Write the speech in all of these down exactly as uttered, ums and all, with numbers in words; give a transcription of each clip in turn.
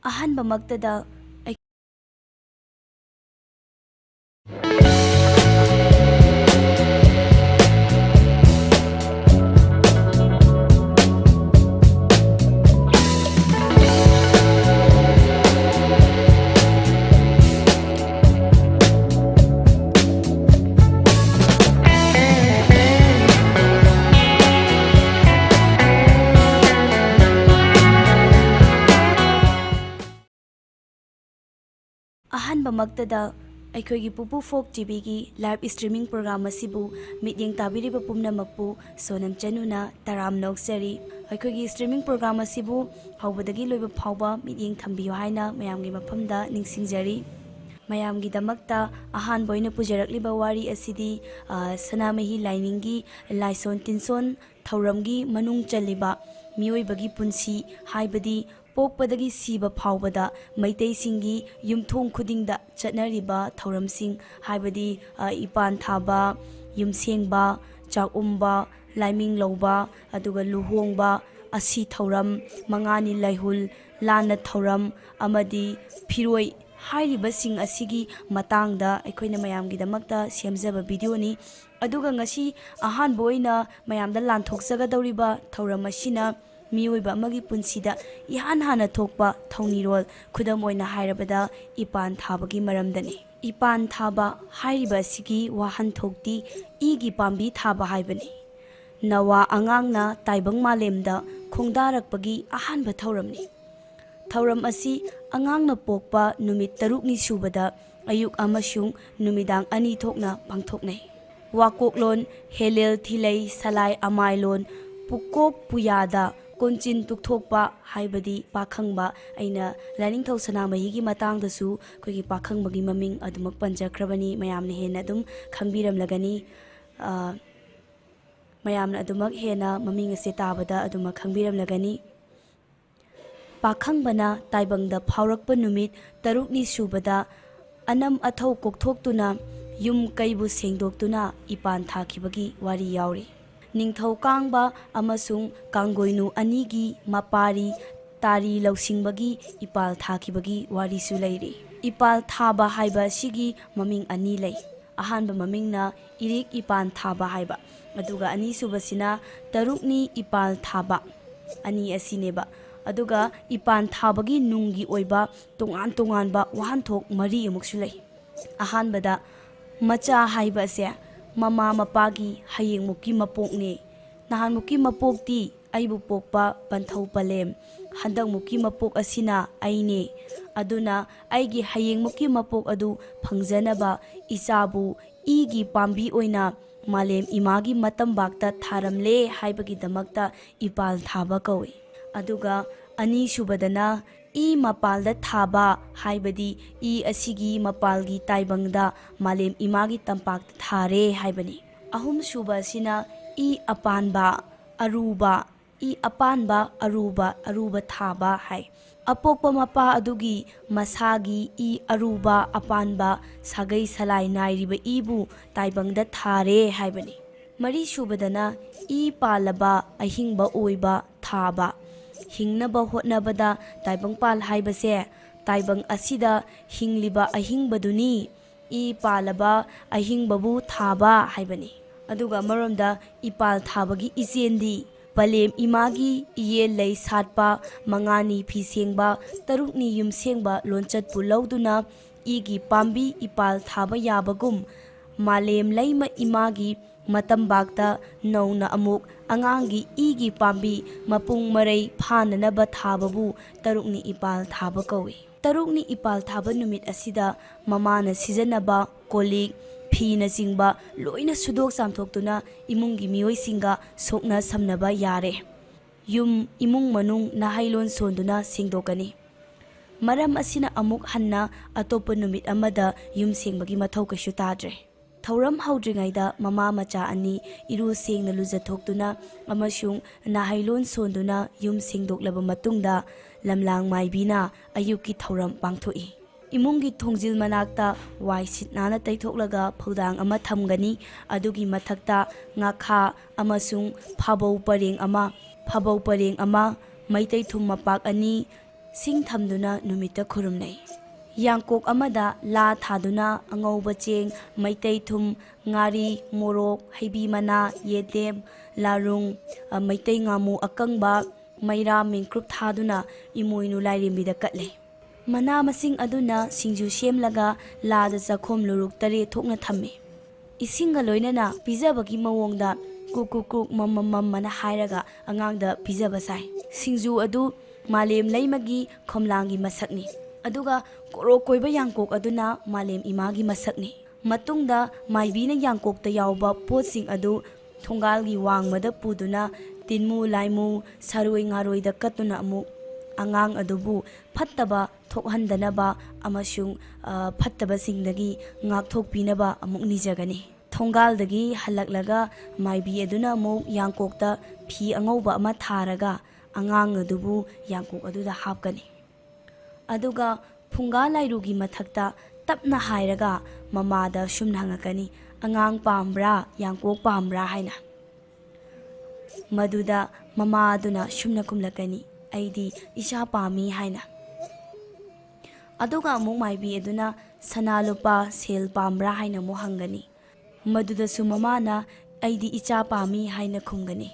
ꯑꯍꯥꯟꯕꯃꯛꯇꯗ ꯑꯩ- ꯑꯍꯥꯟꯕꯃꯛꯇꯗ ꯑꯩꯈꯣꯏꯒꯤ ꯄꯨꯄꯨ ꯐꯣꯛ ꯇꯤꯚꯤꯒꯤ ꯂꯥꯏꯚ ꯁ꯭ꯇ꯭ꯔꯤꯃꯤꯡ ꯄ꯭ꯔꯣꯒ꯭ꯔꯥꯝ ꯑꯁꯤꯕꯨ ꯃꯤꯠꯌꯦꯡ ꯇꯥꯕꯤꯔꯤꯕ ꯄꯨꯝꯅꯃꯛꯄꯨ ꯁꯣꯅꯝ ꯆꯅꯨꯅ ꯇꯔꯥꯝꯅ ꯑꯣꯛꯆꯔꯤ꯫ ꯑꯩꯈꯣꯏꯒꯤ ꯁ꯭ꯇ꯭ꯔꯤꯃꯤꯡ ꯄ꯭ꯔꯣꯒ꯭ꯔꯥꯝ ꯑꯁꯤꯕꯨ ꯍꯧꯕꯗꯒꯤ ꯂꯣꯏꯕ ꯐꯥꯎꯕ ꯃꯤꯠꯌꯦꯡ ꯊꯝꯕꯤꯌꯨ ꯍꯥꯏꯅ ꯃꯌꯥꯝꯒꯤ ꯃꯐꯝꯗ ꯅꯤꯡꯁꯤꯡꯖꯔꯤ꯫ ꯃꯌꯥꯝꯒꯤꯗꯃꯛꯇ ꯑꯍꯥꯟꯕ ꯑꯣꯏꯅ ꯄꯨꯖꯔꯛꯂꯤꯕ ꯋꯥꯔꯤ ꯑꯁꯤꯗꯤ, ꯑ, ꯁꯅꯥꯃꯍꯤ ꯂꯥꯏꯅꯤꯡꯒꯤ ꯂꯥꯏꯁꯣꯟ ꯇꯤꯟꯁꯣꯟ ꯊꯧꯔꯝꯒꯤ ꯃꯅꯨꯡ ꯆꯜꯂꯤꯕ ꯃꯤꯑꯣꯏꯕꯒꯤ ꯄꯨꯟꯁꯤ, ꯍꯥꯏꯕꯗꯤ ꯄꯣꯛꯄꯗꯒꯤ ꯁꯤꯕ ꯐꯥꯎꯕꯗ ꯃꯩꯇꯩꯁꯤꯡꯒꯤ ꯌꯨꯝꯊꯣꯡ ꯈꯨꯗꯤꯡꯗ ꯆꯠꯅꯔꯤꯕ ꯊꯧꯔꯝꯁꯤꯡ, ꯍꯥꯏꯕꯗꯤ, ꯑ, ꯏꯄꯥꯟ ꯊꯥꯕ, ꯌꯨꯝꯁꯦꯡꯕ, ꯆꯥꯛꯎꯝꯕ, ꯂꯥꯏꯃꯤꯡ ꯂꯧꯕ, ꯑꯗꯨꯒ ꯂꯨꯍꯣꯡꯕ, ꯑꯁꯤ ꯊꯧꯔꯝ, ꯃꯉꯥꯅꯤ ꯂꯥꯏꯍꯨꯜ, ꯂꯥꯟꯅ ꯊꯧꯔꯝ ꯑꯃꯗꯤ ꯐꯤꯔꯣꯏ ꯍꯥꯏꯔꯤꯕꯁꯤꯡ ꯑꯁꯤꯒꯤ ꯃꯇꯥꯡꯗ ꯑꯩꯈꯣꯏꯅ ꯃꯌꯥꯝꯒꯤꯗꯃꯛꯇ ꯁꯦꯝꯖꯕ ꯚꯤꯗꯤꯑꯣꯅꯤ꯫ ꯑꯗꯨꯒ ꯉꯁꯤ ꯑꯍꯥꯟꯕ ꯑꯣꯏꯅ ꯃꯌꯥꯝꯗ ꯂꯥꯟꯊꯣꯛꯆꯒꯗꯧꯔꯤꯕ ꯊꯧꯔꯝ ꯑꯁꯤꯅ ꯃꯤꯑꯣꯏꯕ ꯑꯃꯒꯤ ꯄꯨꯟꯁꯤꯗ ꯏꯍꯥꯟ ꯍꯥꯟꯅ ꯊꯣꯛꯄ ꯊꯧꯅꯤꯔꯣꯜ, ꯈꯨꯗꯝ ꯑꯣꯏꯅ ꯍꯥꯏꯔꯕꯗ ꯏꯄꯥꯟ ꯊꯥꯕꯒꯤ ꯃꯔꯝꯗꯅꯤ꯫ ꯏꯄꯥꯟ ꯊꯥꯕ ꯍꯥꯏꯔꯤꯕ ꯑꯁꯤꯒꯤ ꯋꯥꯍꯟꯊꯣꯛꯇꯤ ꯏꯒꯤ ꯄꯥꯝꯕꯤ ꯊꯥꯕ ꯍꯥꯏꯕꯅꯤ꯫ ꯅꯋꯥ ꯑꯉꯥꯡꯅ ꯇꯥꯏꯕꯪ ꯃꯥꯂꯦꯝꯗ ꯈꯣꯡꯗꯥꯔꯛꯄꯒꯤ ꯑꯍꯥꯟꯕ ꯊꯧꯔꯝꯅꯤ꯫ ꯊꯧꯔꯝ ꯑꯁꯤ ꯑꯉꯥꯡꯅ ꯄꯣꯛꯄ ꯅꯨꯃꯤꯠ ꯇꯔꯨꯛꯅꯤ ꯁꯨꯕꯗ ꯑꯌꯨꯛ ꯑꯃꯁꯨꯡ ꯅꯨꯃꯤꯗꯥꯡ ꯑꯅꯤ ꯊꯣꯛꯅ ꯄꯥꯡꯊꯣꯛꯅꯩ꯫ ꯋꯥꯀꯣꯛꯂꯣꯟ, ꯍꯦꯂꯦꯜ ꯊꯤꯂꯩ ꯁꯂꯥꯏ ꯑꯃꯥꯏꯂꯣꯟ, ꯄꯨꯀꯣꯛ ꯄꯨꯌꯥꯗ ꯀꯣꯟꯆꯤꯟ ꯇꯨꯛꯊꯣꯛꯄ ꯍꯥꯏꯕꯗꯤ ꯄꯥꯈꯪꯕ, ꯑꯩꯅ ꯂꯥꯏꯅꯤꯡꯊꯧ ꯁꯅꯥꯃꯍꯤꯒꯤ ꯃꯇꯥꯡꯗꯁꯨ ꯑꯩꯈꯣꯏꯒꯤ ꯄꯥꯈꯪꯕꯒꯤ ꯃꯃꯤꯡ ꯑꯗꯨꯃꯛ ꯄꯟꯖꯈ꯭ꯔꯕꯅꯤ, ꯃꯌꯥꯝꯅ ꯍꯦꯟꯅ ꯑꯗꯨꯝ ꯈꯪꯕꯤꯔꯝꯂꯒꯅꯤ꯫ ꯑ, ꯃꯌꯥꯝꯅ ꯑꯗꯨꯃꯛ ꯍꯦꯟꯅ ꯃꯃꯤꯡ ꯑꯁꯦ ꯇꯥꯕꯗ ꯑꯗꯨꯃꯛ ꯈꯪꯕꯤꯔꯝꯂꯒꯅꯤ꯫ ꯄꯥꯈꯪꯕꯅ ꯇꯥꯏꯕꯪꯗ ꯐꯥꯎꯔꯛꯄ ꯅꯨꯃꯤꯠ ꯇꯔꯨꯛꯅꯤ ꯁꯨꯕꯗ ꯑꯅꯝ ꯑꯊꯧ ꯀꯣꯛꯊꯣꯛꯇꯨꯅ ꯌꯨꯝ ꯀꯩꯕꯨ ꯁꯦꯡꯗꯣꯛꯇꯨꯅ ꯏꯄꯥꯟ ꯊꯥꯈꯤꯕꯒꯤ ꯋꯥꯔꯤ ꯌꯥꯎꯔꯤ꯫ ꯅꯤꯡꯊꯧ ꯀꯥꯡꯕ ꯑꯃꯁꯨꯡ ꯀꯥꯡꯒꯣꯏꯅꯨ ꯑꯅꯤꯒꯤ ꯃꯄꯥꯔꯤ ꯇꯥꯔꯤ ꯂꯧꯁꯤꯡꯕꯒꯤ ꯏꯄꯥꯜ ꯊꯥꯈꯤꯕꯒꯤ ꯋꯥꯔꯤꯁꯨ ꯂꯩꯔꯤ꯫ ꯏꯄꯥꯜ ꯊꯥꯕ ꯍꯥꯏꯕ ꯑꯁꯤꯒꯤ ꯃꯃꯤꯡ ꯑꯅꯤ ꯂꯩ꯫ ꯑꯍꯥꯟꯕ ꯃꯃꯤꯡꯅ ꯏꯔꯤꯛ ꯏꯄꯥꯟ ꯊꯥꯕ ꯍꯥꯏꯕ, ꯑꯗꯨꯒ ꯑꯅꯤꯁꯨꯕꯁꯤꯅ ꯇꯔꯨꯛꯅꯤ ꯏꯄꯥꯜ ꯊꯥꯕ, ꯑꯅꯤ ꯑꯁꯤꯅꯦꯕ꯫ ꯑꯗꯨꯒ ꯏꯄꯥꯟ ꯊꯥꯕꯒꯤ ꯅꯨꯡꯒꯤ ꯑꯣꯏꯕ ꯇꯣꯉꯥꯟ ꯇꯣꯉꯥꯟꯕ ꯋꯥꯍꯟꯊꯣꯛ ꯃꯔꯤ ꯑꯃꯨꯛꯁꯨ ꯂꯩ꯫ ꯑꯍꯥꯟꯕꯗ, ꯃꯆꯥ ꯍꯥꯏꯕ ꯑꯁꯦ ꯃꯃꯥ ꯃꯄꯥꯒꯤ ꯍꯌꯦꯡꯃꯨꯛꯀꯤ ꯃꯄꯣꯛꯅꯦ꯫ ꯅꯍꯥꯟꯃꯨꯛꯀꯤ ꯃꯄꯣꯛꯇꯤ ꯑꯩꯕꯨ ꯄꯣꯛꯄ ꯄꯟꯊꯧ ꯄꯂꯦꯝ, ꯍꯟꯗꯛꯃꯨꯛꯀꯤ ꯃꯄꯣꯛ ꯑꯁꯤꯅ ꯑꯩꯅꯦ꯫ ꯑꯗꯨꯅ ꯑꯩꯒꯤ ꯍꯌꯦꯡꯃꯨꯛꯀꯤ ꯃꯄꯣꯛ ꯑꯗꯨ ꯐꯪꯖꯅꯕ ꯏꯆꯥꯕꯨ ꯏꯒꯤ ꯄꯥꯝꯕꯤ ꯑꯣꯏꯅ ꯃꯥꯂꯦꯝ ꯏꯃꯥꯒꯤ ꯃꯇꯝꯕꯥꯛꯇ ꯊꯥꯔꯝꯂꯦ ꯍꯥꯏꯕꯒꯤꯗꯃꯛꯇ ꯏꯄꯥꯜ ꯊꯥꯕ ꯀꯧꯏ꯫ ꯑꯗꯨꯒ ꯑꯅꯤꯁꯨꯕꯗꯅ ꯏ ꯃꯄꯥꯜꯗ ꯊꯥꯕ, ꯍꯥꯏꯕꯗꯤ ꯏ ꯑꯁꯤꯒꯤ ꯃꯄꯥꯜꯒꯤ ꯇꯥꯏꯕꯪꯗ ꯃꯥꯂꯦꯝ ꯏꯃꯥꯒꯤ ꯇꯝꯄꯥꯛꯇ ꯊꯥꯔꯦ ꯍꯥꯏꯕꯅꯤ꯫ ꯑꯍꯨꯝꯁꯨꯕ ꯑꯁꯤꯅ ꯏ ꯑꯄꯥꯟꯕ, ꯑꯔꯨꯕ, ꯏ ꯑꯄꯥꯟꯕ, ꯑꯔꯨꯕ, ꯑꯔꯨꯕ ꯊꯥꯕ ꯍꯥꯏ꯫ ꯑꯄꯣꯛꯄ ꯃꯄꯥ ꯑꯗꯨꯒꯤ ꯃꯁꯥꯒꯤ ꯏ ꯑꯔꯨꯕ ꯑꯄꯥꯟꯕ ꯁꯥꯒꯩ ꯁꯂꯥꯏ ꯅꯥꯏꯔꯤꯕ ꯏꯕꯨ ꯇꯥꯏꯕꯪꯗ ꯊꯥꯔꯦ ꯍꯥꯏꯕꯅꯤ꯫ ꯃꯔꯤꯁꯨꯕꯗꯅ ꯏ ꯄꯥꯜꯂꯕ ꯑꯍꯤꯡꯕ ꯑꯣꯏꯕ ꯊꯥꯕ꯫ ꯍꯤꯡꯅꯕ ꯍꯣꯠꯅꯕꯗ ꯇꯥꯏꯕꯪꯄꯥꯜ ꯍꯥꯏꯕꯁꯦ ꯇꯥꯏꯕꯪ ꯑꯁꯤꯗ ꯍꯤꯡꯂꯤꯕ ꯑꯍꯤꯡꯕꯗꯨꯅꯤ꯫ ꯏ ꯄꯥꯜꯂꯕ ꯑꯍꯤꯡꯕꯕꯨ ꯊꯥꯕ ꯍꯥꯏꯕꯅꯤ꯫ ꯑꯗꯨꯒ ꯑꯃꯔꯣꯝꯗ ꯏꯄꯥꯜ ꯊꯥꯕꯒꯤ ꯏꯆꯦꯟꯗꯤ ꯄꯂꯦꯝ ꯏꯃꯥꯒꯤ ꯏꯌꯦꯜ ꯂꯩ ꯁꯥꯠꯄ ꯃꯉꯥꯅꯤ ꯐꯤ ꯁꯦꯡꯕ, ꯇꯔꯨꯛꯅꯤ ꯌꯨꯝ ꯁꯦꯡꯕ ꯂꯣꯟꯆꯠꯄꯨ ꯂꯧꯗꯨꯅ ꯏꯒꯤ ꯄꯥꯝꯕꯤ ꯏꯄꯥꯜ ꯊꯥꯕ ꯌꯥꯕꯒꯨꯝ ꯃꯥꯂꯦꯝ ꯂꯩꯃ ꯏꯃꯥꯒꯤ ꯃꯇꯝꯕꯥꯛꯇ ꯅꯧꯅ ꯑꯃꯨꯛ ꯑꯉꯥꯡꯒꯤ ꯏꯒꯤ ꯄꯥꯝꯕꯤ ꯃꯄꯨꯡ ꯃꯔꯩ ꯐꯥꯅꯅꯕ ꯊꯥꯕꯕꯨ ꯇꯔꯨꯛꯅꯤ ꯏꯄꯥꯜ ꯊꯥꯕ ꯀꯧꯏ꯫ ꯇꯔꯨꯛꯅꯤ ꯏꯄꯥꯜ ꯊꯥꯕ ꯅꯨꯃꯤꯠ ꯑꯁꯤꯗ ꯃꯃꯥꯅ ꯁꯤꯖꯤꯟꯅꯕ ꯀꯣꯜꯂꯤꯛ, ꯐꯤꯅꯆꯤꯡꯕ ꯂꯣꯏꯅ ꯁꯨꯗꯣꯛ ꯆꯥꯝꯊꯣꯛꯇꯨꯅ ꯏꯃꯨꯡꯒꯤ ꯃꯤꯑꯣꯏꯁꯤꯡꯒ ꯁꯣꯛꯅ ꯁꯝꯅꯕ ꯌꯥꯔꯦ꯫ ꯌꯨꯝ ꯏꯃꯨꯡ ꯃꯅꯨꯡ ꯅꯥꯍꯩꯂꯣꯟ ꯁꯣꯟꯗꯨꯅ ꯁꯦꯡꯗꯣꯛꯀꯅꯤ꯫ ꯃꯔꯝ ꯑꯁꯤꯅ ꯑꯃꯨꯛ ꯍꯟꯅ ꯑꯇꯣꯞꯄ ꯅꯨꯃꯤꯠ ꯑꯃꯗ ꯌꯨꯝ ꯁꯦꯡꯕꯒꯤ ꯃꯊꯧ ꯀꯩꯁꯨ ꯇꯥꯗ꯭ꯔꯦ꯫ ꯊꯧꯔꯝ ꯍꯧꯗ꯭ꯔꯤꯉꯩꯗ ꯃꯃꯥ ꯃꯆꯥ ꯑꯅꯤ ꯏꯔꯨ ꯁꯦꯡꯅ ꯂꯨꯖꯊꯣꯛꯇꯨꯅ ꯑꯃꯁꯨꯡ ꯅꯥꯍꯩꯂꯣꯟ ꯁꯣꯟꯗꯨꯅ ꯌꯨꯝ ꯁꯦꯡꯗꯣꯛꯂꯕ ꯃꯇꯨꯡꯗ ꯂꯝꯂꯥꯡ ꯃꯥꯏꯕꯤꯅ ꯑꯌꯨꯛꯀꯤ ꯊꯧꯔꯝ ꯄꯥꯡꯊꯣꯛꯏ꯫ ꯏꯃꯨꯡꯒꯤ ꯊꯣꯡꯖꯤꯜ ꯃꯅꯥꯛꯇ ꯋꯥꯏ ꯁꯤꯠ ꯅꯥꯟꯅ ꯇꯩꯊꯣꯛꯂꯒ ꯐꯧꯗꯥꯡ ꯑꯃ ꯊꯝꯒꯅꯤ꯫ ꯑꯗꯨꯒꯤ ꯃꯊꯛꯇ ꯉꯥꯈꯥ ꯑꯃꯁꯨꯡ ꯐꯥꯕꯧ ꯄꯔꯦꯡ ꯑꯃ, ꯐꯥꯕꯧ ꯄꯔꯦꯡ ꯑꯃ, ꯃꯩꯇꯩ ꯊꯨꯝ ꯃꯄꯥꯛ ꯑꯅꯤ, ꯁꯤꯡ ꯊꯝꯗꯨꯅ ꯅꯨꯃꯤꯠꯇ ꯈꯨꯔꯨꯝꯅꯩ꯫ ꯌꯥꯡꯀꯣꯛ ꯑꯃꯗ ꯂꯥ ꯊꯥꯗꯨꯅ ꯑꯉꯧꯕ ꯆꯦꯡ, ꯃꯩꯇꯩ ꯊꯨꯝ, ꯉꯥꯔꯤ, ꯃꯣꯔꯣꯛ, ꯍꯩꯕꯤ ꯃꯅꯥ, ꯌꯦꯟꯗꯦꯝ, ꯂꯥꯔꯨꯡ, ꯑ, ꯃꯩꯇꯩ ꯉꯥꯃꯨ ꯑꯀꯪꯕ, ꯃꯩꯔꯥ, ꯃꯤꯡꯀ꯭ꯔꯨꯞ ꯊꯥꯗꯨꯅ ꯏꯃꯣꯏꯅꯨ ꯂꯥꯏꯔꯦꯝꯕꯤꯗ ꯀꯠꯂꯦ꯫ ꯃꯅꯥ ꯃꯁꯤꯡ ꯑꯗꯨꯅ ꯁꯤꯡꯖꯨ ꯁꯦꯝꯂꯒ ꯂꯥꯗ ꯆꯥꯛꯈꯣꯝ ꯂꯨꯔꯨꯛ ꯇꯔꯦꯠ ꯊꯣꯛꯅ ꯊꯝꯃꯤ꯫ ꯏꯁꯤꯡꯒ ꯂꯣꯏꯅꯅ ꯄꯤꯖꯕꯒꯤ ꯃꯑꯣꯡꯗ ꯀꯨꯛ ꯀꯨꯛ ꯀ꯭ꯔꯨꯛ ꯃꯝ ꯃꯝ ꯃꯝ ꯑꯅ ꯍꯥꯏꯔꯒ ꯑꯉꯥꯡꯗ ꯄꯤꯖꯕ ꯁꯥꯏ꯫ ꯁꯤꯡꯖꯨ ꯑꯗꯨ ꯃꯥꯂꯦꯝ ꯂꯩꯃꯒꯤ ꯈꯣꯝꯂꯥꯡꯒꯤ ꯃꯁꯛꯅꯤ, ꯑꯗꯨꯒ ꯀꯣꯔꯣꯛ ꯀꯣꯏꯕ ꯌꯥꯡꯀꯣꯛ ꯑꯗꯨꯅ ꯃꯥꯂꯦꯝ ꯏꯃꯥꯒꯤ ꯃꯁꯛꯅꯤ꯫ ꯃꯇꯨꯡꯗ ꯃꯥꯏꯕꯤꯅ ꯌꯥꯡꯀꯣꯛꯇ ꯌꯥꯎꯕ ꯄꯣꯠꯁꯤꯡ ꯑꯗꯨ ꯊꯣꯡꯒꯥꯜꯒꯤ ꯋꯥꯡꯃꯗ ꯄꯨꯗꯨꯅ ꯇꯤꯟꯃꯨ ꯂꯥꯏꯃꯨ, ꯁꯥꯔꯣꯏ ꯉꯥꯔꯣꯏꯗ ꯀꯠꯇꯨꯅ ꯑꯃꯨꯛ ꯑꯉꯥꯡ ꯑꯗꯨꯕꯨ ꯐꯠꯇꯕ ꯊꯣꯛꯍꯟꯗꯅꯕ ꯑꯃꯁꯨꯡ, ꯑ, ꯐꯠꯇꯕꯁꯤꯡꯗꯒꯤ ꯉꯥꯛꯊꯣꯛꯄꯤꯅꯕ ꯑꯃꯨꯛ ꯅꯤꯖꯒꯅꯤ꯫ ꯊꯣꯡꯒꯥꯜꯗꯒꯤ ꯍꯜꯂꯛꯂꯒ ꯃꯥꯏꯕꯤ ꯑꯗꯨꯅ ꯑꯃꯨꯛ ꯌꯥꯡꯀꯣꯛꯇ ꯐꯤ ꯑꯉꯧꯕ ꯑꯃ ꯊꯥꯔꯒ ꯑꯉꯥꯡ ꯑꯗꯨꯕꯨ ꯌꯥꯡꯀꯣꯛ ꯑꯗꯨꯗ ꯍꯥꯞꯀꯅꯤ꯫ ꯑꯗꯨꯒ ꯐꯨꯡꯒꯥ ꯂꯥꯏꯔꯨꯒꯤ ꯃꯊꯛꯇ ꯇꯞꯅ ꯍꯥꯏꯔꯒ ꯃꯃꯥꯗ ꯁꯨꯝꯅ ꯍꯪꯉꯛꯀꯅꯤ, "ꯑꯉꯥꯡ ꯄꯥꯝꯕ꯭ꯔꯥ, ꯌꯥꯡꯀꯣꯛ ꯄꯥꯝꯕ꯭ꯔꯥ?" ꯍꯥꯏꯅ꯫ ꯃꯗꯨꯗ ꯃꯃꯥ ꯑꯗꯨꯅ ꯁꯨꯝꯅ ꯈꯨꯝꯂꯛꯀꯅꯤ, "ꯑꯩꯗꯤ ꯏꯆꯥ ꯄꯥꯝꯃꯤ" ꯍꯥꯏꯅ꯫ ꯑꯗꯨꯒ ꯑꯃꯨꯛ ꯃꯥꯏꯕꯤ ꯑꯗꯨꯅ, "ꯁꯅꯥ ꯂꯨꯄꯥ, ꯁꯦꯜ ꯄꯥꯝꯕ꯭ꯔꯥ?" ꯍꯥꯏꯅ ꯑꯃꯨꯛ ꯍꯪꯒꯅꯤ꯫ ꯃꯗꯨꯗꯁꯨ ꯃꯃꯥꯅ, "ꯑꯩꯗꯤ ꯏꯆꯥ ꯄꯥꯝꯃꯤ" ꯍꯥꯏꯅ ꯈꯨꯝꯒꯅꯤ꯫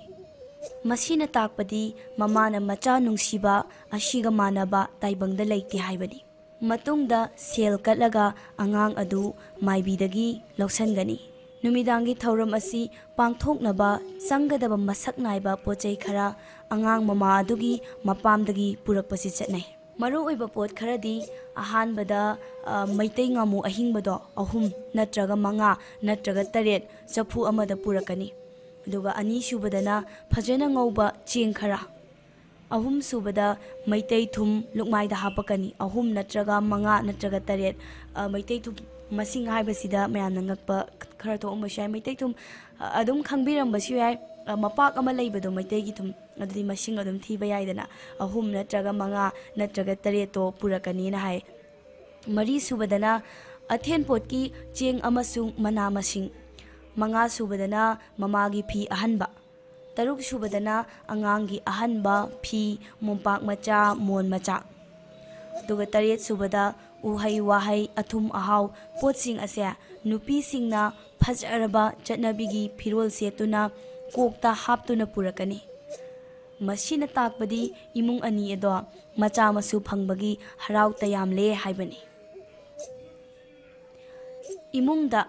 ꯃꯁꯤꯅ ꯇꯥꯛꯄꯗꯤ ꯃꯃꯥꯅ ꯃꯆꯥ ꯅꯨꯡꯁꯤꯕ ꯑꯁꯤꯒ ꯃꯥꯟꯅꯕ ꯇꯥꯏꯕꯪꯗ ꯂꯩꯇꯦ ꯍꯥꯏꯕꯅꯤ꯫ ꯃꯇꯨꯡꯗ ꯁꯦꯜ ꯀꯠꯂꯒ ꯑꯉꯥꯡ ꯑꯗꯨ ꯃꯥꯏꯕꯤꯗꯒꯤ ꯂꯧꯁꯤꯟꯒꯅꯤ꯫ ꯅꯨꯃꯤꯗꯥꯡꯒꯤ ꯊꯧꯔꯝ ꯑꯁꯤ ꯄꯥꯡꯊꯣꯛꯅꯕ ꯆꯪꯒꯗꯕ ꯃꯁꯛ ꯅꯥꯏꯕ ꯄꯣꯠ ꯆꯩ ꯈꯔ ꯑꯉꯥꯡ ꯃꯃꯥ ꯑꯗꯨꯒꯤ ꯃꯄꯥꯝꯗꯒꯤ ꯄꯨꯔꯛꯄꯁꯤ ꯆꯠꯅꯩ꯫ ꯃꯔꯨꯑꯣꯏꯕ ꯄꯣꯠ ꯈꯔꯗꯤ ꯑꯍꯥꯟꯕꯗ, ꯑ, ꯃꯩꯇꯩ ꯉꯥꯃꯨ ꯑꯍꯤꯡꯕꯗꯣ ꯑꯍꯨꯝ ꯅꯠꯇ꯭ꯔꯒ ꯃꯉꯥ ꯅꯠꯇ꯭ꯔꯒ ꯇꯔꯦꯠ ꯆꯐꯨ ꯑꯃꯗ ꯄꯨꯔꯛꯀꯅꯤ꯫ ꯑꯗꯨꯒ ꯑꯅꯤꯁꯨꯕꯗꯅ ꯐꯖꯅ ꯉꯧꯕ ꯆꯦꯡ ꯈꯔ꯫ ꯑꯍꯨꯝꯁꯨꯕꯗ ꯃꯩꯇꯩ ꯊꯨꯝ ꯂꯨꯛꯃꯥꯏꯗ ꯍꯥꯞꯄꯛꯀꯅꯤ꯫ ꯑꯍꯨꯝ ꯅꯠꯇ꯭ꯔꯒ ꯃꯉꯥ ꯅꯠꯇ꯭ꯔꯒ ꯇꯔꯦꯠ, ꯑ, ꯃꯩꯇꯩ ꯊꯨꯝ ꯃꯁꯤꯡ ꯍꯥꯏꯕꯁꯤꯗ ꯃꯌꯥꯝꯅ ꯉꯛꯄ ꯈꯔ ꯊꯣꯛꯑꯝꯕꯁꯨ ꯌꯥꯏ꯫ ꯃꯩꯇꯩ ꯊꯨꯝ, ꯑ, ꯑꯗꯨꯝ ꯈꯪꯕꯤꯔꯝꯕꯁꯨ ꯌꯥꯏ꯫ ꯑ, ꯃꯄꯥꯛ ꯑꯃ ꯂꯩꯕꯗꯣ ꯃꯩꯇꯩꯒꯤ ꯊꯨꯝ, ꯑꯗꯨꯗꯤ ꯃꯁꯤꯡ ꯑꯗꯨꯝ ꯊꯤꯕ ꯌꯥꯏꯗꯅ꯫ ꯑꯍꯨꯝ ꯅꯠꯇ꯭ꯔꯒ ꯃꯉꯥ ꯅꯠꯇ꯭ꯔꯒ ꯇꯔꯦꯠꯇꯣ ꯄꯨꯔꯛꯀꯅꯤꯅ ꯍꯥꯏ꯫ ꯃꯔꯤꯁꯨꯕꯗꯅ ꯑꯊꯦꯟꯄꯣꯠꯀꯤ ꯆꯦꯡ ꯑꯃꯁꯨꯡ ꯃꯅꯥ ꯃꯁꯤꯡ꯫ ꯃꯉꯥꯁꯨꯕꯗꯅ ꯃꯃꯥꯒꯤ ꯐꯤ ꯑꯍꯟꯕ꯫ ꯇꯔꯨꯛ ꯁꯨꯕꯗꯅ ꯑꯉꯥꯡꯒꯤ ꯑꯍꯟꯕ ꯐꯤ, ꯃꯣꯝꯄꯥꯛ ꯃꯆꯥ, ꯃꯣꯟ ꯃꯆꯥ꯫ ꯑꯗꯨꯒ ꯇꯔꯦꯠ ꯁꯨꯕꯗ ꯎꯍꯩ ꯋꯥꯍꯩ, ꯑꯊꯨꯝ ꯑꯍꯥꯎ ꯄꯣꯠꯁꯤꯡ ꯑꯁꯦ ꯅꯨꯄꯤꯁꯤꯡꯅ ꯐꯖꯔꯕ ꯆꯠꯅꯕꯤꯒꯤ ꯐꯤꯔꯣꯜ ꯁꯦꯠꯇꯨꯅ ꯀꯣꯛꯇ ꯍꯥꯞꯇꯨꯅ ꯄꯨꯔꯛꯀꯅꯤ꯫ ꯃꯁꯤꯅ ꯇꯥꯛꯄꯗꯤ ꯏꯃꯨꯡ ꯑꯅꯤ ꯑꯗꯣ ꯃꯆꯥ ꯃꯁꯨ ꯐꯪꯕꯒꯤ ꯍꯔꯥꯎ ꯇꯌꯥꯝꯂꯦ ꯍꯥꯏꯕꯅꯤ꯫ ꯏꯃꯨꯡꯗ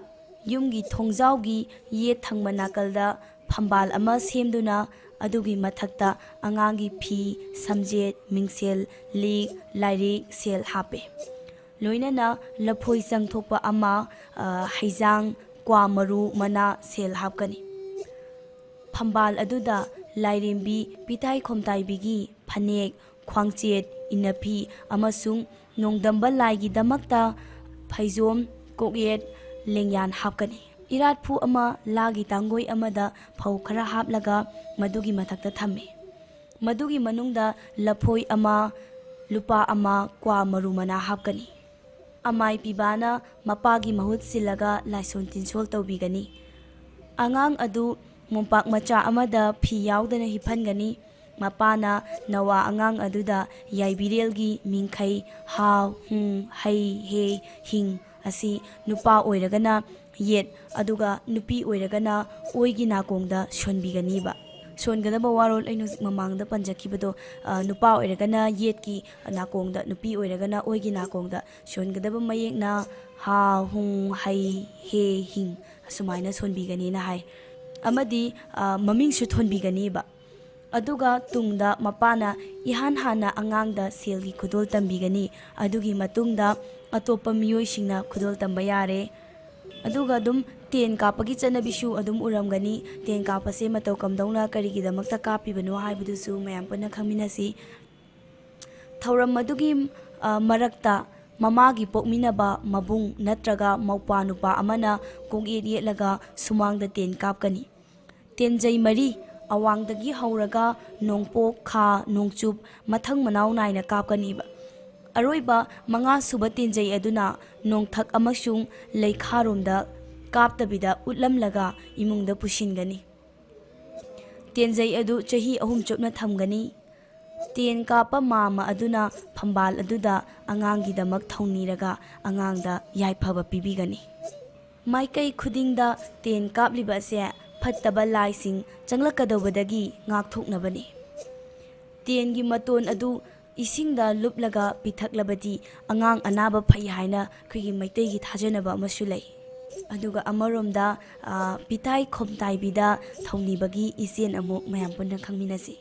ꯌꯨꯝꯒꯤ ꯊꯣꯡꯖꯥꯎꯒꯤ ꯌꯦꯠ ꯊꯪꯕ ꯅꯥꯀꯜꯗ ꯐꯝꯕꯥꯜ ꯑꯃ ꯁꯦꯝꯗꯨꯅ ꯑꯗꯨꯒꯤ ꯃꯊꯛꯇ ꯑꯉꯥꯡꯒꯤ ꯐꯤ, ꯁꯝꯖꯦꯠ, ꯃꯤꯡꯁꯦꯜ, ꯂꯤꯛ, ꯂꯥꯏꯔꯤꯛ, ꯁꯦꯜ ꯍꯥꯞꯄꯦ꯫ ꯂꯣꯏꯅꯅ ꯂꯐꯣꯏ ꯆꯪꯊꯣꯛꯄ ꯑꯃ, ꯑ, ꯍꯩꯖꯥꯡ, ꯀ꯭ꯋꯥ ꯃꯔꯨ, ꯃꯅꯥ, ꯁꯦꯜ ꯍꯥꯞꯀꯅꯤ꯫ ꯐꯝꯕꯥꯜ ꯑꯗꯨꯗ ꯂꯥꯏꯔꯦꯝꯕꯤ ꯄꯤꯇꯥꯏ ꯈꯣꯝꯇꯥꯏꯕꯤꯒꯤ ꯐꯅꯦꯛ, ꯈ꯭ꯋꯥꯡꯆꯦꯠ, ꯏꯟꯅꯐꯤ ꯑꯃꯁꯨꯡ ꯅꯣꯡꯗꯝꯕ ꯂꯥꯏꯒꯤꯗꯃꯛꯇ ꯐꯩꯖꯣꯝ, ꯀꯣꯛꯌꯦꯠ, ꯂꯦꯡꯌꯥꯟ ꯍꯥꯞꯀꯅꯤ꯫ ꯏꯔꯥꯠꯐꯨ ꯑꯃ, ꯂꯥꯒꯤ ꯇꯥꯡꯒꯣꯏ ꯑꯃꯗ ꯐꯧ ꯈꯔ ꯍꯥꯞꯂꯒ ꯃꯗꯨꯒꯤ ꯃꯊꯛꯇ ꯊꯝꯃꯤ꯫ ꯃꯗꯨꯒꯤ ꯃꯅꯨꯡꯗ ꯂꯐꯣꯏ ꯑꯃ, ꯂꯨꯄꯥ ꯑꯃ, ꯀ꯭ꯋꯥ ꯃꯔꯨ ꯃꯅꯥ ꯍꯥꯞꯀꯅꯤ꯫ ꯑꯃꯥꯏ ꯄꯤꯕꯥꯅ ꯃꯄꯥꯒꯤ ꯃꯍꯨꯠ ꯁꯤꯜꯂꯒ ꯂꯥꯏꯁꯣꯟ ꯇꯤꯟꯁꯣꯜ ꯇꯧꯕꯤꯒꯅꯤ꯫ ꯑꯉꯥꯡ ꯑꯗꯨ ꯃꯣꯝꯄꯥꯛ ꯃꯆꯥ ꯑꯃꯗ ꯐꯤ ꯌꯥꯎꯗꯅ ꯍꯤꯞꯍꯟꯒꯅꯤ꯫ ꯃꯄꯥꯅ ꯅꯋꯥ ꯑꯉꯥꯡ ꯑꯗꯨꯗ ꯌꯥꯏꯕꯤꯔꯦꯜꯒꯤ ꯃꯤꯡꯈꯩ ꯍꯥ, ꯍꯨꯡ, ꯍꯩ, ꯍꯦ, ꯍꯤꯡ ꯑꯁꯤ ꯅꯨꯄꯥ ꯑꯣꯏꯔꯒꯅ ꯌꯦꯠ, ꯑꯗꯨꯒ ꯅꯨꯄꯤ ꯑꯣꯏꯔꯒꯅ ꯑꯣꯏꯒꯤ ꯅꯥꯀꯣꯡꯗ ꯁꯣꯟꯕꯤꯒꯅꯤꯕ꯫ ꯁꯣꯟꯒꯗꯕ ꯋꯥꯔꯣꯜ ꯑꯩꯅ ꯍꯧꯖꯤꯛ ꯃꯃꯥꯡꯗ ꯄꯟꯖꯈꯤꯕꯗꯣ, ꯑ, ꯅꯨꯄꯥ ꯑꯣꯏꯔꯒꯅ ꯌꯦꯠꯀꯤ ꯅꯥꯀꯣꯡꯗ, ꯅꯨꯄꯤ ꯑꯣꯏꯔꯒꯅ ꯑꯣꯏꯒꯤ ꯅꯥꯀꯣꯡꯗ ꯁꯣꯟꯒꯗꯕ ꯃꯌꯦꯛꯅ ꯍꯥ, ꯍꯨꯡ, ꯍꯩ, ꯍꯦ, ꯍꯤꯡ ꯑꯁꯨꯃꯥꯏꯅ ꯁꯣꯟꯕꯤꯒꯅꯤꯅ ꯍꯥꯏ꯫ ꯑꯃꯗꯤ, ꯑ, ꯃꯃꯤꯡꯁꯨ ꯊꯣꯟꯕꯤꯒꯅꯤꯕ꯫ ꯑꯗꯨꯒ ꯇꯨꯡꯗ ꯃꯄꯥꯅ ꯏꯍꯥꯟ ꯍꯥꯟꯅ ꯑꯉꯥꯡꯗ ꯁꯦꯜꯒꯤ ꯈꯨꯗꯣꯜ ꯇꯝꯕꯤꯒꯅꯤ꯫ ꯑꯗꯨꯒꯤ ꯃꯇꯨꯡꯗ ꯑꯇꯣꯞꯄ ꯃꯤꯑꯣꯏꯁꯤꯡꯅ ꯈꯨꯗꯣꯜ ꯇꯝꯕ ꯌꯥꯔꯦ꯫ ꯑꯗꯨꯒ ꯑꯗꯨꯝ ꯇꯦꯟ ꯀꯥꯞꯄꯒꯤ ꯆꯠꯅꯕꯤꯁꯨ ꯑꯗꯨꯝ ꯎꯔꯝꯒꯅꯤ꯫ ꯇꯦꯟ ꯀꯥꯞꯄꯁꯦ ꯃꯇꯧ ꯀꯝꯗꯧꯅ ꯀꯔꯤꯒꯤꯗꯃꯛꯇ ꯀꯥꯞꯄꯤꯕꯅꯣ ꯍꯥꯏꯕꯗꯨꯁꯨ ꯃꯌꯥꯝ ꯄꯨꯟꯅ ꯈꯪꯃꯤꯟꯅꯁꯤ꯫ ꯊꯧꯔꯝ ꯑꯗꯨꯒꯤ, ꯑ, ꯃꯔꯛꯇ ꯃꯃꯥꯒꯤ ꯄꯣꯛꯃꯤꯟꯅꯕ ꯃꯕꯨꯡ ꯅꯠꯇ꯭ꯔꯒ ꯃꯧꯄ꯭ꯋꯥ ꯅꯨꯄꯥ ꯑꯃꯅ ꯀꯣꯛꯌꯦꯠ ꯌꯦꯠꯂꯒ ꯁꯨꯃꯥꯡꯗ ꯇꯦꯟ ꯀꯥꯞꯀꯅꯤ꯫ ꯇꯦꯟꯖꯩ ꯃꯔꯤ, ꯑꯋꯥꯡꯗꯒꯤ ꯍꯧꯔꯒ ꯅꯣꯡꯄꯣꯛ, ꯈꯥ, ꯅꯣꯡꯆꯨꯞ, ꯃꯊꯪ ꯃꯅꯥꯎ ꯅꯥꯏꯅ ꯀꯥꯞꯀꯅꯤꯕ꯫ ꯑꯔꯣꯏꯕ ꯃꯉꯥ ꯁꯨꯕ ꯇꯦꯟꯖꯩ ꯑꯗꯨꯅ ꯅꯣꯡꯊꯛ ꯑꯃꯁꯨꯡ ꯂꯩꯈꯥꯔꯣꯝꯗ ꯀꯥꯞꯇꯕꯤꯗ ꯎꯠꯂꯝꯂꯒ ꯏꯃꯨꯡꯗ ꯄꯨꯁꯤꯟꯒꯅꯤ꯫ ꯇꯦꯟꯖꯩ ꯑꯗꯨ ꯆꯍꯤ ꯑꯍꯨꯝ ꯆꯨꯞꯅ ꯊꯝꯒꯅꯤ꯫ ꯇꯦꯟ ꯀꯥꯞꯄ ꯃꯥꯝꯃ ꯑꯗꯨꯅ ꯐꯝꯕꯥꯜ ꯑꯗꯨꯗ ꯑꯉꯥꯡꯒꯤꯗꯃꯛ ꯊꯧꯅꯤꯔꯒ ꯑꯉꯥꯡꯗ ꯌꯥꯏꯐꯕ ꯄꯤꯕꯤꯒꯅꯤ꯫ ꯃꯥꯏꯀꯩ ꯈꯨꯗꯤꯡꯗ ꯇꯦꯟ ꯀꯥꯞꯂꯤꯕ ꯑꯁꯦ ꯐꯠꯇꯕ ꯂꯥꯏꯁꯤꯡ ꯆꯪꯂꯛꯀꯗꯧꯕꯗꯒꯤ ꯉꯥꯛꯊꯣꯛꯅꯕꯅꯤ꯫ ꯇꯦꯟꯒꯤ ꯃꯇꯣꯟ ꯑꯗꯨ ꯏꯁꯤꯡꯗ ꯂꯨꯞꯂꯒ ꯄꯤꯊꯛꯂꯕꯗꯤ ꯑꯉꯥꯡ ꯑꯅꯥꯕ ꯐꯩ ꯍꯥꯏꯅ ꯑꯩꯈꯣꯏꯒꯤ ꯃꯩꯇꯩꯒꯤ ꯊꯥꯖꯅꯕ ꯑꯃꯁꯨ ꯂꯩ꯫ ꯑꯗꯨꯒ ꯑꯃꯔꯣꯝꯗ, ꯑ, ꯄꯤꯇꯥꯏ ꯈꯣꯝꯇꯥꯏꯕꯤꯗ ꯊꯧꯅꯤꯕꯒꯤ ꯏꯆꯦꯜ ꯑꯃꯨꯛ ꯃꯌꯥꯝ ꯄꯨꯟꯅ ꯈꯪꯃꯤꯟꯅꯁꯤ꯫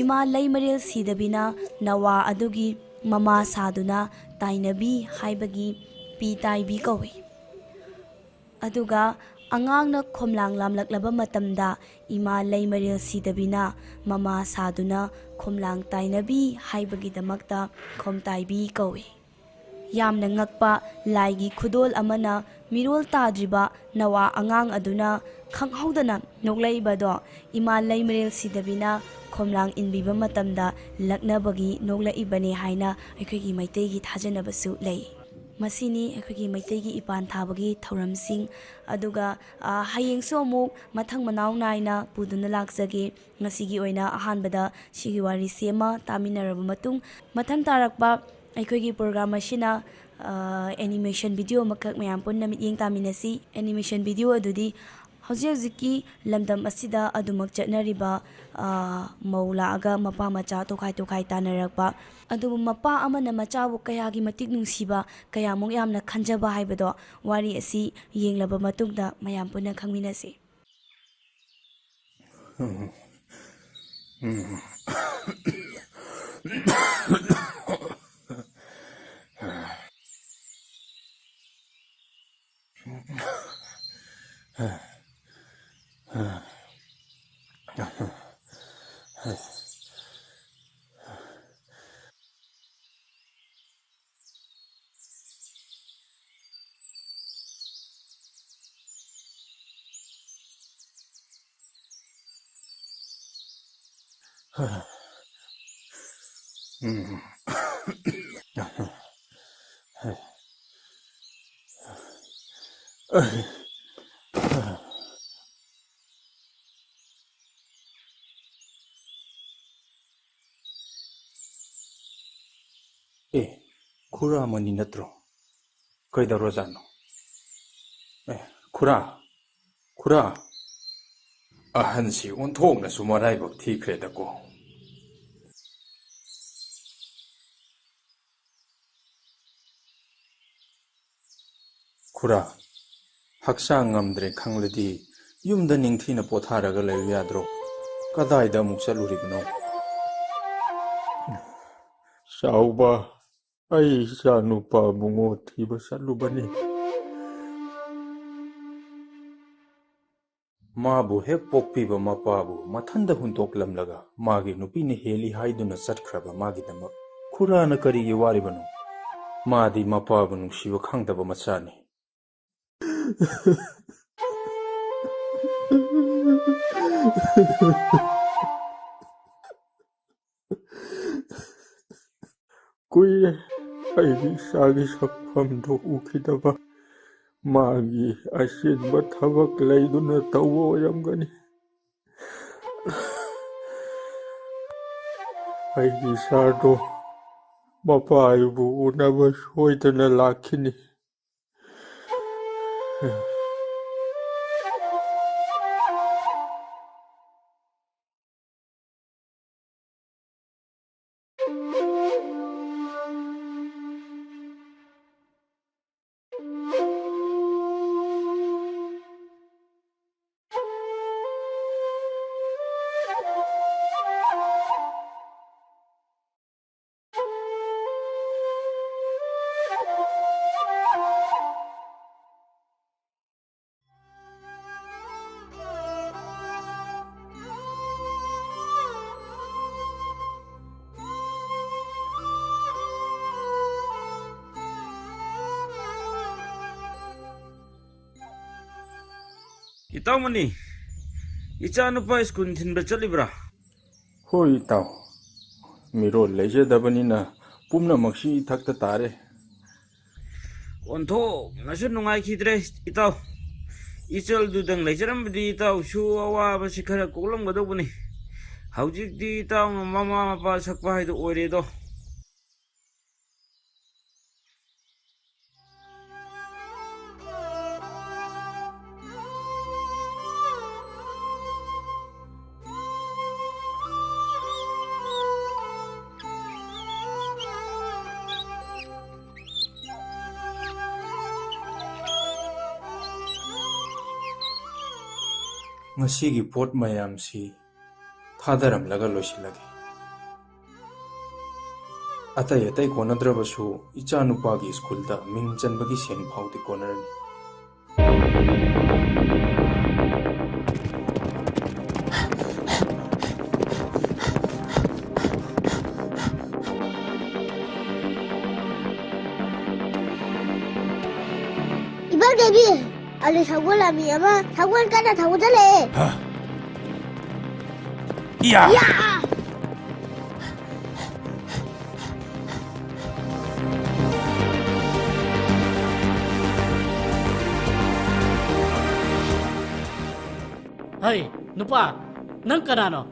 ꯏꯃꯥ ꯂꯩꯃꯔꯦꯜ ꯁꯤꯗꯕꯤꯅ ꯅꯋꯥ ꯑꯗꯨꯒꯤ ꯃꯃꯥ ꯁꯥꯗꯨꯅ ꯇꯥꯏꯅꯕꯤ ꯍꯥꯏꯕꯒꯤ ꯄꯤ ꯇꯥꯏꯕꯤ ꯀꯧꯏ꯫ ꯑꯗꯨꯒ ꯑꯉꯥꯡꯅ ꯈꯣꯝꯂꯥꯡ ꯂꯥꯝꯂꯛꯂꯕ ꯃꯇꯝꯗ ꯏꯃꯥ ꯂꯩꯃꯔꯦꯜ ꯁꯤꯗꯕꯤꯅ ꯃꯃꯥ ꯁꯥꯗꯨꯅ ꯈꯣꯝꯂꯥꯡ ꯇꯥꯏꯅꯕꯤ ꯍꯥꯏꯕꯒꯤꯗꯃꯛꯇ ꯈꯣꯝꯇꯥꯏꯕꯤ ꯀꯧꯏ꯫ ꯌꯥꯝꯅ ꯉꯛꯄ ꯂꯥꯏꯒꯤ ꯈꯨꯗꯣꯜ ꯑꯃꯅ, ꯃꯤꯔꯣꯜ ꯇꯥꯗ꯭ꯔꯤꯕ ꯅꯋꯥ ꯑꯉꯥꯡ ꯑꯗꯨꯅ ꯈꯪꯍꯧꯗꯅ ꯅꯣꯛꯂꯛꯏꯕꯗꯣ ꯏꯃꯥ ꯂꯩꯃꯔꯦꯜ ꯁꯤꯗꯕꯤꯅ ꯈꯣꯝꯂꯥꯡ ꯏꯟꯕꯤꯕ ꯃꯇꯝꯗ ꯂꯛꯅꯕꯒꯤ ꯅꯣꯛꯂꯛꯏꯕꯅꯤ ꯍꯥꯏꯅ ꯑꯩꯈꯣꯏꯒꯤ ꯃꯩꯇꯩꯒꯤ ꯊꯥꯖꯅꯕꯁꯨ ꯂꯩ꯫ ꯃꯁꯤꯅꯤ ꯑꯩꯈꯣꯏꯒꯤ ꯃꯩꯇꯩꯒꯤ ꯏꯄꯥꯟ ꯊꯥꯕꯒꯤ ꯊꯧꯔꯝꯁꯤꯡ꯫ ꯑꯗꯨꯒ, ꯑ, ꯍꯌꯦꯡꯁꯨ ꯑꯃꯨꯛ ꯃꯊꯪ ꯃꯅꯥꯎ ꯅꯥꯏꯅ ꯄꯨꯗꯨꯅ ꯂꯥꯛꯆꯒꯦ꯫ ꯉꯁꯤꯒꯤ ꯑꯣꯏꯅ ꯑꯍꯥꯟꯕꯗ ꯁꯤꯒꯤ ꯋꯥꯔꯤꯁꯤ ꯑꯃ ꯇꯥꯃꯤꯟꯅꯔꯕ ꯃꯇꯨꯡ, ꯃꯊꯪ ꯇꯥꯔꯛꯄ ꯑꯩꯈꯣꯏꯒꯤ ꯄ꯭ꯔꯣꯒ꯭ꯔꯥꯝ ꯑꯁꯤꯅ, ꯑ, ꯑꯦꯅꯤꯃꯦꯁꯟ ꯚꯤꯗꯤꯑꯣ ꯑꯃꯈꯛ ꯃꯌꯥꯝ ꯄꯨꯟꯅ ꯃꯤꯠꯌꯦꯡ ꯇꯥꯃꯤꯟꯅꯁꯤ꯫ ꯑꯦꯅꯤꯃꯦꯁꯟ ꯚꯤꯗꯤꯑꯣ ꯑꯗꯨꯗꯤ ꯍꯧꯖꯤꯛ ꯍꯧꯖꯤꯛꯀꯤ ꯂꯝꯗꯝ ꯑꯁꯤꯗ ꯑꯗꯨꯃꯛ ꯆꯠꯅꯔꯤꯕ, ꯑ, ꯃꯧ ꯂꯥꯛꯑꯒ ꯃꯄꯥ ꯃꯆꯥ ꯇꯣꯈꯥꯏ ꯇꯣꯈꯥꯏ ꯇꯥꯟꯅꯔꯛꯄ, ꯑꯗꯨꯕꯨ ꯃꯄꯥ ꯑꯃꯅ ꯃꯆꯥꯕꯨ ꯀꯌꯥꯒꯤ ꯃꯇꯤꯛ ꯅꯨꯡꯁꯤꯕ, ꯀꯌꯥꯃꯨꯛ ꯌꯥꯝꯅ ꯈꯟꯖꯕ ꯍꯥꯏꯕꯗꯣ ꯋꯥꯔꯤ ꯑꯁꯤ ꯌꯦꯡꯂꯕ ꯃꯇꯨꯡꯗ ꯃꯌꯥꯝ ꯄꯨꯟꯅ ꯈꯪꯃꯤꯟꯅꯁꯤ꯫ ꯈꯨꯔꯥꯃꯅꯤ ꯅꯠꯇ꯭ꯔꯣ? ꯀꯩꯗꯧꯔꯖꯥꯠꯅꯣ? ꯑꯦ, ꯈꯨꯔꯥ, ꯈꯨꯔꯥ꯫ ꯑꯍꯟꯁꯤ ꯑꯣꯟꯊꯣꯛꯅꯁꯨ ꯃꯔꯥꯏꯕꯛ ꯊꯤꯈ꯭ꯔꯦꯗꯀꯣ꯫ ꯈꯨꯔꯥ, ꯍꯛꯆꯥꯡ ꯉꯝꯗ꯭ꯔꯦ ꯈꯪꯂꯗꯤ ꯌꯨꯝꯗ ꯅꯤꯡꯊꯤꯅ ꯄꯣꯊꯥꯔꯒ ꯂꯩꯌꯨ ꯌꯥꯗ꯭ꯔꯣ? ꯀꯗꯥꯏꯗ ꯑꯃꯨꯛ ꯆꯠꯂꯨꯔꯤꯕꯅꯣ? ꯆꯥꯎꯕ, ꯑꯩ ꯏꯆꯥ ꯅꯨꯄꯥ ꯕꯨꯡꯉꯣ ꯊꯤꯕ ꯆꯠꯂꯨꯕꯅꯤ꯫ ꯃꯥꯕꯨ ꯍꯦꯛ ꯄꯣꯛꯄꯤꯕ ꯃꯄꯥꯕꯨ ꯃꯊꯟꯗ ꯍꯨꯟꯗꯣꯛꯂꯝꯂꯒ ꯃꯥꯒꯤ ꯅꯨꯄꯤꯅ ꯍꯦꯜꯂꯤ ꯍꯥꯏꯗꯨꯅ ꯆꯠꯈ꯭ꯔꯕ ꯃꯥꯒꯤꯗꯃꯛ ꯈꯨꯔꯥꯅ ꯀꯔꯤꯒꯤ ꯋꯥꯔꯤꯕꯅꯣ? ꯃꯥꯗꯤ ꯃꯄꯥꯕꯨ ꯅꯨꯡꯁꯤꯕ ꯈꯪꯗꯕ ꯃꯆꯥꯅꯤ꯫ ꯀꯨꯏꯔꯦ ꯑꯩꯒꯤ ꯏꯆꯥꯒꯤ ꯁꯛꯐꯝꯗꯨ ꯎꯈꯤꯗꯕ꯫ ꯃꯥꯒꯤ ꯑꯆꯤꯟꯕ ꯊꯕꯛ ꯂꯩꯗꯨꯅ ꯇꯧꯕ ꯑꯣꯏꯔꯝꯒꯅꯤ꯫ ꯑꯩꯒꯤ ꯏꯆꯥꯗꯣ ꯃꯄꯥ ꯑꯩꯕꯨ ꯎꯅꯕ ꯁꯣꯏꯗꯅ ꯂꯥꯛꯈꯤꯅꯤ꯫ ꯏꯇꯥꯎꯃꯅꯤ, ꯏꯆꯥꯅꯨꯄꯥ ꯁ꯭ꯀꯨꯜ ꯊꯤꯟꯕ ꯆꯠꯂꯤꯕ꯭ꯔꯥ? ꯍꯣꯏ ꯏꯇꯥꯎ, ꯃꯤꯔꯣꯜ ꯂꯩꯖꯗꯕꯅꯤꯅ ꯄꯨꯝꯅꯃꯛꯁꯤ ꯏꯊꯛꯇ ꯇꯥꯔꯦ꯫ ꯑꯣꯟꯊꯣꯛꯅꯁꯨ ꯅꯨꯡꯉꯥꯏꯈꯤꯗ꯭ꯔꯦ ꯏꯇꯥꯎ꯫ ꯏꯆꯜꯗꯨꯗꯪ ꯂꯩꯖꯔꯝꯕꯗꯤ ꯏꯇꯥꯎꯁꯨ ꯑꯋꯥꯕꯁꯤ ꯈꯔ ꯀꯣꯛꯂꯝꯒꯗꯧꯕꯅꯤ꯫ ꯍꯧꯖꯤꯛꯇꯤ ꯏꯇꯥꯎꯅ ꯃꯃꯥ ꯃꯄꯥ ꯁꯛꯄ ꯍꯥꯏꯗꯨ ꯑꯣꯏꯔꯦꯗꯣ꯫ ꯉꯁꯤꯒꯤ ꯄꯣꯠ ꯃꯌꯥꯝꯁꯤ ꯊꯥꯗꯔꯝꯂꯒ ꯂꯣꯏꯁꯤꯜꯂꯒꯦ꯫ ꯑꯇꯩ ꯑꯇꯩ ꯀꯣꯟꯅꯗ꯭ꯔꯕꯁꯨ ꯏꯆꯥꯅꯨꯄꯥꯒꯤ ꯁ꯭ꯀꯨꯜꯗ ꯃꯤꯡ ꯆꯟꯕꯒꯤ ꯁꯦꯟ ꯐꯥꯎꯗꯤ ꯀꯣꯟꯅꯔꯅꯤ꯫ ꯏꯕꯥ ꯗꯦꯕꯤ, ꯑꯂꯨ ꯁꯒꯣꯜ ꯂꯥꯝꯃꯤ ꯑꯃ ꯁꯒꯣꯜ ꯀꯟꯅ ꯊꯧꯒꯠꯂꯛꯑꯦ꯫ ꯍꯥ? ꯏꯌꯥ! ꯏꯌꯥ! ꯍꯩ, ꯅꯨꯄꯥ, ꯅꯪ ꯀꯅꯥꯅꯣ?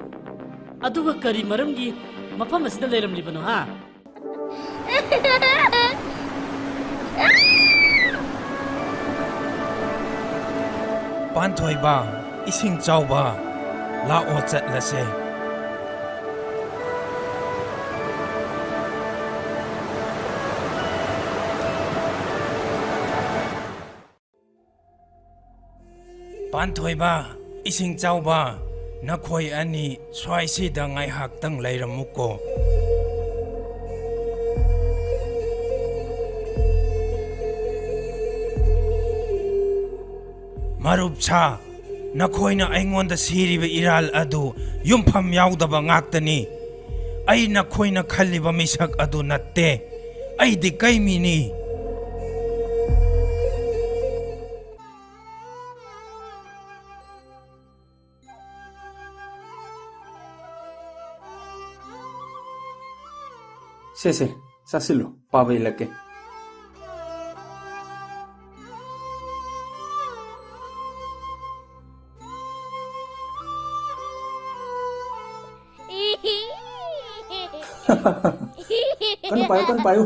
ꯑꯗꯨꯒ ꯀꯔꯤ ꯃꯔꯝꯒꯤ ꯃꯐꯝ ꯑꯁꯤꯗ ꯂꯩꯔꯝꯂꯤꯕꯅꯣ, ꯍꯥ? ꯄꯥꯟꯊꯣꯏꯕ, ꯏꯁꯤꯡ ꯆꯥꯎꯕ, ꯂꯥꯛꯑꯣ ꯆꯠꯂꯁꯦ꯫ ꯄꯥꯟꯊꯣꯏꯕ, ꯏꯁꯤꯡ ꯆꯥꯎꯕ, ꯅꯈꯣꯏ ꯑꯅꯤ ꯁ꯭ꯋꯥꯏꯁꯤꯗ ꯉꯥꯏꯍꯥꯛꯇꯪ ꯂꯩꯔꯝꯃꯨꯀꯣ꯫ ꯃꯔꯨꯞ ꯁꯥ, ꯅꯈꯣꯏꯅ ꯑꯩꯉꯣꯟꯗ ꯁꯤꯔꯤꯕ ꯏꯔꯥꯜ ꯑꯗꯨ ꯌꯨꯝꯐꯝ ꯌꯥꯎꯗꯕ ꯉꯥꯛꯇꯅꯤ꯫ ꯑꯩ ꯅꯈꯣꯏꯅ ꯈꯜꯂꯤꯕ ꯃꯤꯁꯛ ꯑꯗꯨ ꯅꯠꯇꯦ꯫ ꯑꯩꯗꯤ ꯀꯩ ꯃꯤꯅꯤ꯫ ꯁꯦ, ꯁꯦ, ꯆꯥꯁꯤꯜꯂꯨ, ꯄꯥꯕ ꯏꯜꯂꯛꯀꯦ꯫ ꯀꯟꯅ ꯄꯥꯏꯌꯨ, ꯀꯟꯅ ꯄꯥꯏꯌꯨ꯫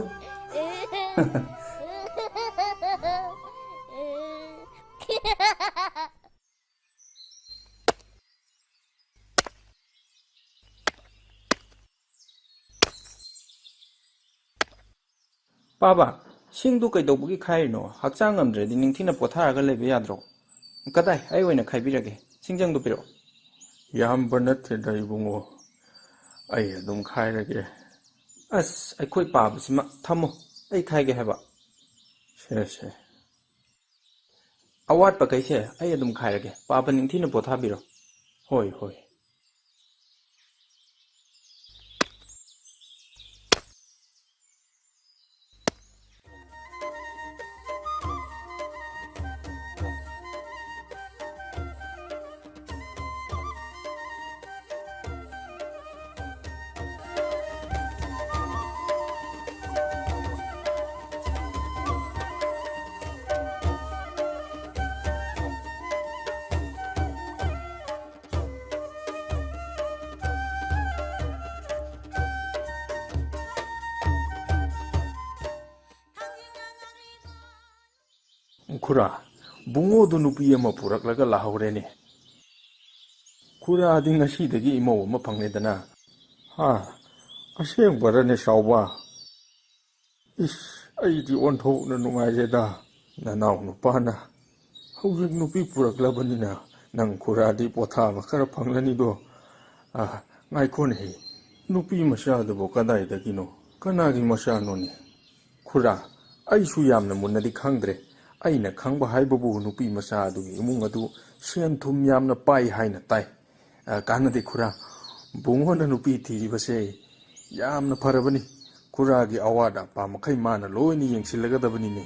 ꯄꯥꯕ, ꯁꯤꯡꯗꯨ ꯀꯩꯗꯧꯕꯒꯤ ꯈꯥꯏꯔꯤꯅꯣ? ꯍꯛꯆꯥꯡ ꯉꯝꯗ꯭ꯔꯗꯤ ꯅꯤꯡꯊꯤꯅ ꯄꯣꯊꯥꯔꯒ ꯂꯩꯕ ꯌꯥꯗ꯭ꯔꯣ? ꯀꯗꯥꯏ, ꯑꯩ ꯑꯣꯏꯅ ꯈꯥꯏꯕꯤꯔꯒꯦ꯫ ꯁꯤꯡꯖꯪꯗꯣ ꯄꯤꯔꯛꯑꯣ꯫ ꯌꯥꯝꯕ ꯅꯠꯇꯦꯗ, ꯏꯕꯨꯡꯉꯣ꯫ ꯑꯩ ꯑꯗꯨꯝ ꯈꯥꯏꯔꯒꯦ꯫ ꯑꯁ, ꯑꯩꯈꯣꯏ ꯄꯥꯕꯁꯤꯃ ꯊꯝꯃꯣ꯫ ꯑꯩ ꯈꯥꯏꯒꯦ ꯍꯥꯏꯕ꯫ ꯁꯦ, ꯁꯦ꯫ ꯑꯋꯥꯠꯄꯈꯩꯁꯦ ꯑꯩ ꯑꯗꯨꯝ ꯈꯥꯏꯔꯒꯦ꯫ ꯄꯥꯕ ꯅꯤꯡꯊꯤꯅ ꯄꯣꯊꯥꯕꯤꯔꯣ꯫ ꯍꯣꯏ, ꯍꯣꯏ꯫ ꯈꯨꯔꯥ, ꯕꯨꯡꯉꯣꯗꯨ ꯅꯨꯄꯤ ꯑꯃ ꯄꯨꯔꯛꯂꯒ ꯂꯥꯛꯍꯧꯔꯦꯅꯦ꯫ ꯈꯨꯔꯥꯗꯤ ꯉꯁꯤꯗꯒꯤ ꯏꯃꯧ ꯑꯃ ꯐꯪꯂꯦꯗꯅ꯫ ꯍꯥ? ꯑꯁꯦꯡꯕꯔꯅꯦ, ꯆꯥꯎꯕ? ꯏꯁ, ꯑꯩꯗꯤ ꯑꯣꯟꯊꯣꯛꯅ ꯅꯨꯡꯉꯥꯏꯔꯦꯗ꯫ ꯅꯅꯥꯎ ꯅꯨꯄꯥꯅ ꯍꯧꯖꯤꯛ ꯅꯨꯄꯤ ꯄꯨꯔꯛꯂꯕꯅꯤꯅ ꯅꯪ ꯈꯨꯔꯥꯗꯤ ꯄꯣꯊꯥꯕ ꯈꯔ ꯐꯪꯂꯅꯤꯗꯣ꯫ ꯑ, ꯉꯥꯏꯈꯣꯅꯦꯍꯦ, ꯅꯨꯄꯤ ꯃꯆꯥꯗꯨꯕꯨ ꯀꯗꯥꯏꯗꯒꯤꯅꯣ? ꯀꯅꯥꯒꯤ ꯃꯆꯥꯅꯣꯅꯦ? ꯈꯨꯔꯥ, ꯑꯩꯁꯨ ꯌꯥꯝꯅ ꯃꯨꯟꯅꯗꯤ ꯈꯪꯗ꯭ꯔꯦ꯫ ꯑꯩꯅ ꯈꯪꯕ ꯍꯥꯏꯕꯕꯨ ꯅꯨꯄꯤ ꯃꯆꯥ ꯑꯗꯨꯒꯤ ꯏꯃꯨꯡ ꯑꯗꯨ ꯁꯦꯟ ꯊꯨꯝ ꯌꯥꯝꯅ ꯄꯥꯏ ꯍꯥꯏꯅ ꯇꯥꯏ꯫ ꯑ, ꯀꯥꯟꯅꯗꯦ ꯈꯨꯔꯥ, ꯕꯨꯡꯉꯣꯅ ꯅꯨꯄꯤ ꯊꯤꯔꯤꯕꯁꯦ ꯌꯥꯝꯅ ꯐꯔꯕꯅꯤ꯫ ꯈꯨꯔꯥꯒꯤ ꯑꯋꯥꯠ ꯑꯄꯥ ꯃꯈꯩ ꯃꯥꯅ ꯂꯣꯏꯅ ꯌꯦꯡꯁꯤꯜꯂꯒꯗꯕꯅꯤꯅꯦ꯫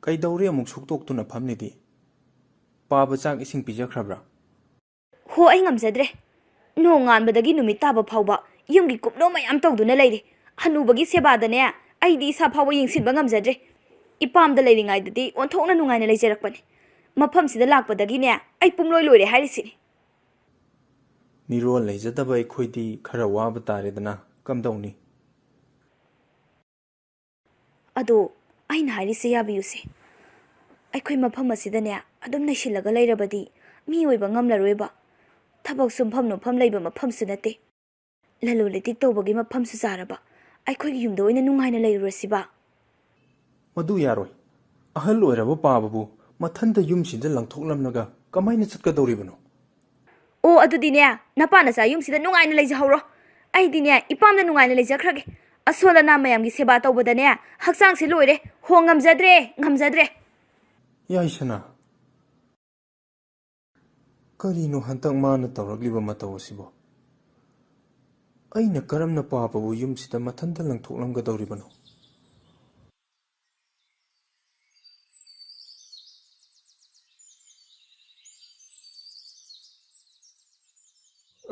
ꯀꯩꯗꯧꯔꯦ ꯑꯃꯨꯛ ꯁꯨꯛꯇꯣꯛꯇꯨꯅ ꯐꯝꯂꯤꯗꯤ? ꯄꯥꯕ ꯆꯥꯛ ꯏꯁꯤꯡ ꯄꯤꯖꯈ꯭ꯔꯕ꯭ꯔꯥ? ꯍꯣ, ꯑꯩ ꯉꯝꯖꯗ꯭ꯔꯦ꯫ ꯅꯣꯡꯉꯥꯟꯕꯗꯒꯤ ꯅꯨꯃꯤꯠ ꯇꯥꯕ ꯐꯥꯎꯕ ꯌꯨꯝꯒꯤ ꯀꯨꯞꯅꯣ ꯃꯌꯥꯝ ꯇꯧꯗꯨꯅ ꯂꯩꯔꯦ꯫ ꯍꯅꯨꯕꯒꯤ ꯁꯦꯕꯥꯗꯅꯦ, ꯑꯩꯗꯤ ꯏꯁꯥ ꯐꯥꯎꯕ ꯌꯦꯡꯁꯤꯟꯕ ꯉꯝꯖꯗ꯭ꯔꯦ꯫ ꯏꯄꯥꯝꯗ ꯂꯩꯔꯤꯉꯩꯗꯗꯤ ꯑꯣꯟꯊꯣꯛꯅ ꯅꯨꯡꯉꯥꯏꯅ ꯂꯩꯖꯔꯛꯄꯅꯦ꯫ ꯃꯐꯝꯁꯤꯗ ꯂꯥꯛꯄꯗꯒꯤꯅꯦ, ꯑꯩ ꯄꯨꯡꯂꯣꯏ ꯂꯣꯏꯔꯦ ꯍꯥꯏꯔꯤꯁꯤꯅꯤ꯫ ꯃꯤꯔꯣꯜ ꯂꯩꯖꯗꯕ ꯑꯩꯈꯣꯏꯗꯤ ꯈꯔ ꯋꯥꯕ ꯇꯥꯔꯦꯗꯅ, ꯀꯝꯗꯧꯅꯤ? ꯑꯗꯣ ꯑꯩꯅ ꯍꯥꯏꯔꯤꯁꯦ ꯌꯥꯕꯤꯌꯨꯁꯦ꯫ ꯑꯩꯈꯣꯏ ꯃꯐꯝ ꯑꯁꯤꯗꯅꯦ ꯑꯗꯨꯝ ꯂꯩꯁꯤꯜꯂꯒ ꯂꯩꯔꯕꯗꯤ ꯃꯤ ꯑꯣꯏꯕ ꯉꯝꯂꯔꯣꯏꯕ꯫ ꯊꯕꯛ ꯁꯨꯝꯐꯝ ꯅꯣꯝꯐꯝ ꯂꯩꯕ ꯃꯐꯝꯁꯨ ꯅꯠꯇꯦ꯫ ꯂꯂꯣꯟ ꯏꯇꯤꯛ ꯇꯧꯕꯒꯤ ꯃꯐꯝꯁꯨ ꯆꯥꯔꯕ꯫ ꯑꯩꯈꯣꯏꯒꯤ ꯌꯨꯝꯗ ꯑꯣꯏꯅ ꯅꯨꯡꯉꯥꯏꯅ ꯂꯩꯔꯨꯔꯁꯤꯕ꯫ ꯃꯗꯨ ꯌꯥꯔꯣꯏ꯫ ꯑꯍꯜ ꯑꯣꯏꯔꯕ ꯄꯥꯕꯕꯨ ꯃꯊꯟꯇ ꯌꯨꯝꯁꯤꯗ ꯂꯪꯊꯣꯛꯂꯝꯂꯒ ꯀꯃꯥꯏꯅ ꯆꯠꯀꯗꯧꯔꯤꯕꯅꯣ? ꯑꯣ, ꯑꯗꯨꯗꯤꯅꯦ, ꯅꯄꯥ ꯅꯆꯥ ꯌꯨꯝꯁꯤꯗ ꯅꯨꯡꯉꯥꯏꯅ ꯂꯩꯖꯍꯧꯔꯣ꯫ ꯑꯩꯗꯤꯅꯦ, ꯏꯄꯥꯝꯗ ꯅꯨꯡꯉꯥꯏꯅ ꯂꯩꯖꯈ꯭ꯔꯒꯦ꯫ ꯑꯁꯣꯜ ꯑꯅꯥ ꯃꯌꯥꯝꯒꯤ ꯁꯦꯕꯥ ꯇꯧꯕꯗꯅꯦ, ꯍꯛꯆꯥꯡꯁꯦ ꯂꯣꯏꯔꯦ꯫ ꯍꯣ, ꯉꯝꯖꯗ꯭ꯔꯦ, ꯉꯝꯖꯗ꯭ꯔꯦ꯫ ꯌꯥꯏꯁꯅꯥ, ꯀꯔꯤꯅꯣ ꯍꯟꯇꯛ ꯃꯥꯅ ꯇꯧꯔꯛꯂꯤꯕ ꯃꯇꯧ ꯑꯁꯤꯕꯣ? ꯑꯩꯅ ꯀꯔꯝꯅ ꯄꯥꯕꯕꯨ ꯌꯨꯝꯁꯤꯗ ꯃꯊꯟꯇ ꯂꯪꯊꯣꯛꯂꯝꯒꯗꯧꯔꯤꯕꯅꯣ?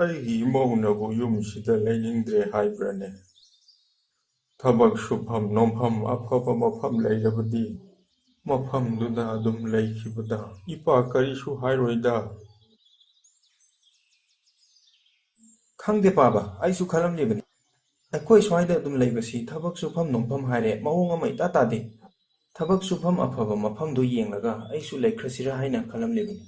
ꯑꯩꯒꯤ ꯏꯃꯧꯅꯕꯨ ꯌꯨꯝꯁꯤꯗ ꯂꯩꯅꯤꯡꯗ꯭ꯔꯦ ꯍꯥꯏꯕ꯭ꯔꯅꯦ? ꯊꯕꯛ ꯁꯨꯐꯝ ꯅꯣꯝꯐꯝ ꯑꯐꯕ ꯃꯐꯝ ꯂꯩꯔꯕꯗꯤ ꯃꯐꯝꯗꯨꯗ ꯑꯗꯨꯝ ꯂꯩꯈꯤꯕꯗ ꯏꯄꯥ ꯀꯔꯤꯁꯨ ꯍꯥꯏꯔꯣꯏꯗ꯫ ꯈꯪꯗꯦ ꯄꯥꯕ, ꯑꯩꯁꯨ ꯈꯜꯂꯝꯂꯤꯕꯅꯤ꯫ ꯑꯩꯈꯣꯏ ꯁ꯭ꯋꯥꯏꯗ ꯑꯗꯨꯝ ꯂꯩꯕꯁꯤ ꯊꯕꯛ ꯁꯨꯐꯝ ꯅꯣꯝꯐꯝ ꯍꯥꯏꯔꯦ ꯃꯑꯣꯡ ꯑꯃ ꯏꯇꯥ ꯇꯥꯗꯦ꯫ ꯊꯕꯛ ꯁꯨꯐꯝ ꯑꯐꯕ ꯃꯐꯝꯗꯨ ꯌꯦꯡꯂꯒ ꯑꯩꯁꯨ ꯂꯩꯈ꯭ꯔꯁꯤꯔꯥ ꯍꯥꯏꯅ ꯈꯜꯂꯝꯂꯤꯕꯅꯤ꯫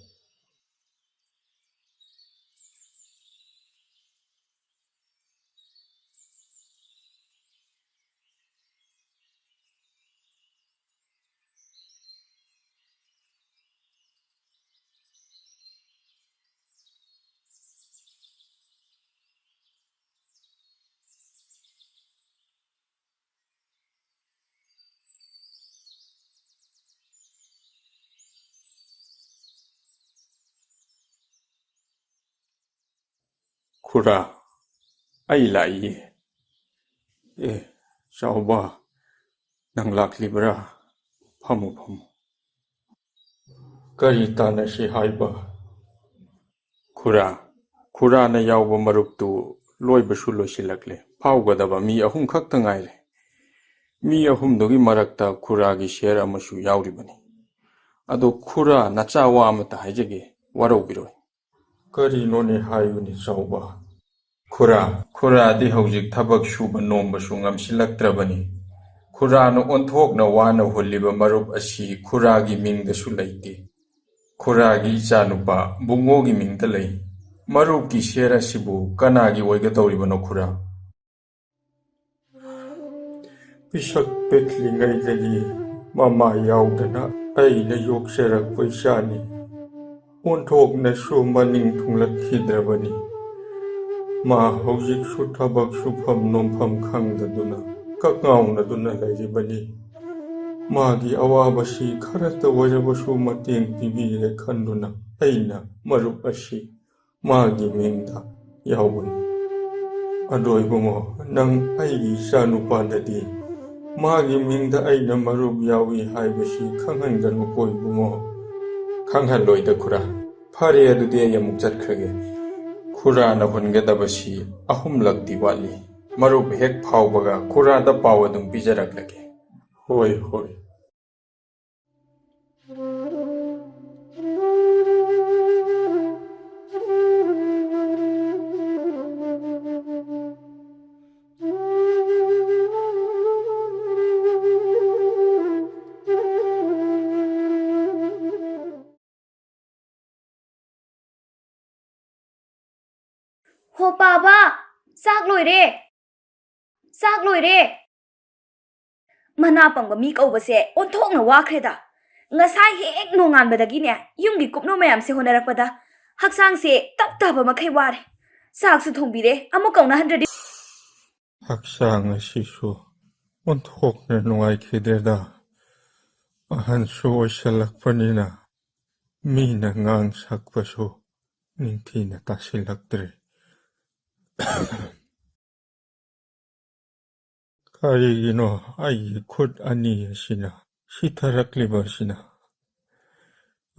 ꯈꯨꯔꯥ, ꯑꯩ ꯂꯥꯛꯏꯌꯦ꯫ ꯑꯦ, ꯆꯥꯎꯕ, ꯅꯪ ꯂꯥꯛꯂꯤꯕ꯭ꯔꯥ? ꯐꯝꯃꯨ, ꯐꯝꯃꯨ꯫ ꯀꯔꯤ ꯇꯥꯟꯅꯁꯤ ꯍꯥꯏꯕ? ꯈꯨꯔꯥ, ꯈꯨꯔꯥꯅ ꯌꯥꯎꯕ ꯃꯔꯨꯞꯇꯨ ꯂꯣꯏꯕꯁꯨ ꯂꯣꯏꯁꯤꯜꯂꯛꯂꯦ꯫ ꯐꯥꯎꯒꯗꯕ ꯃꯤ ꯑꯍꯨꯝ ꯈꯛꯇ ꯉꯥꯏꯔꯦ꯫ ꯃꯤ ꯑꯍꯨꯝꯗꯨꯒꯤ ꯃꯔꯛꯇ ꯈꯨꯔꯥꯒꯤ ꯁꯦꯌꯔ ꯑꯃꯁꯨ ꯌꯥꯎꯔꯤꯕꯅꯤ꯫ ꯑꯗꯣ ꯈꯨꯔꯥ, ꯅꯆꯥ ꯋꯥ ꯑꯃꯇ ꯍꯥꯏꯖꯒꯦ, ꯋꯥꯔꯧꯕꯤꯔꯣꯏ꯫ ꯀꯔꯤꯅꯣꯅꯦ ꯍꯥꯏꯌꯨꯅꯦ ꯆꯥꯎꯕ꯫ ꯈꯨꯔꯥ, ꯈꯨꯔꯥꯗꯤ ꯍꯧꯖꯤꯛ ꯊꯕꯛ ꯁꯨꯕ ꯅꯣꯝꯕꯁꯨ ꯉꯝꯁꯤꯜꯂꯛꯇ꯭ꯔꯕꯅꯤ꯫ ꯈꯨꯔꯥꯅ ꯑꯣꯟꯊꯣꯛꯅ ꯋꯥꯅ ꯍꯨꯜꯂꯤꯕ ꯃꯔꯨꯞ ꯑꯁꯤ ꯈꯨꯔꯥꯒꯤ ꯃꯤꯡꯗꯁꯨ ꯂꯩꯇꯦ꯫ ꯈꯨꯔꯥꯒꯤ ꯏꯆꯥꯅꯨꯄꯥ ꯕꯨꯡꯉꯣꯒꯤ ꯃꯤꯡꯗ ꯂꯩ꯫ ꯃꯔꯨꯞꯀꯤ ꯁꯦꯔ ꯑꯁꯤꯕꯨ ꯀꯅꯥꯒꯤ ꯑꯣꯏꯒꯗꯧꯔꯤꯕꯅꯣ, ꯈꯨꯔꯥ? ꯄꯤꯁꯛ ꯄꯤꯛꯂꯤꯉꯩꯗꯒꯤ ꯃꯃꯥ ꯌꯥꯎꯗꯅ ꯑꯩꯅ ꯌꯣꯛꯆꯔꯛꯄ ꯏꯆꯥꯅꯤ꯫ ꯑꯣꯟꯊꯣꯛꯅꯁꯨ ꯃꯅꯤꯡ ꯊꯨꯡꯂꯛꯈꯤꯗ꯭ꯔꯕꯅꯤ꯫ ꯃꯥ ꯍꯧꯖꯤꯛꯁꯨ ꯊꯕꯛ ꯁꯨꯐꯝ ꯅꯣꯝꯐꯝ ꯈꯪꯗꯗꯨꯅ ꯀꯛꯉꯥꯎꯅꯗꯨꯅ ꯂꯩꯔꯤꯕꯅꯤ꯫ ꯃꯥꯒꯤ ꯑꯋꯥꯕꯁꯤ ꯈꯔꯇ ꯑꯣꯏꯔꯕꯁꯨ ꯃꯇꯦꯡ ꯄꯤꯕꯤꯔꯦ ꯈꯟꯗꯨꯅ ꯑꯩꯅ ꯃꯔꯨꯞ ꯑꯁꯤ ꯃꯥꯒꯤ ꯃꯤꯡꯗ ꯌꯥꯎꯕꯅꯤ꯫ ꯑꯗꯣ ꯏꯕꯨꯡꯉꯣ, ꯅꯪ ꯑꯩꯒꯤ ꯏꯆꯥꯅꯨꯄꯥꯗꯗꯤ ꯃꯥꯒꯤ ꯃꯤꯡꯗ ꯑꯩꯅ ꯃꯔꯨꯞ ꯌꯥꯎꯏ ꯍꯥꯏꯕꯁꯤ ꯈꯪꯍꯟꯒꯅꯨꯀꯣ ꯏꯕꯨꯡꯉꯣ꯫ ꯈꯪꯍꯜꯂꯣꯏꯗ ꯈꯨꯔꯥ꯫ ꯐꯔꯦ, ꯑꯗꯨꯗꯤ ꯑꯩ ꯑꯃꯨꯛ ꯆꯠꯈ꯭ꯔꯒꯦ꯫ ꯈꯨꯔꯥꯅ ꯍꯨꯟꯒꯗꯕꯁꯤ ꯑꯍꯨꯝꯂꯛꯇꯤ ꯋꯥꯠꯂꯤ꯫ ꯃꯔꯨꯞ ꯍꯦꯛ ꯐꯥꯎꯕꯒ ꯈꯨꯔꯥꯗ ꯄꯥꯎ ꯑꯗꯨꯝ ꯄꯤꯖꯔꯛꯂꯒꯦ꯫ ꯍꯣꯏ, ꯍꯣꯏ꯫ ꯍꯣ ꯄꯥꯕ, ꯆꯥꯛ ꯂꯣꯏꯔꯦ꯫ ꯆꯥꯛ ꯂꯣꯏꯔꯦ꯫ ꯃꯅꯥ ꯄꯪꯕ ꯃꯤ ꯀꯧꯕꯁꯦ ꯑꯣꯟꯊꯣꯛꯅ ꯋꯥꯈ꯭ꯔꯦꯗ꯫ ꯉꯁꯥꯏ ꯍꯦꯛ ꯅꯣꯡꯉꯥꯟꯕꯗꯒꯤꯅꯦ, ꯌꯨꯝꯒꯤ ꯀꯨꯞꯅꯣ ꯃꯌꯥꯝꯁꯦ ꯍꯣꯠꯅꯔꯛꯄꯗ ꯍꯛꯆꯥꯡꯁꯦ ꯇꯞ ꯇꯥꯕ ꯃꯈꯩ ꯋꯥꯔꯦ꯫ ꯆꯥꯛꯁꯨ ꯊꯣꯡꯕꯤꯔꯦ, ꯑꯃꯨꯛ ꯀꯧꯅꯍꯟꯗ꯭ꯔꯗꯤ꯫ ꯍꯛꯆꯥꯡ ꯑꯁꯤꯁꯨ ꯑꯣꯟꯊꯣꯛꯅ ꯅꯨꯡꯉꯥꯏꯈꯤꯗ꯭ꯔꯦꯗ꯫ ꯑꯍꯟꯁꯨ ꯑꯣꯏꯁꯜꯂꯛꯄꯅꯤꯅ ꯃꯤꯅ ꯉꯥꯡ ꯁꯛꯄꯁꯨ ꯅꯤꯡꯊꯤꯅ ꯇꯥꯁꯤꯜꯂꯛꯇ꯭ꯔꯦ꯫ ꯀꯔꯤꯒꯤꯅꯣ ꯑꯩꯒꯤ ꯈꯨꯠ ꯑꯅꯤ ꯑꯁꯤꯅ ꯁꯤꯊꯔꯛꯂꯤꯕ ꯑꯁꯤꯅ?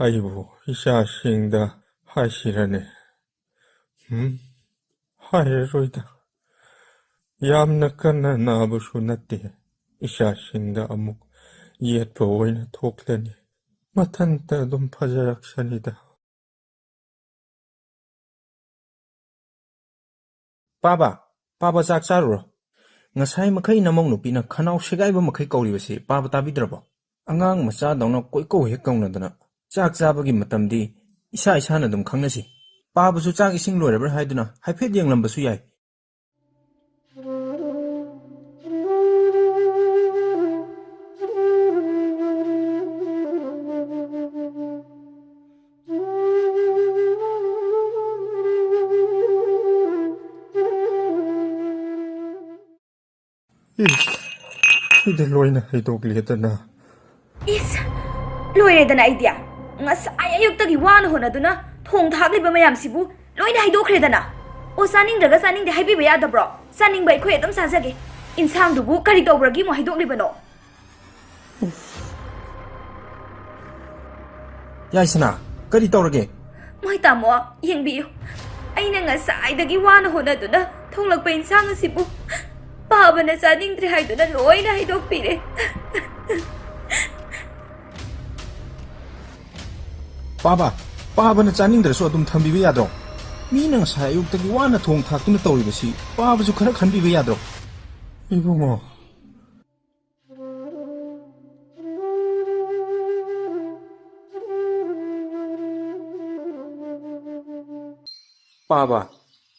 ꯑꯩꯕꯨ ꯏꯆꯥꯁꯤꯡꯗ ꯍꯥꯏꯁꯤꯔꯅꯦ? ꯎꯝ, ꯍꯥꯏꯔꯔꯣꯏꯗ꯫ ꯌꯥꯝꯅ ꯀꯟꯅ ꯅꯥꯕꯁꯨ ꯅꯠꯇꯦ꯫ ꯏꯆꯥꯁꯤꯡꯗ ꯑꯃꯨꯛ ꯌꯦꯠꯄ ꯑꯣꯏꯅ ꯊꯣꯛꯂꯅꯤ꯫ ꯃꯊꯟꯇ ꯑꯗꯨꯝ ꯐꯖꯔꯛꯁꯅꯤꯗ꯫ ꯄꯥꯕ, ꯄꯥꯕ, ꯆꯥꯛ ꯆꯥꯔꯨꯔꯣ꯫ ꯉꯁꯥꯏ ꯃꯈꯩ ꯅꯃꯧ ꯅꯨꯄꯤꯅ ꯈꯅꯥꯎ ꯁꯦꯒꯥꯏꯕ ꯃꯈꯩ ꯀꯧꯔꯤꯕꯁꯤ ꯄꯥꯕ ꯇꯥꯕꯤꯗ꯭ꯔꯕꯣ? ꯑꯉꯥꯡ ꯃꯆꯥꯗꯧꯅ ꯀꯣꯏꯀꯧ ꯍꯦꯛ ꯀꯧꯅꯗꯅ ꯆꯥꯛ ꯆꯥꯕꯒꯤ ꯃꯇꯝꯗꯤ ꯏꯁꯥ ꯏꯁꯥꯅ ꯑꯗꯨꯝ ꯈꯪꯅꯁꯤ꯫ ꯄꯥꯕꯁꯨ ꯆꯥꯛ ꯏꯁꯤꯡ ꯂꯣꯏꯔꯕ꯭ꯔꯥ ꯍꯥꯏꯗꯨꯅ ꯍꯥꯏꯐꯦꯠ ꯌꯦꯡꯂꯝꯕꯁꯨ ꯌꯥꯏ꯫ ꯏꯁ, ꯁꯤꯗ ꯂꯣꯏꯅ ꯍꯩꯗꯣꯛꯂꯦꯗꯅ꯫ ꯏꯁ! ꯂꯣꯏꯔꯦꯗꯅ ꯑꯩꯗꯤ꯫ ꯉꯁꯥꯏ ꯑꯌꯨꯛꯇꯒꯤ ꯋꯥꯅ ꯍꯣꯠꯅꯗꯨꯅ ꯊꯣꯡ ꯊꯥꯛꯂꯤꯕ ꯃꯌꯥꯝꯁꯤꯕꯨ ꯂꯣꯏꯅ ꯍꯩꯗꯣꯛꯈ꯭ꯔꯦꯗꯅ꯫ ꯑꯣ, ꯆꯥꯅꯤꯡꯗ꯭ꯔꯒ ꯆꯥꯅꯤꯡꯗꯦ ꯍꯥꯏꯕꯤꯕ ꯌꯥꯗꯕ꯭ꯔꯣ? ꯆꯥꯅꯤꯡꯕ ꯑꯩꯈꯣꯏ ꯑꯗꯨꯝ ꯆꯥꯖꯒꯦ꯫ ꯏꯟꯁꯥꯡꯗꯨꯕꯨ ꯀꯔꯤ ꯇꯧꯕ꯭ꯔꯒꯤ ꯑꯃꯨꯛ ꯍꯩꯗꯣꯛꯂꯤꯕꯅꯣ? ꯌꯥꯏꯁꯅꯥ, ꯀꯔꯤ ꯇꯧꯔꯒꯦ? ꯃꯣꯏ ꯇꯥꯃꯣ, ꯌꯦꯡꯕꯤꯌꯨ꯫ ꯑꯩꯅ ꯉꯁꯥꯏꯗꯒꯤ ꯋꯥꯅ ꯍꯣꯠꯅꯗꯨꯅ ꯊꯣꯡꯂꯛꯄ ꯏꯟꯁꯥꯡ ꯑꯁꯤꯕꯨ ꯄꯥꯕꯅ ꯆꯥꯅꯤꯡꯗ꯭ꯔꯦ ꯍꯥꯏꯗꯨꯅ ꯂꯣꯏꯅ ꯍꯩꯗꯣꯛꯄꯤꯔꯦ꯫ ꯄꯥꯕ, ꯄꯥꯕꯅ ꯆꯥꯅꯤꯡꯗ꯭ꯔꯁꯨ ꯑꯗꯨꯝ ꯊꯝꯕꯤꯕ ꯌꯥꯗ꯭ꯔꯣ? ꯃꯤꯅ ꯉꯁꯥꯏ ꯑꯌꯨꯛꯇꯒꯤ ꯋꯥꯅ ꯊꯣꯡ ꯊꯥꯛꯇꯨꯅ ꯇꯧꯔꯤꯕꯁꯤ ꯄꯥꯕꯁꯨ ꯈꯔ ꯈꯟꯕꯤꯕ ꯌꯥꯗ꯭ꯔꯣ? ꯏꯕꯨꯡꯉꯣ꯫ ꯄꯥꯕ,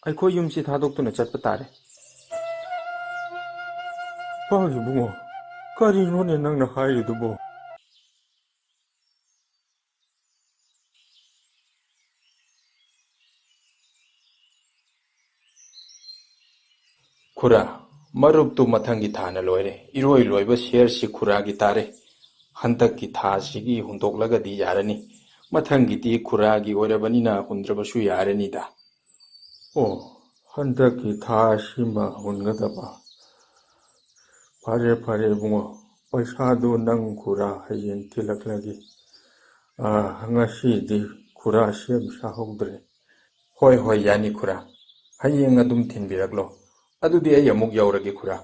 ꯑꯩꯈꯣꯏ ꯌꯨꯝꯁꯤ ꯊꯥꯗꯣꯛꯇꯨꯅ ꯆꯠꯄ ꯇꯥꯔꯦ꯫ ꯄꯥ ꯏꯕꯨꯡꯉꯣ, ꯀꯔꯤꯅꯣꯅꯦ ꯅꯪꯅ ꯍꯥꯏꯔꯤꯗꯨꯕꯣ? ꯈꯨꯔꯥ, ꯃꯔꯨꯞꯇꯨ ꯃꯊꯪꯒꯤ ꯊꯥꯅ ꯂꯣꯏꯔꯦ꯫ ꯏꯔꯣꯏ ꯂꯣꯏꯕ ꯁꯤꯌꯔꯁꯤ ꯈꯨꯔꯥꯒꯤ ꯇꯥꯔꯦ꯫ ꯍꯟꯗꯛꯀꯤ ꯊꯥꯁꯤꯒꯤ ꯍꯨꯟꯗꯣꯛꯂꯒꯗꯤ ꯌꯥꯔꯅꯤ꯫ ꯃꯊꯪꯒꯤꯗꯤ ꯈꯨꯔꯥꯒꯤ ꯑꯣꯏꯔꯕꯅꯤꯅ ꯍꯨꯟꯗ꯭ꯔꯕꯁꯨ ꯌꯥꯔꯅꯤꯗ꯫ ꯑꯣ, ꯍꯟꯗꯛꯀꯤ ꯊꯥ ꯑꯁꯤꯃ ꯍꯨꯟꯒꯗꯕ꯫ ꯐꯔꯦ, ꯐꯔꯦ ꯏꯕꯨꯡꯉꯣ, ꯄꯩꯁꯥꯗꯨ ꯅꯪ ꯈꯨꯔꯥ ꯍꯌꯦꯡ ꯊꯤꯜꯂꯛꯂꯒꯦ꯫ ꯑꯥ, ꯉꯁꯤꯗꯤ ꯈꯨꯔꯥ ꯁꯦꯝ ꯁꯥꯍꯧꯗ꯭ꯔꯦ꯫ ꯍꯣꯏ, ꯍꯣꯏ, ꯌꯥꯅꯤ ꯈꯨꯔꯥ꯫ ꯍꯌꯦꯡ ꯑꯗꯨꯝ ꯊꯤꯟꯕꯤꯔꯛꯂꯣ꯫ ꯑꯗꯨꯗꯤ ꯑꯩ ꯑꯃꯨꯛ ꯌꯧꯔꯒꯦ ꯈꯨꯔꯥ꯫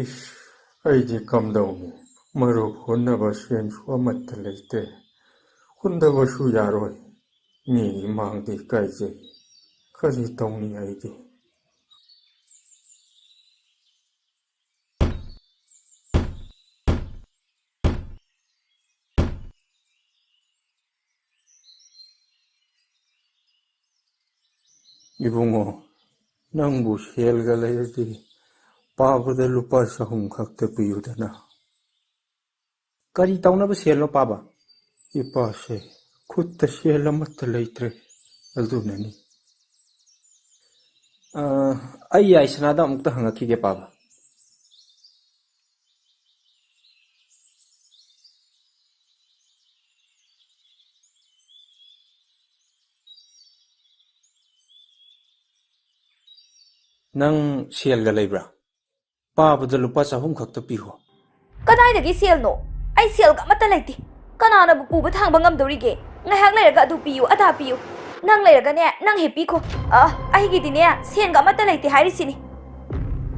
ꯏꯁ, ꯑꯩꯗꯤ ꯀꯝꯗꯧꯅꯤ? ꯃꯔꯨꯞ ꯍꯨꯟꯅꯕ ꯁꯦꯟꯁꯨ ꯑꯃꯠꯇ ꯂꯩꯇꯦ꯫ ꯍꯨꯟꯗꯕꯁꯨ ꯌꯥꯔꯣꯏ꯫ ꯃꯤꯒꯤ ꯃꯥꯡꯗ ꯏꯀꯥꯏꯖꯩ꯫ ꯀꯔꯤ ꯇꯧꯅꯤ ꯑꯩꯗꯤ? ꯏꯕꯨꯡꯉꯣ, ꯅꯪꯕꯨ ꯁꯦꯜꯒ ꯂꯩꯔꯗꯤ ꯄꯥꯕꯗ ꯂꯨꯄꯥ ꯆꯍꯨꯝ ꯈꯛꯇ ꯄꯤꯌꯨꯗꯅ꯫ ꯀꯔꯤ ꯇꯧꯅꯕ ꯁꯦꯜꯅꯣ, ꯄꯥꯕ? ꯏꯄꯥꯁꯦ ꯈꯨꯠꯇ ꯁꯦꯜ ꯑꯃꯠꯇ ꯂꯩꯇ꯭ꯔꯦ, ꯑꯗꯨꯅꯅꯤ꯫ ꯑ, ꯑꯩ ꯌꯥꯏꯁꯅꯥꯗ ꯑꯃꯨꯛꯇ ꯍꯪꯉꯛꯈꯤꯒꯦ, ꯄꯥꯕ꯫ ꯅꯪ ꯁꯦꯜꯒ ꯂꯩꯕ꯭ꯔꯥ? ꯄꯥꯕꯗ ꯂꯨꯄꯥ ꯆꯍꯨꯝ ꯈꯛꯇ ꯄꯤꯈꯣ꯫ ꯀꯗꯥꯏꯗꯒꯤ ꯁꯦꯜꯅꯣ? ꯑꯩ ꯁꯦꯜꯒ ꯑꯃꯠꯇ ꯂꯩꯇꯦ꯫ ꯀꯅꯥꯅꯕꯨ ꯄꯨꯕ ꯊꯥꯡꯕ ꯉꯝꯗꯧꯔꯤꯒꯦ? ꯉꯥꯏꯍꯥꯛ ꯂꯩꯔꯒ ꯑꯗꯨ ꯄꯤꯌꯨ, ꯑꯗꯥ ꯄꯤꯌꯨ꯫ ꯅꯪ ꯂꯩꯔꯒꯅꯦ, ꯅꯪ ꯍꯦꯛ ꯄꯤꯈꯣ꯫ ꯑ, ꯑꯩꯒꯤꯗꯤꯅꯦ, ꯁꯦꯟꯒ ꯑꯃꯠꯇ ꯂꯩꯇꯦ ꯍꯥꯏꯔꯤꯁꯤꯅꯤ꯫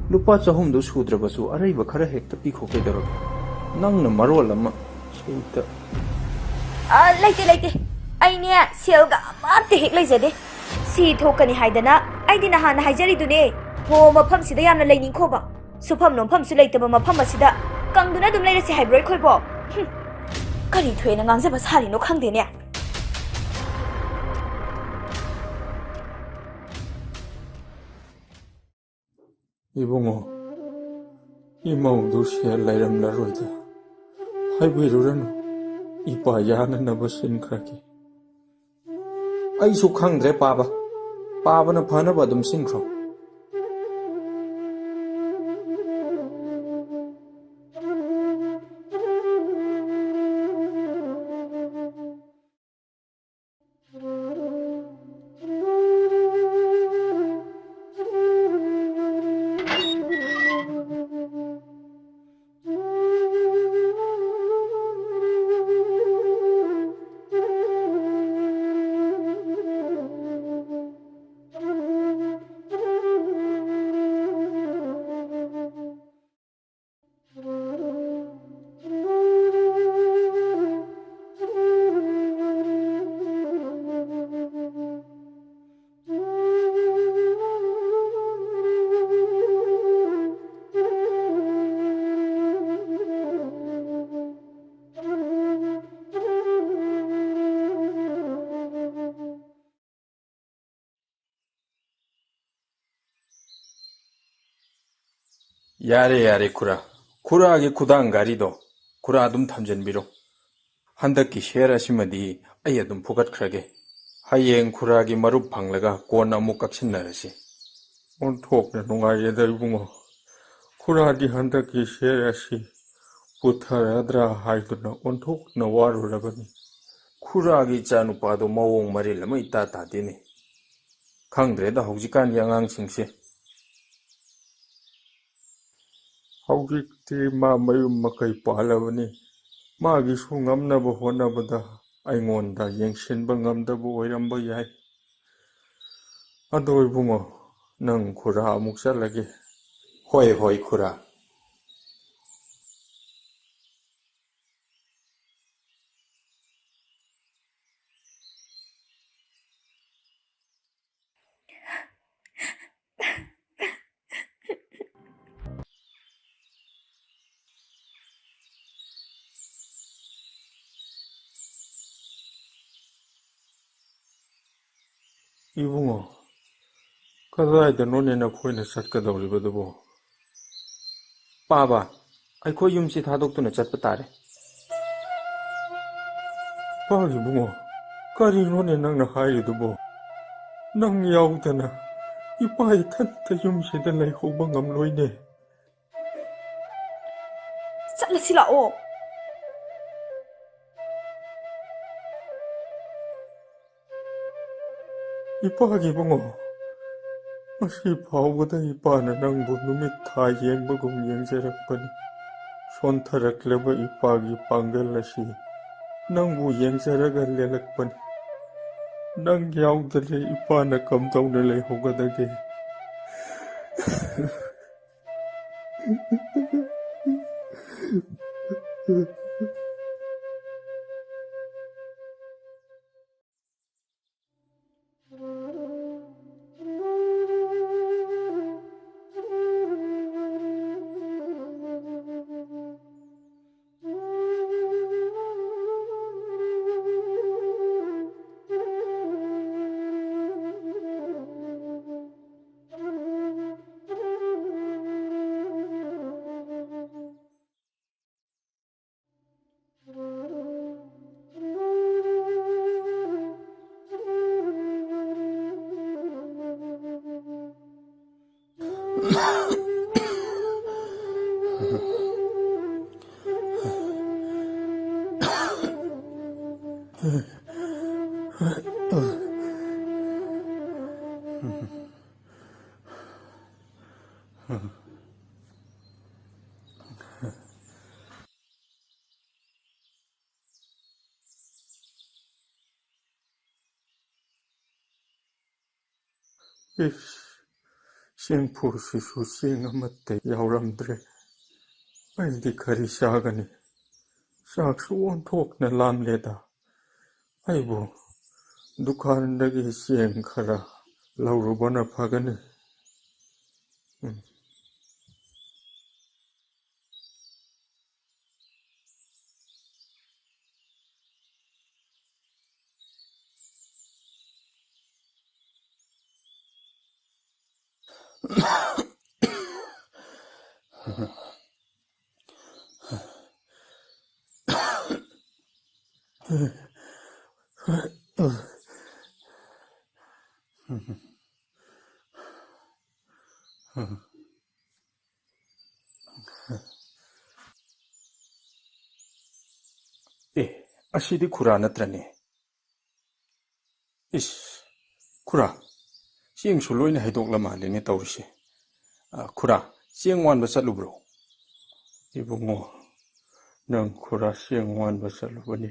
ꯂꯨꯄꯥ ꯆꯍꯨꯝꯗꯨ ꯁꯨꯗ꯭ꯔꯕꯁꯨ ꯑꯔꯩꯕ ꯈꯔ ꯍꯦꯛꯇ ꯄꯤꯈꯣ, ꯀꯩꯗꯧꯔꯒꯦ? ꯅꯪꯅ ꯃꯔꯣꯜ ꯑꯃ ꯁꯤꯗ꯫ ꯑ, ꯂꯩꯇꯦ, ꯂꯩꯇꯦ꯫ ꯑꯩꯅꯦ, ꯁꯦꯜꯒ ꯑꯃꯠꯇ ꯍꯦꯛ ꯂꯩꯖꯗꯦ꯫ ꯁꯤ ꯊꯣꯛꯀꯅꯤ ꯍꯥꯏꯗꯅ ꯑꯩꯗꯤ ꯅꯍꯥꯟꯅ ꯍꯥꯏꯖꯔꯤꯗꯨꯅꯦ꯫ ꯍꯣ, ꯃꯐꯝꯁꯤꯗ ꯌꯥꯝꯅ ꯂꯩꯅꯤꯡꯈꯣꯕ꯫ ꯁꯨꯐꯝ ꯅꯣꯝꯐꯝꯁꯨ ꯂꯩꯇꯕ ꯃꯐꯝ ꯑꯁꯤꯗ ꯀꯪꯗꯨꯅ ꯑꯗꯨꯝ ꯂꯩꯔꯁꯤ ꯍꯥꯏꯕ꯭ꯔꯣ ꯑꯩꯈꯣꯏꯕꯣ? ꯍꯨꯝ, ꯀꯔꯤ ꯊꯣꯏꯅ ꯉꯥꯡꯖꯕ ꯁꯥꯔꯤꯅꯣ ꯈꯪꯗꯦꯅꯦ꯫ ꯏꯕꯨꯡꯉꯣ, ꯏꯃꯧꯗꯨ ꯁꯦꯜ ꯂꯩꯔꯝꯂꯔꯣꯏꯗ꯫ ꯍꯥꯏꯕꯤꯔꯨꯔꯅꯨ, ꯏꯄꯥ ꯌꯥꯅꯅꯕ ꯁꯤꯟꯈ꯭ꯔꯒꯦ꯫ ꯑꯩꯁꯨ ꯈꯪꯗ꯭ꯔꯦ, ꯄꯥꯕ꯫ ꯄꯥꯕꯅ ꯐꯅꯕ ꯑꯗꯨꯝ ꯁꯤꯟꯈ꯭ꯔꯣ꯫ ꯌꯥꯔꯦ, ꯌꯥꯔꯦ, ꯈꯨꯔꯥ꯫ ꯈꯨꯔꯥꯒꯤ ꯈꯨꯗꯥꯡ ꯘꯔꯤꯗꯣ ꯈꯨꯔꯥ ꯑꯗꯨꯝ ꯊꯝꯖꯤꯟꯕꯤꯔꯣ꯫ ꯍꯟꯗꯛꯀꯤ ꯁꯦꯔ ꯑꯁꯤꯃꯗꯤ ꯑꯩ ꯑꯗꯨꯝ ꯐꯨꯒꯠꯈ꯭ꯔꯒꯦ꯫ ꯍꯌꯦꯡ ꯈꯨꯔꯥꯒꯤ ꯃꯔꯨꯞ ꯐꯪꯂꯒ ꯀꯣꯟꯅ ꯑꯃꯨꯛ ꯀꯛꯁꯤꯟꯅꯔꯁꯤ꯫ ꯑꯣꯟꯊꯣꯛꯅ ꯅꯨꯡꯉꯥꯏꯔꯦꯗ, ꯏꯕꯨꯡꯉꯣ꯫ ꯈꯨꯔꯥꯗꯤ ꯍꯟꯗꯛꯀꯤ ꯁꯦꯔ ꯑꯁꯤ ꯄꯨꯊꯔꯗ꯭ꯔꯥ ꯍꯥꯏꯗꯨꯅ ꯑꯣꯟꯊꯣꯛꯅ ꯋꯥꯔꯨꯔꯕꯅꯤ꯫ ꯈꯨꯔꯥꯒꯤ ꯏꯆꯥꯅꯨꯄꯥꯗꯣ ꯃꯑꯣꯡ ꯃꯔꯤꯜ ꯑꯃ ꯏꯇꯥ ꯇꯥꯗꯦꯅꯦ꯫ ꯈꯪꯗ꯭ꯔꯦꯗ ꯍꯧꯖꯤꯛꯀꯥꯟꯒꯤ ꯑꯉꯥꯡꯁꯤꯡꯁꯦ꯫ ꯍꯧꯖꯤꯛꯇꯤ ꯃꯥ ꯃꯌꯨꯝ ꯃꯀꯩ ꯄꯥꯜꯂꯕꯅꯤ꯫ ꯃꯥꯒꯤꯁꯨ ꯉꯝꯅꯕ ꯍꯣꯠꯅꯕꯗ ꯑꯩꯉꯣꯟꯗ ꯌꯦꯡꯁꯤꯟꯕ ꯉꯝꯗꯕ ꯑꯣꯏꯔꯝꯕ ꯌꯥꯏ꯫ ꯑꯗꯣ ꯏꯕꯨꯡꯉꯣ, ꯅꯪ ꯈꯨꯔꯥ ꯑꯃꯨꯛ ꯆꯠꯂꯒꯦ꯫ ꯍꯣꯏ, ꯍꯣꯏ, ꯈꯨꯔꯥ꯫ ꯏꯕꯨꯡꯉꯣ, ꯀꯗꯥꯏꯗꯅꯣꯅꯦ ꯅꯈꯣꯏꯅ ꯆꯠꯀꯗꯧꯔꯤꯕꯗꯨꯕꯣ? ꯄꯥꯕ, ꯑꯩꯈꯣꯏ ꯌꯨꯝꯁꯤ ꯊꯥꯗꯣꯛꯇꯨꯅ ꯆꯠꯄ ꯇꯥꯔꯦ꯫ ꯄꯥ ꯏꯕꯨꯡꯉꯣ, ꯀꯔꯤꯅꯣꯅꯦ ꯅꯪꯅ ꯍꯥꯏꯔꯤꯗꯨꯕꯣ? ꯅꯪ ꯌꯥꯎꯗꯅ ꯏꯄꯥ ꯏꯊꯟꯇ ꯌꯨꯝꯁꯤꯗ ꯂꯩꯍꯧꯕ ꯉꯝꯂꯣꯏꯅꯦ꯫ ꯆꯠꯂꯁꯤ ꯂꯥꯛꯑꯣ꯫ ꯏꯄꯥꯒꯤ ꯏꯕꯨꯡꯉꯣ, ꯉꯁꯤ ꯐꯥꯎꯕꯗ ꯏꯄꯥꯅ ꯅꯪꯕꯨ ꯅꯨꯃꯤꯠ ꯊꯥ ꯌꯦꯡꯕꯒꯨꯝ ꯌꯦꯡꯖꯔꯛꯄꯅꯤ꯫ ꯁꯣꯟꯊꯔꯛꯂꯕ ꯏꯄꯥꯒꯤ ꯄꯥꯡꯒꯜ ꯑꯁꯤ ꯅꯪꯕꯨ ꯌꯦꯡꯖꯔꯒ ꯂꯦꯜꯂꯛꯄꯅꯤ꯫ ꯅꯪ ꯌꯥꯎꯗꯅ ꯏꯄꯥꯅ ꯀꯝꯗꯧꯅ ꯂꯩꯍꯧꯒꯗꯒꯦ? ꯏꯁ, ꯆꯦꯡꯐꯨꯁꯤꯁꯨ ꯆꯦꯡ ꯑꯃꯠꯇ ꯌꯥꯎꯔꯝꯗ꯭ꯔꯦ꯫ ꯑꯩꯗꯤ ꯀꯔꯤ ꯆꯥꯒꯅꯤ? ꯆꯥꯛꯁꯨ ꯑꯣꯟꯊꯣꯛꯅ ꯂꯥꯝꯂꯦꯗ꯫ ꯑꯩꯕꯨ ꯗꯨꯀꯥꯟꯗꯒꯤ ꯆꯦꯡ ꯈꯔ ꯂꯧꯔꯨꯕꯅ ꯐꯒꯅꯤ꯫ ꯎꯝ꯫ ꯑꯦ, ꯑꯁꯤꯗꯤ ꯈꯨꯔꯥ ꯅꯠꯇ꯭ꯔꯅꯦ? ꯏꯁ, ꯈꯨꯔꯥ, ꯆꯦꯡꯁꯨ ꯂꯣꯏꯅ ꯍꯩꯗꯣꯛꯂ ꯃꯥꯜꯂꯦꯅꯦ ꯇꯧꯔꯤꯁꯦ꯫ ꯑ, ꯈꯨꯔꯥ, ꯆꯦꯡ ꯋꯥꯟꯕ ꯆꯠꯂꯨꯕ꯭ꯔꯣ? ꯏꯕꯨꯡꯉꯣ, ꯅꯪ ꯈꯨꯔꯥ ꯆꯦꯡ ꯋꯥꯟꯕ ꯆꯠꯂꯨꯕꯅꯤ꯫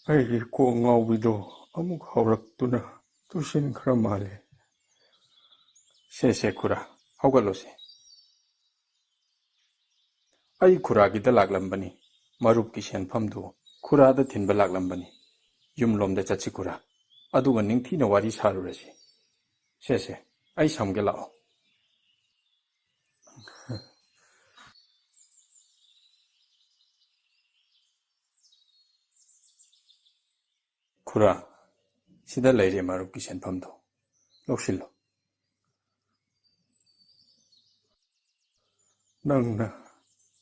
ꯑꯩꯒꯤ ꯀꯣꯛ ꯉꯥꯎꯕꯤꯗꯣ ꯑꯃꯨꯛ ꯍꯧꯔꯛꯇꯨꯅ ꯇꯨꯁꯤꯟꯈ꯭ꯔ ꯃꯥꯜꯂꯦ꯫ ꯁꯦ, ꯁꯦ, ꯈꯨꯔꯥ, ꯍꯧꯒꯠꯂꯣꯁꯦ꯫ ꯑꯩ ꯈꯨꯔꯥꯒꯤꯗ ꯂꯥꯛꯂꯝꯕꯅꯤ꯫ ꯃꯔꯨꯞꯀꯤ ꯁꯦꯟꯐꯝꯗꯨ ꯈꯨꯔꯥꯗ ꯊꯤꯟꯕ ꯂꯥꯛꯂꯝꯕꯅꯤ꯫ ꯌꯨꯝꯂꯣꯝꯗ ꯆꯠꯁꯤ ꯈꯨꯔꯥ꯫ ꯑꯗꯨꯒ ꯅꯤꯡꯊꯤꯅ ꯋꯥꯔꯤ ꯁꯥꯔꯨꯔꯁꯤ꯫ ꯁꯦ, ꯁꯦ, ꯑꯩ ꯁꯝꯒꯦ ꯂꯥꯛꯑꯣ꯫ ꯈꯨꯔꯥ, ꯁꯤꯗ ꯂꯩꯔꯦ ꯃꯔꯨꯞꯀꯤ ꯁꯦꯟꯐꯝꯗꯣ꯫ ꯂꯧꯁꯤꯜꯂꯣ꯫ ꯅꯪꯅ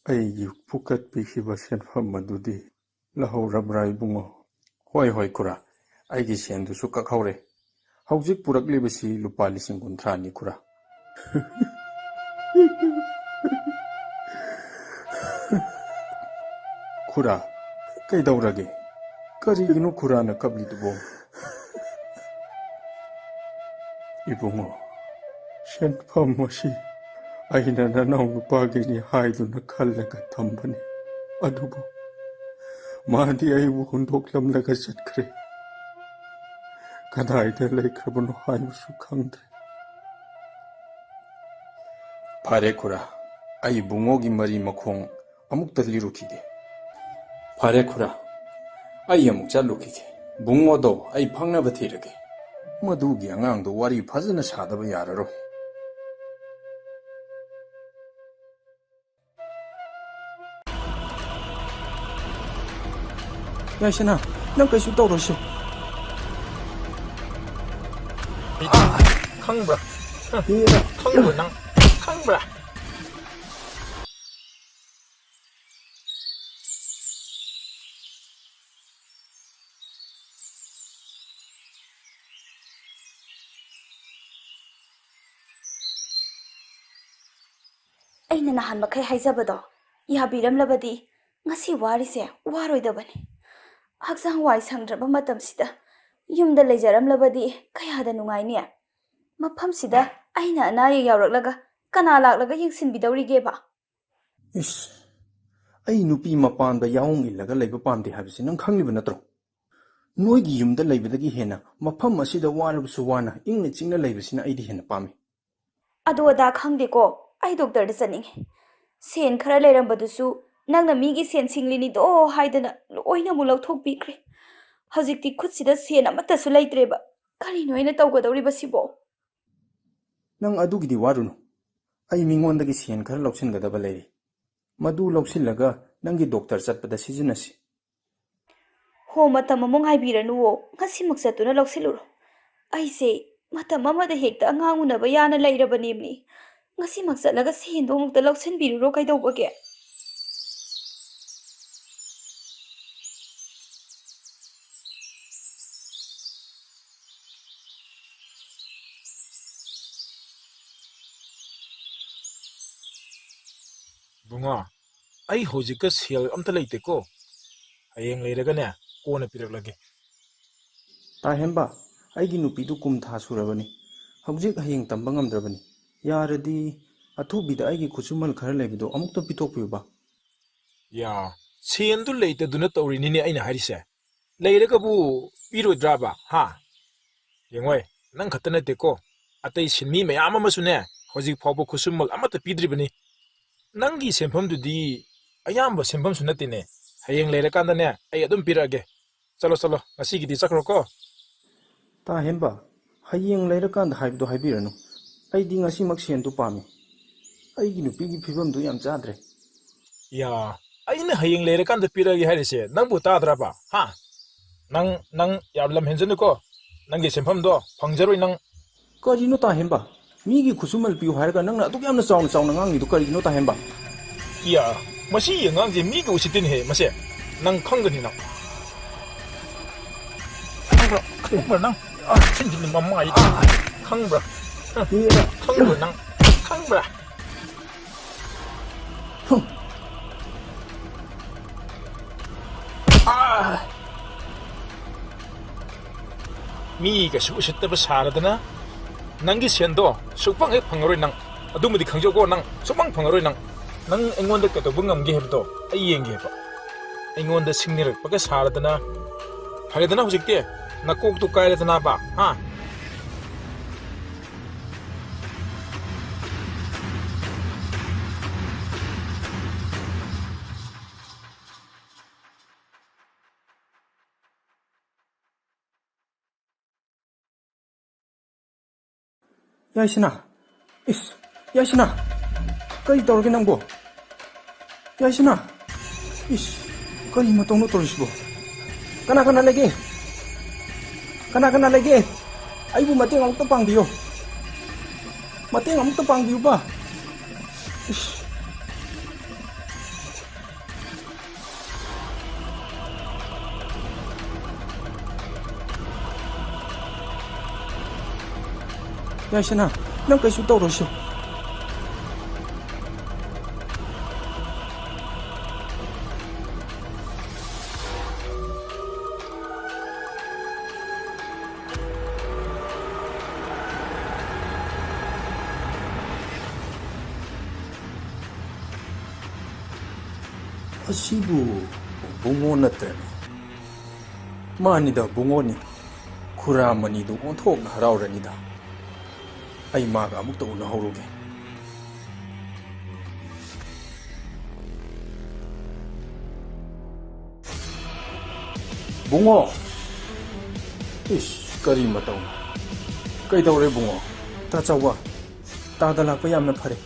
ꯑꯩꯒꯤ ꯐꯨꯀꯠꯄꯤꯈꯤꯕ ꯁꯦꯟꯐꯝ ꯑꯗꯨꯗꯤ ꯂꯧꯍꯧꯔꯕ꯭ꯔꯥ, ꯏꯕꯨꯡꯉꯣ? ꯍꯣꯏ, ꯍꯣꯏ, ꯈꯨꯔꯥ꯫ ꯑꯩꯒꯤ ꯁꯦꯟꯗꯨꯁꯨ ꯀꯛꯍꯧꯔꯦ꯫ ꯍꯧꯖꯤꯛ ꯄꯨꯔꯛꯂꯤꯕꯁꯤ ꯂꯨꯄꯥ ꯂꯤꯁꯤꯡ ꯀꯨꯟꯊ꯭ꯔꯥꯅꯤ, ꯈꯨꯔꯥ꯫ ꯈꯨꯔꯥ, ꯀꯩꯗꯧꯔꯒꯦ? ꯀꯔꯤꯒꯤꯅꯣ ꯈꯨꯔꯥꯅ ꯀꯞꯂꯤꯗꯨꯕꯣ? ꯏꯕꯨꯡꯉꯣ, ꯁꯦꯟꯐꯝ ꯑꯁꯤ ꯑꯩꯅ ꯅꯅꯥꯎ ꯅꯨꯄꯥꯒꯤꯅꯤ ꯍꯥꯏꯗꯨꯅ ꯈꯜꯂꯒ ꯊꯝꯕꯅꯤ꯫ ꯑꯗꯨꯕꯨ ꯃꯥꯗꯤ ꯑꯩꯕꯨ ꯍꯨꯟꯗꯣꯛꯂꯝꯂꯒ ꯆꯠꯈ꯭ꯔꯦ꯫ ꯀꯗꯥꯏꯗ ꯂꯩꯈ꯭ꯔꯕꯅꯣ ꯍꯥꯏꯕꯁꯨ ꯈꯪꯗ꯭ꯔꯦ꯫ ꯐꯔꯦ ꯈꯨꯔꯥ, ꯑꯩ ꯕꯨꯡꯉꯣꯒꯤ ꯃꯔꯤ ꯃꯈꯣꯡ ꯑꯃꯨꯛꯇ ꯂꯤꯔꯨꯈꯤꯒꯦ꯫ ꯐꯔꯦ ꯈꯨꯔꯥ, ꯑꯩ ꯑꯃꯨꯛ ꯆꯠꯂꯨꯈꯤꯒꯦ꯫ ꯕꯨꯡꯉꯣꯗꯣ ꯑꯩ ꯐꯪꯅꯕ ꯊꯤꯔꯒꯦ꯫ ꯃꯗꯨꯒꯤ ꯑꯉꯥꯡꯗꯣ ꯋꯥꯔꯤ ꯐꯖꯅ ꯁꯥꯗꯕ ꯌꯥꯔꯔꯣꯏ꯫ ꯌꯥꯏꯁꯅꯥ, ꯅꯪ ꯀꯩꯁꯨ ꯇꯧꯔꯣꯏꯁꯦ꯫ ꯈꯪꯕ꯭ꯔꯥ? ꯈꯪꯕ꯭ꯔꯥ ꯅꯪ? ꯈꯪꯕ꯭ꯔꯥ? ꯑꯩꯅ ꯅꯍꯥꯟ ꯃꯈꯩ ꯍꯥꯏꯖꯕꯗꯣ ꯌꯥꯕꯤꯔꯝꯂꯕꯗꯤ ꯉꯁꯤ ꯋꯥꯔꯤꯁꯦ ꯋꯥꯔꯣꯏꯗꯕꯅꯤ꯫ ꯍꯛꯆꯥꯡ ꯋꯥꯏ ꯁꯪꯗ꯭ꯔꯕ ꯃꯇꯝꯁꯤꯗ ꯌꯨꯝꯗ ꯂꯩꯖꯔꯝꯂꯕꯗꯤ ꯀꯌꯥꯗ ꯅꯨꯡꯉꯥꯏꯅꯤ꯫ ꯃꯐꯝꯁꯤꯗ ꯑꯩꯅ ꯑꯅꯥ ꯑꯌꯦꯛ ꯌꯥꯎꯔꯛꯂꯒ ꯀꯅꯥ ꯂꯥꯛꯂꯒ ꯌꯦꯡꯁꯤꯟꯕꯤꯗꯧꯔꯤꯒꯦꯕ? ꯏꯁ, ꯑꯩ ꯅꯨꯄꯤ ꯃꯄꯥꯟꯗ ꯌꯥꯑꯣꯡ ꯏꯜꯂꯒ ꯂꯩꯕ ꯄꯥꯝꯗꯦ ꯍꯥꯏꯕꯁꯤ ꯅꯪ ꯈꯪꯂꯤꯕ ꯅꯠꯇ꯭ꯔꯣ? ꯅꯣꯏꯒꯤ ꯌꯨꯝꯗ ꯂꯩꯕꯗꯒꯤ ꯍꯦꯟꯅ ꯃꯐꯝ ꯑꯁꯤꯗ ꯋꯥꯔꯕꯁꯨ ꯋꯥꯅ ꯏꯪꯅ ꯆꯤꯛꯅ ꯂꯩꯕꯁꯤꯅ ꯑꯩꯗꯤ ꯍꯦꯟꯅ ꯄꯥꯝꯃꯤ꯫ ꯑꯗꯨ ꯑꯗꯥ ꯈꯪꯗꯦꯀꯣ, ꯑꯩ ꯗꯣꯛꯇꯔꯗ ꯆꯠꯅꯤꯡꯉꯤ꯫ ꯁꯦꯟ ꯈꯔ ꯂꯩꯔꯝꯕꯗꯨꯁꯨ ꯅꯪꯅ ꯃꯤꯒꯤ ꯁꯦꯟ ꯁꯤꯡꯂꯤꯅꯤꯗꯣ ꯍꯥꯏꯗꯅ ꯂꯣꯏꯅ ꯑꯃꯨꯛ ꯂꯧꯊꯣꯛꯄꯤꯈ꯭ꯔꯦ꯫ ꯍꯧꯖꯤꯛꯇꯤ ꯈꯨꯠꯁꯤꯗ ꯁꯦꯟ ꯑꯃꯠꯇꯁꯨ ꯂꯩꯇ꯭ꯔꯦꯕ꯫ ꯀꯔꯤꯅꯣ ꯑꯩꯅ ꯇꯧꯒꯗꯧꯔꯤꯕꯁꯤꯕꯣ? ꯅꯪ ꯑꯗꯨꯒꯤꯗꯤ ꯋꯥꯔꯨꯅꯨ꯫ ꯑꯩ ꯃꯤꯉꯣꯟꯗꯒꯤ ꯁꯦꯟ ꯈꯔ ꯂꯧꯁꯤꯟꯒꯗꯕ ꯂꯩꯔꯤ꯫ ꯃꯗꯨ ꯂꯧꯁꯤꯜꯂꯒ ꯅꯪꯒꯤ ꯗꯣꯛꯇꯔ ꯆꯠꯄꯗ ꯁꯤꯖꯤꯟꯅꯁꯤ꯫ ꯍꯣ, ꯃꯇꯝ ꯑꯃꯨꯛ ꯉꯥꯏꯕꯤꯔꯅꯨꯋꯣ꯫ ꯉꯁꯤꯃꯛ ꯆꯠꯇꯨꯅ ꯂꯧꯁꯤꯜꯂꯨꯔꯣ꯫ ꯑꯩꯁꯦ ꯃꯇꯝ ꯑꯃꯗ ꯍꯦꯛꯇ ꯑꯉꯥꯡ ꯎꯅꯕ ꯌꯥꯅ ꯂꯩꯔꯕꯅꯦꯃꯤ꯫ ꯉꯁꯤꯃꯛ ꯆꯠꯂꯒ ꯁꯦꯟꯗꯣ ꯑꯃꯨꯛꯇ ꯂꯧꯁꯤꯟꯕꯤꯔꯨꯔꯣ ꯀꯩꯗꯧꯕꯒꯦ? ꯕꯨꯡꯉꯣ, ꯑꯩ ꯍꯧꯖꯤꯛꯀ ꯁꯦꯜ ꯑꯝꯇ ꯂꯩꯇꯦꯀꯣ꯫ ꯍꯌꯦꯡ ꯂꯩꯔꯒꯅꯦ, ꯀꯣꯟꯅ ꯄꯤꯔꯛꯂꯒꯦ꯫ ꯇꯥ ꯍꯦꯝꯕ, ꯑꯩꯒꯤ ꯅꯨꯄꯤꯗꯨ ꯀꯨꯝ ꯊꯥ ꯁꯨꯔꯕꯅꯤ꯫ ꯍꯧꯖꯤꯛ ꯍꯌꯦꯡ ꯇꯝꯕ ꯉꯝꯗ꯭ꯔꯕꯅꯤ꯫ ꯌꯥꯔꯗꯤ ꯑꯊꯨꯕꯤꯗ ꯑꯩꯒꯤ ꯈꯨꯠꯁꯨꯃꯟ ꯈꯔ ꯂꯩꯕꯗꯨ ꯑꯃꯨꯛꯇ ꯄꯤꯊꯣꯛꯄꯤꯌꯨꯕ꯫ ꯌꯥ, ꯁꯦꯟꯗꯨ ꯂꯩꯇꯗꯨꯅ ꯇꯧꯔꯤꯅꯤꯅꯦ ꯑꯩꯅ ꯍꯥꯏꯔꯤꯁꯦ꯫ ꯂꯩꯔꯒꯕꯨ ꯄꯤꯔꯣꯏꯗ꯭ꯔꯥꯕ, ꯍꯥ? ꯌꯦꯡꯉꯣꯏ, ꯅꯪ ꯈꯛꯇ ꯅꯠꯇꯦꯀꯣ, ꯑꯇꯩ ꯁꯤꯟꯃꯤ ꯃꯌꯥꯝ ꯑꯃꯁꯨꯅꯦ, ꯍꯧꯖꯤꯛ ꯐꯥꯎꯕ ꯈꯨꯠꯁꯨꯃꯜ ꯑꯃꯠꯇ ꯄꯤꯗ꯭ꯔꯤꯕꯅꯤ꯫ ꯅꯪꯒꯤ ꯁꯦꯟꯐꯝꯗꯨꯗꯤ ꯑꯌꯥꯝꯕ ꯁꯦꯟꯐꯝꯁꯨ ꯅꯠꯇꯦꯅꯦ꯫ ꯍꯌꯦꯡ ꯂꯩꯔꯀꯥꯟꯗꯅꯦ, ꯑꯩ ꯑꯗꯨꯝ ꯄꯤꯔꯛꯑꯒꯦ꯫ ꯆꯠꯂꯣ, ꯆꯠꯂꯣ, ꯉꯁꯤꯒꯤꯗꯤ ꯆꯠꯈ꯭ꯔꯣꯀꯣ꯫ ꯇꯥ ꯍꯦꯝꯕ, ꯍꯌꯦꯡ ꯂꯩꯔꯀꯥꯟꯗ ꯍꯥꯏꯕꯗꯣ ꯍꯥꯏꯕꯤꯔꯅꯨ꯫ ꯑꯩꯗꯤ ꯉꯁꯤꯃꯛ ꯁꯦꯟꯗꯨ ꯄꯥꯝꯃꯤ꯫ ꯑꯩꯒꯤ ꯅꯨꯄꯤꯒꯤ ꯐꯤꯕꯝꯗꯨ ꯌꯥꯝ ꯆꯥꯗ꯭ꯔꯦ꯫ ꯌꯥ, ꯑꯩꯅ ꯍꯌꯦꯡ ꯂꯩꯔꯀꯥꯟꯗ ꯄꯤꯔꯛꯑꯒꯦ ꯍꯥꯏꯔꯤꯁꯦ ꯅꯪꯕꯨ ꯇꯥꯗ꯭ꯔꯕ? ꯍꯥ? ꯅꯪ, ꯅꯪ ꯌꯥꯝ ꯂꯝ ꯍꯦꯟꯖꯟꯅꯨꯀꯣ꯫ ꯅꯪꯒꯤ ꯁꯦꯟꯐꯝꯗꯣ ꯐꯪꯖꯔꯣꯏ ꯅꯪ꯫ ꯀꯔꯤꯅꯣ ꯇꯥ ꯍꯦꯝꯕ? ꯃꯤꯒꯤ ꯈꯨꯠꯁꯨꯃꯜ ꯄꯤꯌꯨ ꯍꯥꯏꯔꯒ ꯅꯪꯅ ꯑꯗꯨꯛ ꯌꯥꯝꯅ ꯆꯥꯎꯅ ꯆꯥꯎꯅ ꯉꯥꯡꯉꯤꯗꯨ ꯀꯔꯤꯒꯤꯅꯣ ꯇꯥ ꯍꯦꯝꯕ? ꯏꯌꯥ, ꯃꯁꯤ ꯑꯉꯥꯡꯁꯦ ꯃꯤꯒ ꯎꯁꯤꯠꯇꯦꯅꯦꯍꯦ ꯃꯁꯦ꯫ ꯅꯪ ꯈꯪꯒꯅꯤ ꯅꯪ꯫ ꯈꯪꯕ꯭ꯔꯥ? ꯈꯪꯕ꯭ꯔꯥ ꯅꯪ? ꯁꯤꯡꯁꯤꯅ ꯃꯃꯥꯏ ꯈꯪꯕ꯭ꯔꯥ? ꯈꯪꯕ꯭ꯔꯥ ꯅꯪ? ꯈꯪꯕ꯭ꯔꯥ? ꯃꯤ ꯀꯩꯁꯨ ꯎꯁꯤꯠꯇꯕ ꯁꯥꯔꯗꯅ ꯅꯪꯒꯤ ꯁꯦꯟꯗꯣ ꯁꯨꯛꯐꯪ ꯍꯦꯛ ꯐꯪꯉꯔꯣꯏ ꯅꯪ꯫ ꯑꯗꯨꯃꯗꯤ ꯈꯪꯖꯧꯀꯣ, ꯅꯪ ꯁꯨꯛꯐꯪ ꯐꯪꯉꯔꯣꯏ ꯅꯪ꯫ ꯅꯪ ꯑꯩꯉꯣꯟꯗ ꯀꯩꯗꯧꯕ ꯉꯝꯒꯦ ꯍꯥꯏꯕꯗꯣ ꯑꯩ ꯌꯦꯡꯒꯦꯕ꯫ ꯑꯩꯉꯣꯟꯗ ꯁꯤꯡꯅꯔꯛꯄꯒ ꯁꯥꯔꯗꯅ꯫ ꯐꯔꯦꯗꯅ ꯍꯧꯖꯤꯛꯇꯤ ꯅꯀꯣꯛꯇꯨ ꯀꯥꯏꯔꯦꯗꯅꯕ, ꯍꯥ? ꯌꯥꯏꯁꯅꯥ, ꯏꯁ, ꯌꯥꯏꯁꯅꯥ, ꯀꯔꯤ ꯇꯧꯔꯒꯦ ꯅꯪꯕꯣ? ꯌꯥꯏꯁꯅꯥ, ꯏꯁ, ꯀꯔꯤ ꯃꯇꯧꯅꯣ ꯇꯧꯔꯤꯁꯤꯕꯣ? ꯀꯅꯥ ꯀꯅꯥ ꯂꯩꯒꯦ? ꯀꯅꯥ ꯀꯅꯥ ꯂꯩꯒꯦ? ꯑꯩꯕꯨ ꯃꯇꯦꯡ ꯑꯃꯨꯛꯇ ꯄꯥꯡꯕꯤꯌꯨ꯫ ꯃꯇꯦꯡ ꯑꯃꯨꯛꯇ ꯄꯥꯡꯕꯤꯌꯨꯕ꯫ ꯏꯁ꯫ ꯌꯥꯏꯁꯅꯥ, ꯅꯪ ꯀꯩꯁꯨ ꯇꯧꯔꯣꯏꯁꯦ꯫ ꯑꯁꯤꯕꯨ ꯕꯨꯡꯉꯣ ꯅꯠꯇ꯭ꯔꯅꯦ? ꯃꯥꯅꯤꯗ, ꯕꯨꯡꯉꯣꯅꯤ꯫ ꯈꯨꯔꯥ ꯃꯅꯤꯗꯨ ꯑꯣꯟꯊꯣꯛꯅ ꯍꯔꯥꯎꯔꯅꯤꯗ꯫ ꯑꯩ ꯃꯥꯒ ꯑꯃꯨꯛꯇ ꯎꯅꯍꯧꯔꯨꯒꯦ꯫ ꯕꯨꯡꯉꯣ! ꯏꯁ, ꯀꯔꯤ ꯃꯇꯧꯅꯣ? ꯀꯩꯗꯧꯔꯦ ꯕꯨꯡꯉꯣ? ꯇꯥ ꯆꯥꯎꯕ, ꯇꯥꯗ ꯂꯥꯛꯄ ꯌꯥꯝꯅ ꯐꯔꯦ꯫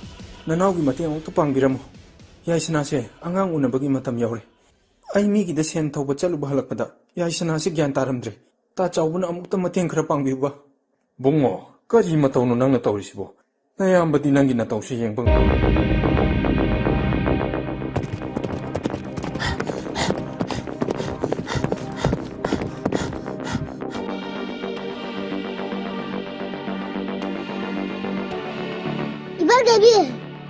ꯅꯅꯥꯎꯒꯤ ꯃꯇꯦꯡ ꯑꯃꯨꯛꯇ ꯄꯥꯡꯕꯤꯔꯝꯃꯨ꯫ ꯌꯥꯏꯁꯅꯥꯁꯦ ꯑꯉꯥꯡ ꯎꯅꯕꯒꯤ ꯃꯇꯝ ꯌꯧꯔꯦ꯫ ꯑꯩ ꯃꯤꯒꯤꯗ ꯁꯦꯟ ꯊꯧꯕ ꯆꯠꯂꯨꯕ ꯍꯜꯂꯛꯄꯗ ꯌꯥꯏꯁꯅꯥꯁꯦ ꯒ꯭ꯌꯥꯟ ꯇꯥꯔꯝꯗ꯭ꯔꯦ꯫ ꯇꯥ ꯆꯥꯎꯕꯅ ꯑꯃꯨꯛꯇ ꯃꯇꯦꯡ ꯈꯔ ꯄꯥꯡꯕꯤꯌꯨꯕ꯫ ꯕꯨꯡꯉꯣ, ꯀꯔꯤ ꯃꯇꯧꯅꯣ ꯅꯪꯅ ꯇꯧꯔꯤꯁꯤꯕꯣ? ꯅꯌꯥꯝꯕꯗꯤ ꯅꯪꯒꯤ ꯅꯇꯧꯁꯤ ꯌꯦꯡꯕ ꯉꯝ- ꯏꯕꯥ ꯗꯦꯕꯤ,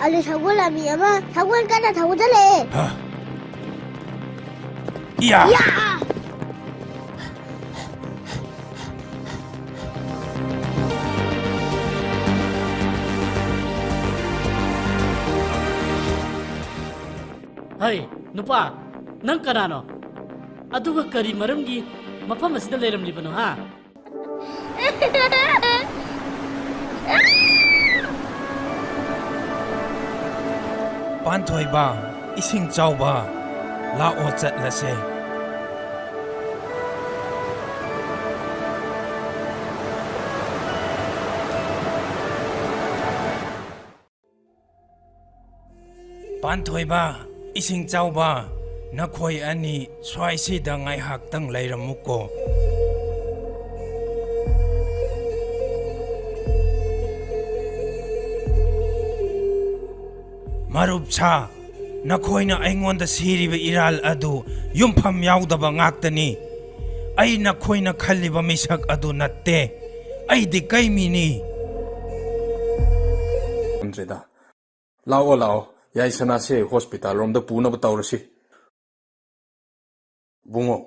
ꯑꯂꯨ ꯁꯒꯣꯜ ꯂꯥꯝꯃꯤ ꯑꯃ ꯁꯒꯣꯜ ꯀꯟꯅ ꯊꯧꯒꯠꯂꯛꯑꯦ꯫ ꯍꯥ? ꯏꯌꯥ! ꯌꯥ! ꯍꯩ, ꯅꯨꯄꯥ, ꯅꯪ ꯀꯅꯥꯅꯣ? ꯑꯗꯨꯒ ꯀꯔꯤ ꯃꯔꯝꯒꯤ ꯃꯐꯝ ꯑꯁꯤꯗ ꯂꯩꯔꯝꯂꯤꯕꯅꯣ, ꯍꯥ? ꯄꯥꯟꯊꯣꯏꯕ, ꯏꯁꯤꯡ ꯆꯥꯎꯕ, ꯂꯥꯛꯑꯣ ꯆꯠꯂꯁꯦ꯫ ꯄꯥꯟꯊꯣꯏꯕ, ꯏꯁꯤꯡ ꯆꯥꯎꯕ, ꯅꯈꯣꯏ ꯑꯅꯤ ꯁ꯭ꯋꯥꯏꯁꯤꯗ ꯉꯥꯏꯍꯥꯛꯇꯪ ꯂꯩꯔꯝꯃꯨꯀꯣ꯫ ꯃꯔꯨꯞ ꯁꯥ, ꯅꯈꯣꯏꯅ ꯑꯩꯉꯣꯟꯗ ꯁꯤꯔꯤꯕ ꯏꯔꯥꯜ ꯑꯗꯨ ꯌꯨꯝꯐꯝ ꯌꯥꯎꯗꯕ ꯉꯥꯛꯇꯅꯤ꯫ ꯑꯩ ꯅꯈꯣꯏꯅ ꯈꯜꯂꯤꯕ ꯃꯤꯁꯛ ꯑꯗꯨ ꯅꯠꯇꯦ꯫ ꯑꯩꯗꯤ ꯀꯩ ꯃꯤꯅꯤ? ꯈꯪꯗ꯭ꯔꯦꯗ꯫ ꯂꯥꯛꯑꯣ, ꯂꯥꯛꯑꯣ꯫ ꯌꯥꯏꯁꯅꯥꯁꯦ ꯍꯣꯁꯄꯤꯇꯥꯜ ꯔꯣꯝꯗ ꯄꯨꯅꯕ ꯇꯧꯔꯁꯤ꯫ ꯕꯨꯡꯉꯣ,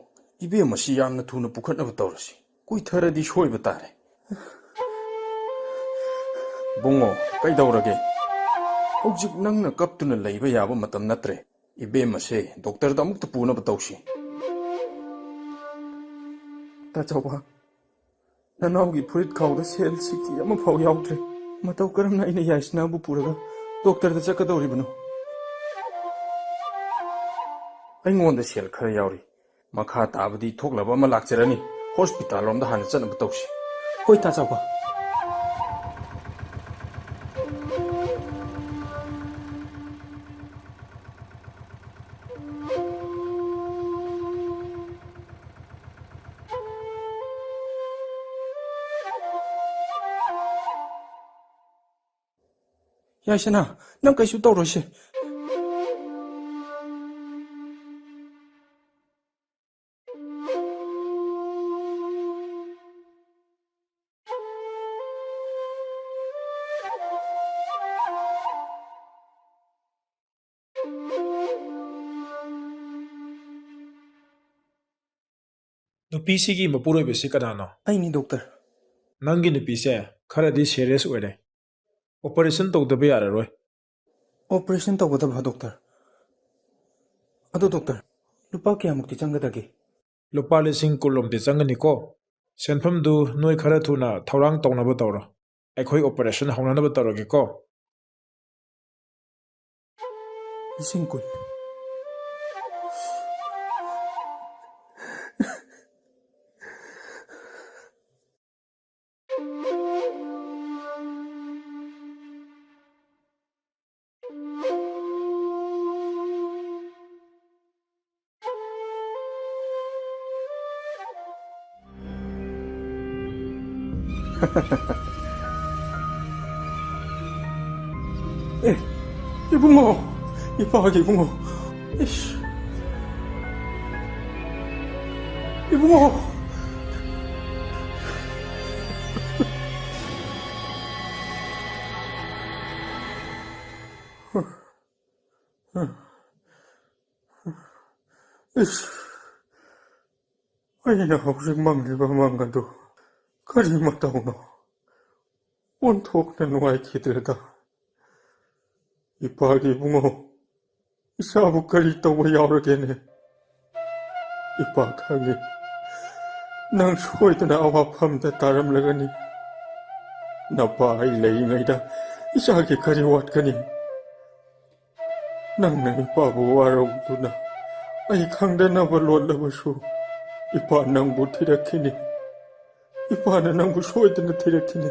ꯏꯕꯦꯝꯃꯁꯤ ꯌꯥꯝꯅ ꯊꯨꯅ ꯄꯨꯈꯠꯅꯕ ꯇꯧꯔꯁꯤ꯫ ꯀꯨꯏꯊꯔꯗꯤ ꯁꯣꯏꯕ ꯇꯥꯔꯦ꯫ ꯕꯨꯡꯉꯣ, ꯀꯩꯗꯧꯔꯒꯦ? ꯍꯧꯖꯤꯛ ꯅꯪꯅ ꯀꯞꯇꯨꯅ ꯂꯩꯕ ꯌꯥꯕ ꯃꯇꯝ ꯅꯠꯇ꯭ꯔꯦ꯫ ꯏꯕꯦꯝꯃꯁꯦ ꯗꯣꯛꯇꯔꯗ ꯑꯃꯨꯛꯇ ꯄꯨꯅꯕ ꯇꯧꯁꯤ꯫ ꯇꯥ ꯆꯥꯎꯕ, ꯅꯅꯥꯎꯒꯤ ꯐꯨꯔꯤꯠ ꯈꯥꯎꯗ ꯁꯦꯜ ꯁꯤꯀꯤ ꯑꯃꯐꯥꯎ ꯌꯥꯎꯗ꯭ꯔꯦ꯫ ꯃꯇꯧ ꯀꯔꯝꯅ ꯑꯩꯅ ꯌꯥꯏꯁꯅꯥꯕꯨ ꯄꯨꯔꯒ ꯗꯣꯛꯇꯔꯗ ꯆꯠꯀꯗꯧꯔꯤꯕꯅꯣ? ꯑꯩꯉꯣꯟꯗ ꯁꯦꯜ ꯈꯔ ꯌꯥꯎꯔꯤ꯫ ꯃꯈꯥ ꯇꯥꯕꯗꯤ ꯊꯣꯛꯂꯕ ꯑꯃ ꯂꯥꯛꯆꯔꯅꯤ꯫ ꯍꯣꯁꯄꯤꯇꯥꯜ ꯂꯣꯝꯗ ꯍꯥꯟꯅ ꯆꯠꯅꯕ ꯇꯧꯁꯤ꯫ ꯍꯣꯏ, ꯇꯥ ꯆꯥꯎꯕ꯫ ꯌꯥꯏꯁꯅꯥ, ꯅꯪ ꯀꯩꯁꯨ ꯇꯧꯔꯣꯏꯁꯦ꯫ ꯅꯨꯄꯤꯁꯤꯒꯤ ꯃꯄꯨꯔꯣꯏꯕꯁꯤ ꯀꯅꯥꯅꯣ? ꯑꯩꯅꯤ, ꯗꯣꯛꯇꯔ꯫ ꯅꯪꯒꯤ ꯅꯨꯄꯤꯁꯦ ꯈꯔꯗꯤ ꯁꯦꯔꯤꯌꯁ ꯑꯣꯏꯔꯦ꯫ ꯑꯣꯄꯔꯦꯁꯟ ꯇꯧꯗꯕ ꯌꯥꯔꯔꯣꯏ꯫ ꯑꯣꯄꯔꯦꯁꯟ ꯇꯧꯒꯗꯕ, ꯗꯣꯛꯇꯔ? ꯑꯗꯣ, ꯗꯣꯛꯇꯔ, ꯂꯨꯄꯥ ꯀꯌꯥꯃꯨꯛꯇꯤ ꯆꯪꯒꯗꯒꯦ? ꯂꯨꯄꯥ ꯂꯤꯁꯤꯡ ꯀꯨꯟꯂꯣꯝꯗꯤ ꯆꯪꯒꯅꯤꯀꯣ꯫ ꯁꯦꯟꯐꯝꯗꯨ ꯅꯣꯏ ꯈꯔ ꯊꯨꯅ ꯊꯧꯔꯥꯡ ꯇꯧꯅꯕ ꯇꯧꯔꯣ꯫ ꯑꯩꯈꯣꯏ ꯑꯣꯄꯔꯦꯁꯟ ꯍꯧꯅꯅꯕ ꯇꯧꯔꯒꯦꯀꯣ꯫ ꯂꯤꯁꯤꯡ ꯀꯨꯟ꯫ ꯑꯦ, ꯏꯕꯨꯡꯉꯣ, ꯏꯄꯥꯒꯤ ꯏꯕꯨꯡꯉꯣ, ꯏꯁ, ꯏꯕꯨꯡꯉꯣ꯫ ꯏꯁ, ꯑꯩꯅ ꯍꯧꯖꯤꯛ ꯃꯪꯂꯤꯕ ꯃꯪ ꯑꯗꯨ ꯀꯔꯤ ꯃꯇꯧꯅꯣ? ꯑꯣꯟꯊꯣꯛꯅ ꯅꯨꯡꯉꯥꯏꯈꯤꯗ꯭ꯔꯦꯗ꯫ ꯏꯄꯥꯒꯤ ꯏꯕꯨꯡꯉꯣ, ꯏꯆꯥꯕꯨ ꯀꯔꯤ ꯇꯧꯕ ꯌꯥꯎꯔꯒꯦꯅꯦ? ꯏꯄꯥ, ꯈꯪꯉꯤ, ꯅꯪ ꯁꯣꯏꯗꯅ ꯑꯋꯥꯐꯝꯗ ꯇꯥꯔꯝꯂꯒꯅꯤ꯫ ꯅꯄꯥ ꯑꯩ ꯂꯩꯔꯤꯉꯩꯗ ꯏꯆꯥꯒꯤ ꯀꯔꯤ ꯋꯥꯠꯀꯅꯤ? ꯅꯪꯅ ꯏꯄꯥꯕꯨ ꯋꯥꯔꯧꯗꯨꯅ ꯑꯩ ꯈꯪꯗꯅꯕ ꯂꯣꯠꯂꯕꯁꯨ, ꯏꯄꯥ ꯅꯪꯕꯨ ꯊꯤꯔꯛꯈꯤꯅꯤ꯫ ꯏꯄꯥꯅ ꯅꯪꯕꯨ ꯁꯣꯏꯗꯅ ꯊꯤꯔꯛꯈꯤꯅꯤ꯫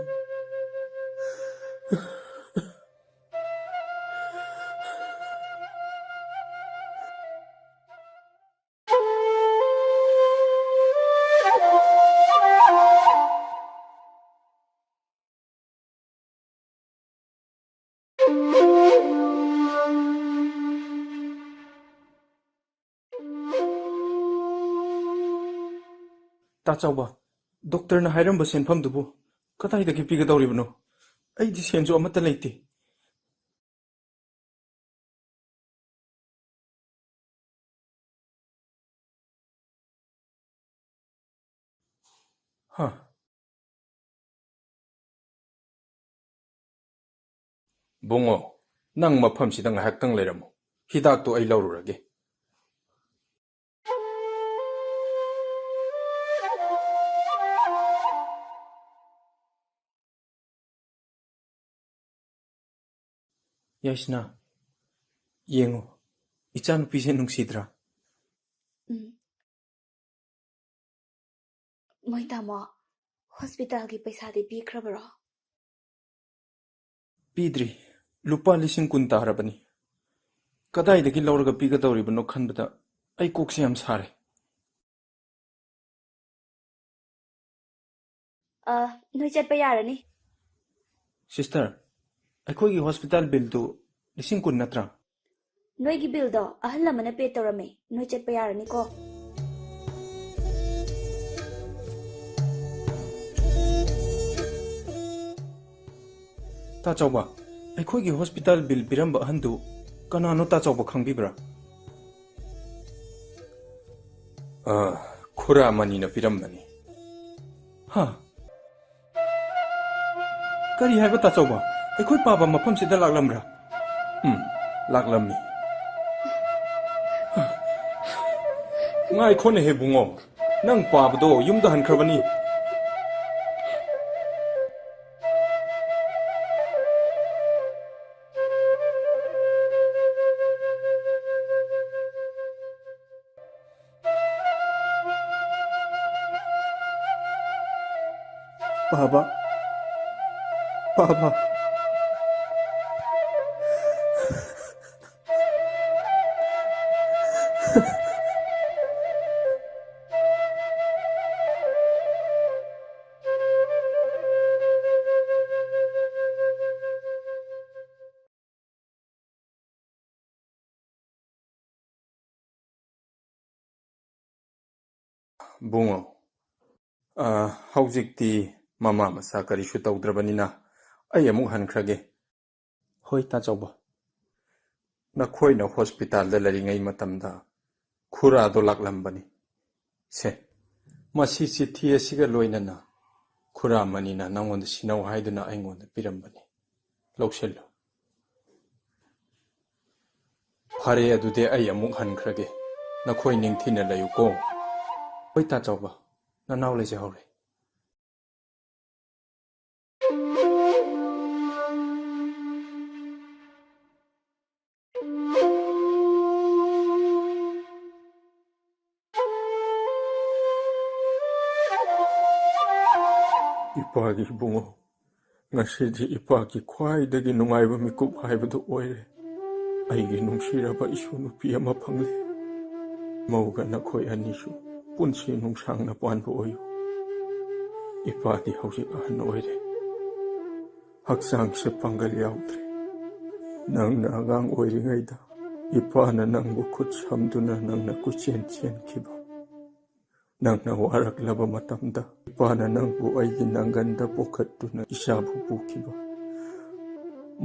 ꯇꯥ ꯆꯥꯎꯕ, ꯗꯣꯛꯇꯔꯅ ꯍꯥꯏꯔꯝꯕ ꯁꯦꯟꯐꯝꯗꯨꯕꯨ ꯀꯗꯥꯏꯗꯒꯤ ꯄꯤꯒꯗꯧꯔꯤꯕꯅꯣ? ꯑꯩꯗꯤ ꯁꯦꯟꯁꯨ ꯑꯃꯠꯇ ꯂꯩꯇꯦ꯫ ꯍꯥ? ꯕꯨꯡꯉꯣ, ꯅꯪ ꯃꯐꯝꯁꯤꯗ ꯉꯥꯏꯍꯥꯛꯇꯪ ꯂꯩꯔꯝꯃꯨ꯫ ꯍꯤꯗꯥꯛꯇꯨ ꯑꯩ ꯂꯧꯔꯨꯔꯒꯦ꯫ ꯌꯥꯏꯁꯅꯥ, ꯌꯦꯡꯉꯨ, ꯏꯆꯥꯅꯨꯄꯤꯁꯦ ꯅꯨꯡꯁꯤꯗ꯭ꯔꯥ? ꯎꯝ꯫ ꯃꯣꯏ ꯇꯥꯃꯣ, ꯍꯣꯁꯄꯤꯇꯥꯜꯒꯤ ꯄꯩꯁꯥꯗꯤ ꯄꯤꯈ꯭ꯔꯕꯔꯣ? ꯄꯤꯗ꯭ꯔꯤ꯫ ꯂꯨꯄꯥ ꯂꯤꯁꯤꯡ ꯀꯨꯟ ꯇꯥꯔꯕꯅꯤ꯫ ꯀꯗꯥꯏꯗꯒꯤ ꯂꯧꯔꯒ ꯄꯤꯒꯗꯧꯔꯤꯕꯅꯣ ꯈꯟꯕꯗ ꯑꯩ ꯀꯣꯛꯁꯦ ꯌꯥꯝ ꯁꯥꯔꯦ꯫ ꯑ, ꯅꯣꯏ ꯆꯠꯄ ꯌꯥꯔꯅꯤ꯫ ꯁꯤꯁꯇꯔ, ꯑꯩꯈꯣꯏꯒꯤ ꯍꯣꯁꯄꯤꯇꯥꯜ ꯕꯤꯜꯗꯨ ꯂꯤꯁꯤꯡ ꯀꯨꯟ ꯅꯠꯇ꯭ꯔꯥ? ꯅꯣꯏꯒꯤ ꯕꯤꯜꯗꯣ ꯑꯍꯜ ꯑꯃꯅ ꯄꯦ ꯇꯧꯔꯝꯃꯦ꯫ ꯅꯣꯏ ꯆꯠꯄ ꯌꯥꯔꯅꯤꯀꯣ꯫ ꯇꯥ ꯆꯥꯎꯕ, ꯑꯩꯈꯣꯏꯒꯤ ꯍꯣꯁꯄꯤꯇꯥꯜ ꯕꯤꯜ ꯄꯤꯔꯝꯕ ꯑꯍꯟꯗꯨ ꯀꯅꯥꯅꯣ, ꯇꯥ ꯆꯥꯎꯕ ꯈꯪꯕꯤꯕ꯭ꯔꯥ? ꯑ, ꯈꯨꯔꯥ ꯃꯅꯤꯅ ꯄꯤꯔꯝꯕꯅꯤ꯫ ꯍꯥ? ꯀꯔꯤ ꯍꯥꯏꯕ, ꯇꯥ ꯆꯥꯎꯕ? ꯑꯩꯈꯣꯏ ꯄꯥꯕ ꯃꯐꯝꯁꯤꯗ ꯂꯥꯛꯂꯝꯕ꯭ꯔꯥ? ꯎꯝ, ꯂꯥꯛꯂꯝꯃꯤ꯫ ꯉꯥꯏꯈꯣꯅꯦꯍꯦ ꯕꯨꯡꯉꯣ, ꯅꯪ ꯄꯥꯕꯗꯣ ꯌꯨꯝꯗ ꯍꯟꯈ꯭ꯔꯕꯅꯤ꯫ ꯄꯥꯕ, ꯄꯥꯕ꯫ ꯕꯨꯡꯉꯣ, ꯑ, ꯍꯧꯖꯤꯛꯇꯤ ꯃꯃꯥ ꯃꯆꯥ ꯀꯔꯤꯁꯨ ꯇꯧꯗ꯭ꯔꯕꯅꯤꯅ ꯑꯩ ꯑꯃꯨꯛ ꯍꯟꯈ꯭ꯔꯒꯦ꯫ ꯍꯣꯏ, ꯇꯥꯆꯧꯕ꯫ ꯅꯈꯣꯏꯅ ꯍꯣꯁꯄꯤꯇꯥꯜꯗ ꯂꯩꯔꯤꯉꯩ ꯃꯇꯝꯗ ꯈꯨꯔꯥꯗꯣ ꯂꯥꯛꯂꯝꯕꯅꯤ꯫ ꯁꯦ, ꯃꯁꯤ ꯆꯤꯊꯤ ꯑꯁꯤꯒ ꯂꯣꯏꯅꯅ ꯈꯨꯔꯥ ꯃꯅꯤꯅ ꯅꯉꯣꯟꯗ ꯁꯤꯟꯅꯧ ꯍꯥꯏꯗꯨꯅ ꯑꯩꯉꯣꯟꯗ ꯄꯤꯔꯝꯕꯅꯤ꯫ ꯂꯧꯁꯤꯜꯂꯨ꯫ ꯐꯔꯦ, ꯑꯗꯨꯗꯤ ꯑꯩ ꯑꯃꯨꯛ ꯍꯟꯈ꯭ꯔꯒꯦ꯫ ꯅꯈꯣꯏ ꯅꯤꯡꯊꯤꯅ ꯂꯩꯌꯨꯀꯣ꯫ ꯍꯣꯏ, ꯇꯥꯆꯧꯕ, ꯅꯅꯥꯎ ꯂꯩꯖꯍꯧꯔꯦ꯫ ꯏꯄꯥꯒꯤ ꯏꯕꯨꯡꯉꯣ, ꯉꯁꯤꯗꯤ ꯏꯄꯥꯒꯤ ꯈ꯭ꯋꯥꯏꯗꯒꯤ ꯅꯨꯡꯉꯥꯏꯕ ꯃꯤꯀꯨꯞ ꯍꯥꯏꯕꯗꯨ ꯑꯣꯏꯔꯦ꯫ ꯑꯩꯒꯤ ꯅꯨꯡꯁꯤꯔꯕ ꯏꯁꯨ ꯅꯨꯄꯤ ꯑꯃ ꯐꯪꯂꯦ꯫ ꯃꯧꯒ ꯅꯈꯣꯏ ꯑꯅꯤꯁꯨ ꯄꯨꯟꯁꯤ ꯅꯨꯡꯁꯥꯡꯅ ꯄꯥꯟꯕ ꯑꯣꯏꯌꯨ꯫ ꯏꯄꯥꯗꯤ ꯍꯧꯖꯤꯛ ꯑꯍꯟ ꯑꯣꯏꯔꯦ꯫ ꯍꯛꯆꯥꯡꯁꯦ ꯄꯥꯡꯒꯜ ꯌꯥꯎꯗ꯭ꯔꯦ꯫ ꯅꯪꯅ ꯑꯉꯥꯡ ꯑꯣꯏꯔꯤꯉꯩꯗ ꯏꯄꯥꯅ ꯅꯪꯕꯨ ꯈꯨꯠ ꯁꯝꯗꯨꯅ ꯅꯪꯅ ꯀꯣꯏꯆꯦꯟ ꯆꯦꯟꯈꯤꯕ, ꯅꯪꯅ ꯋꯥꯔꯛꯂꯕ ꯃꯇꯝꯗ ꯏꯄꯥꯅ ꯅꯪꯕꯨ ꯑꯩꯒꯤ ꯅꯪꯒꯟꯗ ꯄꯨꯈꯠꯇꯨꯅ ꯏꯆꯥꯕꯨ ꯄꯨꯈꯤꯕ,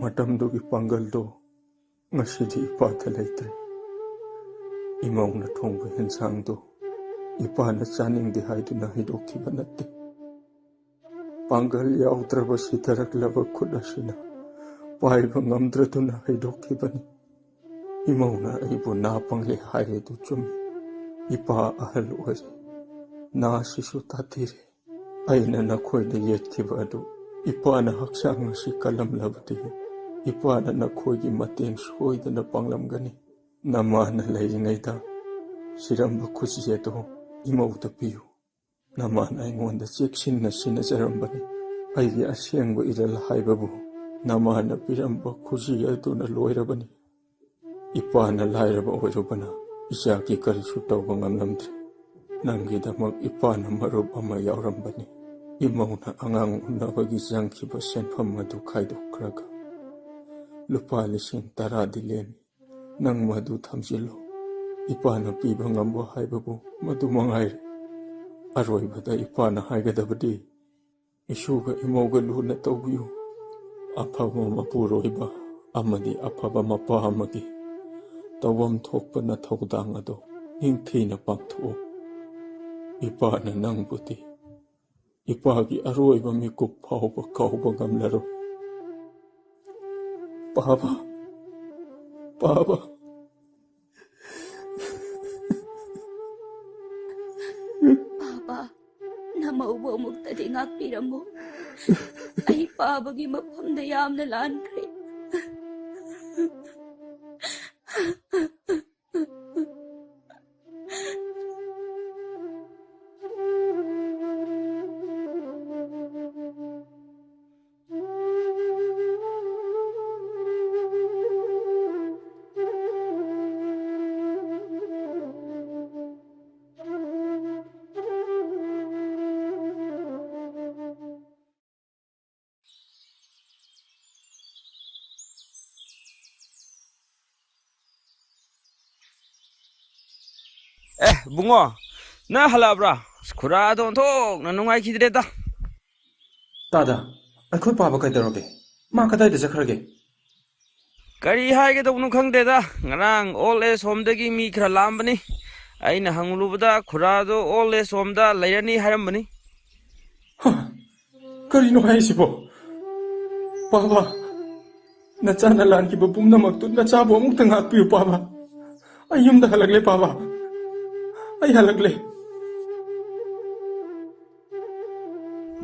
ꯃꯇꯝꯗꯨꯒꯤ ꯄꯥꯡꯒꯜꯗꯣ ꯉꯁꯤꯗꯤ ꯏꯄꯥꯗ ꯂꯩꯇ꯭ꯔꯦ꯫ ꯏꯃꯧꯅ ꯊꯣꯡꯕ ꯍꯦꯟꯁꯥꯡꯗꯣ ꯏꯄꯥꯅ ꯆꯥꯅꯤꯡꯗꯦ ꯍꯥꯏꯗꯨꯅ ꯍꯩꯗꯣꯛꯈꯤꯕ ꯅꯠꯇꯦ꯫ ꯄꯥꯡꯒꯜ ꯌꯥꯎꯗ꯭ꯔꯕ ꯁꯤꯊꯔꯛꯂꯕ ꯈꯨꯠ ꯑꯁꯤꯅ ꯄꯥꯏꯕ ꯉꯝꯗ꯭ꯔꯗꯨꯅ ꯍꯩꯗꯣꯛꯈꯤꯕꯅꯤ꯫ ꯏꯃꯧꯅ ꯑꯩꯕꯨ ꯅꯥ ꯄꯪꯂꯦ ꯍꯥꯏꯔꯦꯗꯨ ꯆꯨꯝꯃꯤ꯫ ꯏꯄꯥ ꯑꯍꯜ ꯑꯣꯏꯔꯦ, ꯅꯥꯁꯤꯁꯨ ꯇꯥꯊꯤꯔꯦ꯫ ꯑꯩꯅ ꯅꯈꯣꯏꯗ ꯌꯦꯠꯈꯤꯕ ꯑꯗꯨ ꯏꯄꯥꯅ ꯍꯛꯆꯥꯡ ꯑꯁꯤ ꯀꯜꯂꯝꯂꯕꯗꯤ ꯏꯄꯥꯅ ꯅꯈꯣꯏꯒꯤ ꯃꯇꯦꯡ ꯁꯣꯏꯗꯅ ꯄꯥꯡꯂꯝꯒꯅꯤ꯫ ꯅꯃꯥꯅ ꯂꯩꯔꯤꯉꯩꯗ ꯁꯤꯔꯝꯕ ꯈꯨꯖꯤ ꯑꯗꯨ ꯏꯃꯧꯗ ꯄꯤꯌꯨ꯫ ꯅꯃꯥꯅ ꯑꯩꯉꯣꯟꯗ ꯆꯦꯛꯁꯤꯟꯅ ꯁꯤꯟꯅꯖꯔꯝꯕꯅꯤ꯫ ꯑꯩꯒꯤ ꯑꯁꯦꯡꯕ ꯏꯔꯜ ꯍꯥꯏꯕꯕꯨ ꯅꯃꯥꯅ ꯄꯤꯔꯝꯕ ꯈꯨꯖꯤ ꯑꯗꯨꯅ ꯂꯣꯏꯔꯕꯅꯤ꯫ ꯏꯄꯥꯅ ꯂꯥꯏꯔꯕ ꯑꯣꯏꯔꯨꯕꯅ ꯏꯆꯥꯒꯤ ꯀꯔꯤꯁꯨ ꯇꯧꯕ ꯉꯝꯂꯝꯗ꯭ꯔꯦ꯫ ꯅꯪꯒꯤꯗꯃꯛ ꯏꯄꯥꯅ ꯃꯔꯨꯞ ꯑꯃ ꯌꯥꯎꯔꯝꯕꯅꯤ꯫ ꯏꯃꯧꯅ ꯑꯉꯥꯡ ꯎꯅꯕꯒꯤ ꯆꯪꯈꯤꯕ ꯁꯦꯟꯐꯝ ꯑꯗꯨ ꯈꯥꯏꯗꯣꯛꯈ꯭ꯔꯒ ꯂꯨꯄꯥ ꯂꯤꯁꯤꯡ ꯇꯔꯥꯗꯤ ꯂꯦꯝꯃꯤ꯫ ꯅꯪ ꯃꯗꯨ ꯊꯝꯖꯤꯜꯂꯨ꯫ ꯏꯄꯥꯅ ꯄꯤꯕ ꯉꯝꯕ ꯍꯥꯏꯕꯕꯨ ꯃꯗꯨ ꯃꯉꯥꯏꯔꯦ꯫ ꯑꯔꯣꯏꯕꯗ ꯏꯄꯥꯅ ꯍꯥꯏꯒꯗꯕꯗꯤ, ꯏꯁꯨꯒ ꯏꯃꯧꯒ ꯂꯨꯅ ꯇꯧꯕꯤꯌꯨ꯫ ꯑꯐꯕ ꯃꯄꯨꯔꯣꯏꯕ ꯑꯃꯗꯤ ꯑꯐꯕ ꯃꯄꯥ ꯑꯃꯒꯤ ꯇꯧꯐꯝ ꯊꯣꯛꯄ ꯅꯊꯧꯗꯥꯡ ꯑꯗꯨ ꯅꯤꯡꯊꯤꯅ ꯄꯥꯡꯊꯣꯛꯎ꯫ ꯏꯄꯥꯅ ꯅꯪꯕꯨꯗꯤ ꯏꯄꯥꯒꯤ ꯑꯔꯣꯏꯕ ꯃꯤꯀꯨꯞ ꯐꯥꯎꯕ ꯀꯥꯎꯕ ꯉꯝꯂꯔꯣꯏ꯫ ꯄꯥꯕ, ꯄꯥꯕ꯫ ꯄꯥꯕ, ꯅꯃꯧꯕꯨ ꯑꯃꯨꯛꯇꯗꯤ ꯉꯥꯛꯄꯤꯔꯝꯃꯨ꯫ ꯑꯩ ꯄꯥꯕꯒꯤ ꯃꯐꯝꯗ ꯌꯥꯝꯅ ꯂꯥꯟꯈ꯭ꯔꯦ꯫ ꯑꯦ, ꯕꯨꯡꯉꯣ, ꯅꯪ ꯍꯜꯂꯛꯑꯕ꯭ꯔꯥ? ꯑꯁ, ꯈꯨꯔꯥꯗꯣ ꯑꯣꯟꯊꯣꯛꯅ ꯅꯨꯡꯉꯥꯏꯈꯤꯗ꯭ꯔꯦꯗ꯫ ꯇꯥꯗ, ꯑꯩꯈꯣꯏ ꯄꯥꯕ ꯀꯩꯗꯧꯔꯒꯦ? ꯃꯥ ꯀꯗꯥꯏꯗ ꯆꯠꯈ꯭ꯔꯒꯦ? ꯀꯔꯤ ꯍꯥꯏꯒꯗꯧꯕꯅꯣ ꯈꯪꯗꯦꯗ꯫ ꯉꯔꯥꯡ old age homeꯗꯒꯤ ꯃꯤ ꯈꯔ ꯂꯥꯛꯑꯝꯕꯅꯤ꯫ ꯑꯩꯅ ꯍꯪꯂꯨꯕꯗ ꯈꯨꯔꯥꯗꯣ old age homeꯗ ꯂꯩꯔꯅꯤ ꯍꯥꯏꯔꯝꯕꯅꯤ꯫ ꯍ, ꯀꯔꯤꯅꯣ ꯍꯥꯏꯁꯤꯕꯣ? ꯄꯥꯕ, ꯅꯆꯥꯅ ꯂꯥꯟꯈꯤꯕ ꯄꯨꯝꯅꯃꯛꯇꯨ ꯅꯆꯥꯕꯨ ꯑꯃꯨꯛꯇ ꯉꯥꯛꯄꯤꯌꯨ, ꯄꯥꯕ꯫ ꯑꯩ ꯌꯨꯝꯗ ꯍꯜꯂꯛꯂꯦ, ꯄꯥꯕ꯫ ꯑꯩ ꯍꯜꯂꯛꯂꯦ꯫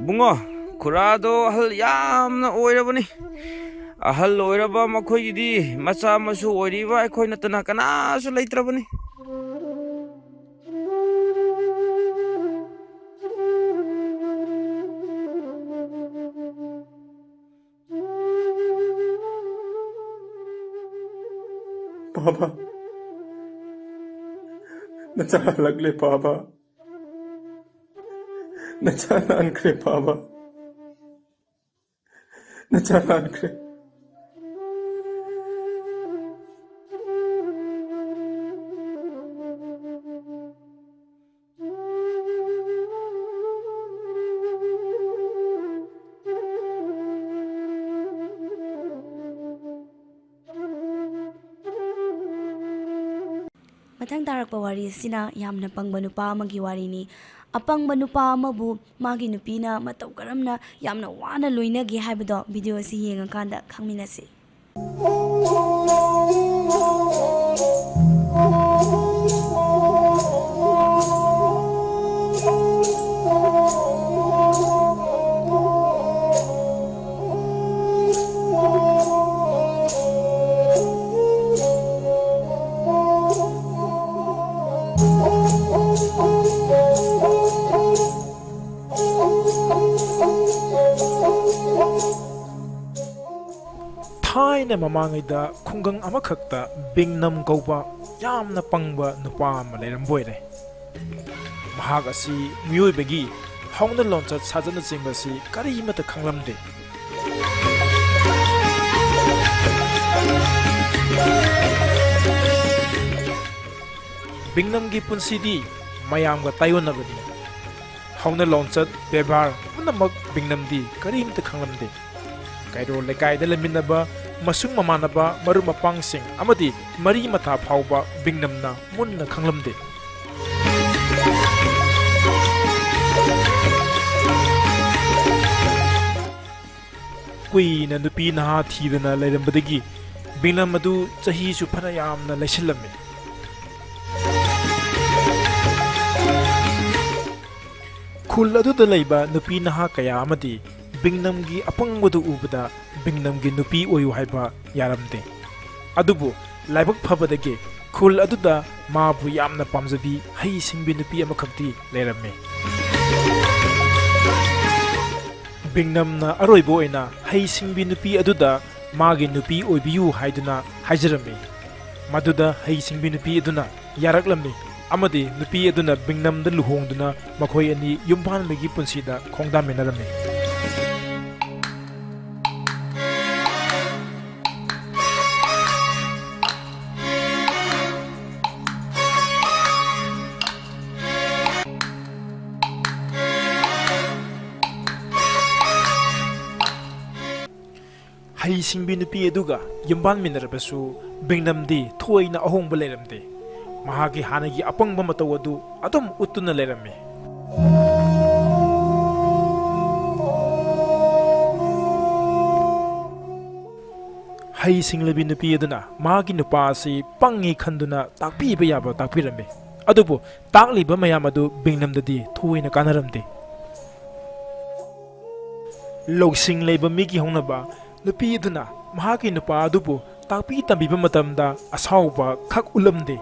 ꯕꯨꯡꯉꯣ, ꯈꯨꯔꯥꯗꯣ ꯑꯍꯜ ꯌꯥꯝꯅ ꯑꯣꯏꯔꯕꯅꯤ꯫ ꯑꯍꯜ ꯑꯣꯏꯔꯕ ꯃꯈꯣꯏꯒꯤꯗꯤ ꯃꯆꯥ ꯃꯁꯨ ꯑꯣꯏꯔꯤꯕ ꯑꯩꯈꯣꯏ ꯅꯠꯇꯅ ꯀꯅꯥꯁꯨ ꯂꯩꯇ꯭ꯔꯕꯅꯤ꯫ ꯄꯥꯕ, ꯅꯆꯥ ꯍꯜꯂꯛꯂꯦ ꯄꯥꯕ꯫ ꯅꯆꯥ ꯂꯥꯟꯈ꯭ꯔꯦ ꯄꯥꯕ꯫ ꯅꯆꯥ ꯂꯥꯟꯈ꯭ꯔꯦ꯫ ꯃꯊꯪ ꯇꯥꯔꯛꯄ ꯋꯥꯔꯤ ꯑꯁꯤꯅ ꯌꯥꯝꯅ ꯄꯪꯕ ꯅꯨꯄꯥ ꯑꯃꯒꯤ ꯋꯥꯔꯤꯅꯤ꯫ ꯑꯄꯪꯕ ꯅꯨꯄꯥ ꯑꯃꯕꯨ ꯃꯥꯒꯤ ꯅꯨꯄꯤꯅ ꯃꯇꯧ ꯀꯔꯝꯅ ꯌꯥꯝꯅ ꯋꯥꯅ ꯂꯣꯏꯅꯒꯦ ꯍꯥꯏꯕꯗꯣ ꯚꯤꯗꯤꯑꯣ ꯑꯁꯤ ꯌꯦꯡꯉꯀꯥꯟꯗ ꯈꯪꯃꯤꯟꯅꯁꯤ꯫ ꯊꯥꯏꯅ ꯃꯃꯥꯡꯉꯩꯗ ꯈꯨꯡꯒꯪ ꯑꯃꯈꯛꯇ ꯕꯤꯡꯅꯝ ꯀꯧꯕ ꯌꯥꯝꯅ ꯄꯪꯕ ꯅꯨꯄꯥ ꯑꯃ ꯂꯩꯔꯝꯕ ꯑꯣꯏꯔꯦ꯫ ꯃꯍꯥꯛ ꯑꯁꯤ ꯃꯤꯑꯣꯏꯕꯒꯤ ꯍꯧꯅ ꯂꯣꯟꯆꯠ ꯁꯥꯖꯠꯅꯆꯤꯡꯕ ꯑꯁꯤ ꯀꯔꯤꯃꯠꯇ ꯈꯪꯂꯝꯗꯦ꯫ ꯕꯤꯡꯅꯝꯒꯤ ꯄꯨꯟꯁꯤꯗꯤ ꯃꯌꯥꯝꯒ ꯇꯥꯏꯑꯣꯟꯅꯕꯅꯤ꯫ ꯍꯧꯅ ꯂꯣꯟꯆꯠ, ꯕꯦꯕꯥꯔ ꯄꯨꯝꯅꯃꯛ ꯕꯤꯡꯅꯝꯗꯤ ꯀꯔꯤꯝꯇ ꯈꯪꯂꯝꯗꯦ꯫ ꯀꯩꯔꯣꯜ ꯂꯩꯀꯥꯏꯗ ꯂꯩꯃꯤꯟꯅꯕ ꯃꯁꯨꯡ ꯃꯃꯥꯟꯅꯕ, ꯃꯔꯨꯞ ꯃꯄꯥꯡꯁꯤꯡ ꯑꯃꯗꯤ ꯃꯔꯤ ꯃꯇꯥ ꯐꯥꯎꯕ ꯕꯤꯡꯅꯝꯅ ꯃꯨꯟꯅ ꯈꯪꯂꯝꯗꯦ꯫ ꯀꯨꯏꯅ ꯅꯨꯄꯤ ꯅꯍꯥ ꯊꯤꯗꯅ ꯂꯩꯔꯝꯕꯗꯒꯤ ꯕꯤꯡꯅꯝ ꯑꯗꯨ ꯆꯍꯤꯁꯨ ꯐꯅ ꯌꯥꯝꯅ ꯂꯩꯁꯤꯜꯂꯝꯃꯤ꯫ ꯈꯨꯜ ꯑꯗꯨꯗ ꯂꯩꯕ ꯅꯨꯄꯤ ꯅꯍꯥ ꯀꯌꯥ ꯑꯃꯗꯤ ꯕꯤꯡꯅꯝꯒꯤ ꯑꯄꯪꯕꯗꯨ ꯎꯕꯗ ꯕꯤꯡꯅꯝꯒꯤ ꯅꯨꯄꯤ ꯑꯣꯏꯌꯨ ꯍꯥꯏꯕ ꯌꯥꯔꯝꯗꯦ꯫ ꯑꯗꯨꯕꯨ ꯂꯥꯏꯕꯛ ꯐꯕꯗꯒꯤ ꯈꯨꯜ ꯑꯗꯨꯗ ꯃꯥꯕꯨ ꯌꯥꯝꯅ ꯄꯥꯝꯖꯕꯤ ꯍꯩ ꯁꯤꯡꯕꯤ ꯅꯨꯄꯤ ꯑꯃꯈꯛꯇꯤ ꯂꯩꯔꯝꯃꯤ꯫ ꯕꯤꯡꯅꯝꯅ ꯑꯔꯣꯏꯕ ꯑꯣꯏꯅ ꯍꯩ ꯁꯤꯡꯕꯤ ꯅꯨꯄꯤ ꯑꯗꯨꯗ ꯃꯥꯒꯤ ꯅꯨꯄꯤ ꯑꯣꯏꯕꯤꯌꯨ ꯍꯥꯏꯗꯨꯅ ꯍꯥꯏꯖꯔꯝꯃꯤ꯫ ꯃꯗꯨꯗ ꯍꯩ ꯁꯤꯡꯕꯤ ꯅꯨꯄꯤ ꯑꯗꯨꯅ ꯌꯥꯔꯛꯂꯝꯃꯤ ꯑꯃꯗꯤ ꯅꯨꯄꯤ ꯑꯗꯨꯅ ꯕꯤꯡꯅꯝꯗ ꯂꯨꯍꯣꯡꯗꯨꯅ ꯃꯈꯣꯏ ꯑꯅꯤ ꯌꯨꯝꯕꯥꯟꯕꯒꯤ ꯄꯨꯟꯁꯤꯗ ꯈꯣꯡꯗꯥꯃꯤꯟꯅꯔꯝꯃꯤ꯫ ꯍꯩ ꯁꯤꯡꯕꯤ ꯅꯨꯄꯤ ꯑꯗꯨꯒ ꯌꯨꯝꯕꯥꯟꯃꯤꯟꯅꯔꯕꯁꯨ ꯕꯤꯡꯅꯝꯗꯤ ꯊꯣꯏꯅ ꯑꯍꯣꯡꯕ ꯂꯩꯔꯝꯗꯦ꯫ ꯃꯍꯥꯛꯀꯤ ꯍꯥꯟꯅꯒꯤ ꯑꯄꯪꯕ ꯃꯇꯧ ꯑꯗꯨ ꯑꯗꯨꯝ ꯎꯠꯇꯨꯅ ꯂꯩꯔꯝꯃꯤ꯫ ꯍꯩ ꯁꯤꯡꯂꯕꯤ ꯅꯨꯄꯤ ꯑꯗꯨꯅ ꯃꯍꯥꯛꯀꯤ ꯅꯨꯄꯥ ꯑꯁꯤ ꯄꯪꯉꯤ ꯈꯟꯗꯨꯅ ꯇꯥꯛꯄꯤꯕ ꯌꯥꯕ ꯇꯥꯛꯄꯤꯔꯝꯃꯤ꯫ ꯑꯗꯨꯕꯨ ꯇꯥꯛꯂꯤꯕ ꯃꯌꯥꯝ ꯑꯗꯨ ꯕꯤꯡꯅꯝꯗꯗꯤ ꯊꯣꯏꯅ ꯀꯥꯟꯅꯔꯝꯗꯦ꯫ ꯂꯧꯁꯤꯡ ꯂꯩꯕ ꯃꯤꯒꯤ ꯍꯧꯅꯕ, ꯅꯨꯄꯤ ꯑꯗꯨꯅ ꯃꯍꯥꯛꯀꯤ ꯅꯨꯄꯥ ꯑꯗꯨꯕꯨ ꯇꯥꯛꯄꯤ ꯇꯝꯕꯤꯕ ꯃꯇꯝꯗ ꯑꯁꯥꯎꯕ ꯈꯛ ꯎꯠꯂꯝꯗꯦ꯫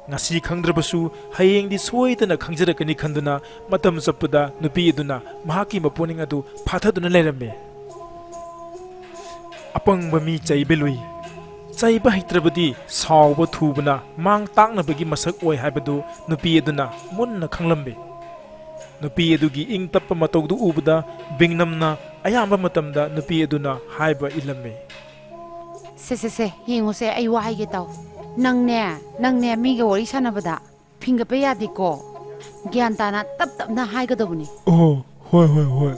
ꯉꯁꯤ ꯈꯪꯗ꯭ꯔꯕꯁꯨ ꯍꯌꯦꯡꯗꯤ ꯁꯣꯏꯗꯅ ꯈꯪꯖꯔꯛꯀꯅꯤ ꯈꯟꯗꯨꯅ ꯃꯇꯝ ꯆꯠꯄꯗ ꯅꯨꯄꯤ ꯑꯗꯨꯅ ꯃꯍꯥꯛꯀꯤ ꯃꯄꯨꯛꯅꯤꯡ ꯑꯗꯨ ꯐꯥꯊꯗꯨꯅ ꯂꯩꯔꯝꯃꯤ꯫ ꯑꯄꯪꯕ ꯃꯤ ꯆꯩꯕ ꯂꯨꯏ꯫ ꯆꯩꯕ ꯍꯩꯇ꯭ꯔꯕꯗꯤ ꯁꯥꯎꯕ ꯊꯨꯕꯅ ꯃꯥꯡ ꯇꯥꯛꯅꯕꯒꯤ ꯃꯁꯛ ꯑꯣꯏ ꯍꯥꯏꯕꯗꯨ ꯅꯨꯄꯤ ꯑꯗꯨꯅ ꯃꯨꯟꯅ ꯈꯪꯂꯝꯃꯤ꯫ ꯅꯨꯄꯤ ꯑꯗꯨꯒꯤ ꯏꯪ ꯇꯞꯄ ꯃꯇꯧꯗꯨ ꯎꯕꯗ ꯕꯤꯡꯅꯝꯅ ꯑꯌꯥꯝꯕ ꯃꯇꯝꯗ ꯅꯨꯄꯤ ꯑꯗꯨꯅ ꯍꯥꯏꯕ ꯏꯜꯂꯝꯃꯤ꯫ ꯁꯦ, ꯁꯦ, ꯁꯦ, ꯌꯦꯡꯉꯨꯁꯦ, ꯑꯩ ꯋꯥ ꯍꯥꯏꯒꯦ ꯇꯥꯎ꯫ ꯅꯪꯅꯦ, ꯅꯪꯅꯦ, ꯃꯤꯒ ꯋꯥꯔꯤ ꯁꯥꯟꯅꯕꯗ ꯐꯤꯡꯒꯠꯄ ꯌꯥꯗꯦꯀꯣ꯫ ꯒ꯭ꯌꯥꯟ ꯇꯥꯅ ꯇꯞ ꯇꯞꯅ ꯍꯥꯏꯒꯗꯧꯕꯅꯤ꯫ ꯑꯣ, ꯍꯣꯏ, ꯍꯣꯏ, ꯍꯣꯏ꯫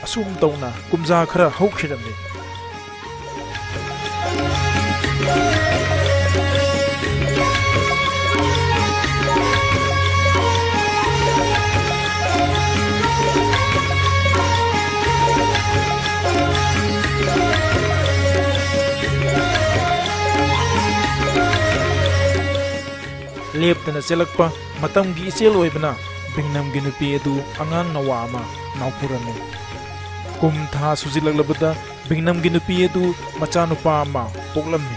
ꯑꯁꯨꯝ ꯇꯧꯅ ꯀꯨꯝꯖꯥ ꯈꯔ ꯍꯧꯈꯤꯔꯝꯃꯤ꯫ ꯂꯦꯞꯇꯅ ꯆꯦꯜꯂꯛꯄ ꯃꯇꯝꯒꯤ ꯏꯆꯦꯜ ꯑꯣꯏꯕꯅ ꯕꯤꯡꯅꯝꯒꯤ ꯅꯨꯄꯤ ꯑꯗꯨ ꯑꯉꯥꯡ ꯅꯋꯥ ꯑꯃ ꯅꯥꯎꯄꯨꯔꯝꯃꯤ꯫ ꯀꯨꯝ ꯊꯥ ꯁꯨꯖꯤꯜꯂꯛꯂꯕꯗ ꯕꯤꯡꯅꯝꯒꯤ ꯅꯨꯄꯤ ꯑꯗꯨ ꯃꯆꯥꯅꯨꯄꯥ ꯑꯃ ꯄꯣꯛꯂꯝꯃꯤ꯫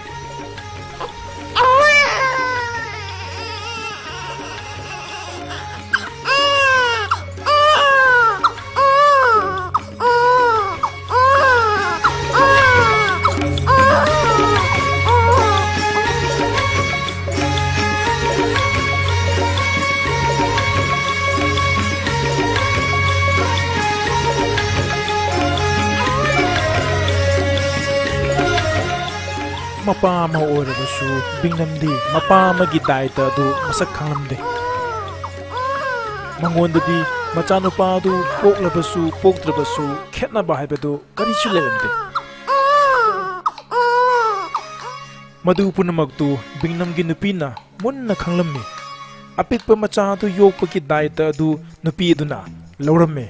ꯃꯄꯥ ꯑꯃ ꯑꯣꯏꯔꯕꯁꯨ ꯕꯤꯡꯅꯝꯗꯤ ꯃꯄꯥ ꯑꯃꯒꯤ ꯗꯥꯏꯇ ꯑꯗꯨ ꯃꯁꯛ ꯈꯪꯂꯝꯗꯦ꯫ ꯃꯉꯣꯟꯗꯗꯤ ꯃꯆꯥꯅꯨꯄꯥ ꯑꯗꯨ ꯄꯣꯛꯂꯕꯁꯨ ꯄꯣꯛꯇ꯭ꯔꯕꯁꯨ ꯈꯦꯠꯅꯕ ꯍꯥꯏꯕꯗꯨ ꯀꯔꯤꯁꯨ ꯂꯩꯔꯝꯗꯦ꯫ ꯃꯗꯨ ꯄꯨꯝꯅꯃꯛꯇꯨ ꯕꯤꯡꯅꯝꯒꯤ ꯅꯨꯄꯤꯅ ꯃꯨꯟꯅ ꯈꯪꯂꯝꯃꯤ꯫ ꯑꯄꯤꯛꯄ ꯃꯆꯥ ꯑꯗꯨ ꯌꯣꯛꯄꯒꯤ ꯗꯥꯏꯇ ꯑꯗꯨ ꯅꯨꯄꯤ ꯑꯗꯨꯅ ꯂꯧꯔꯝꯃꯤ꯫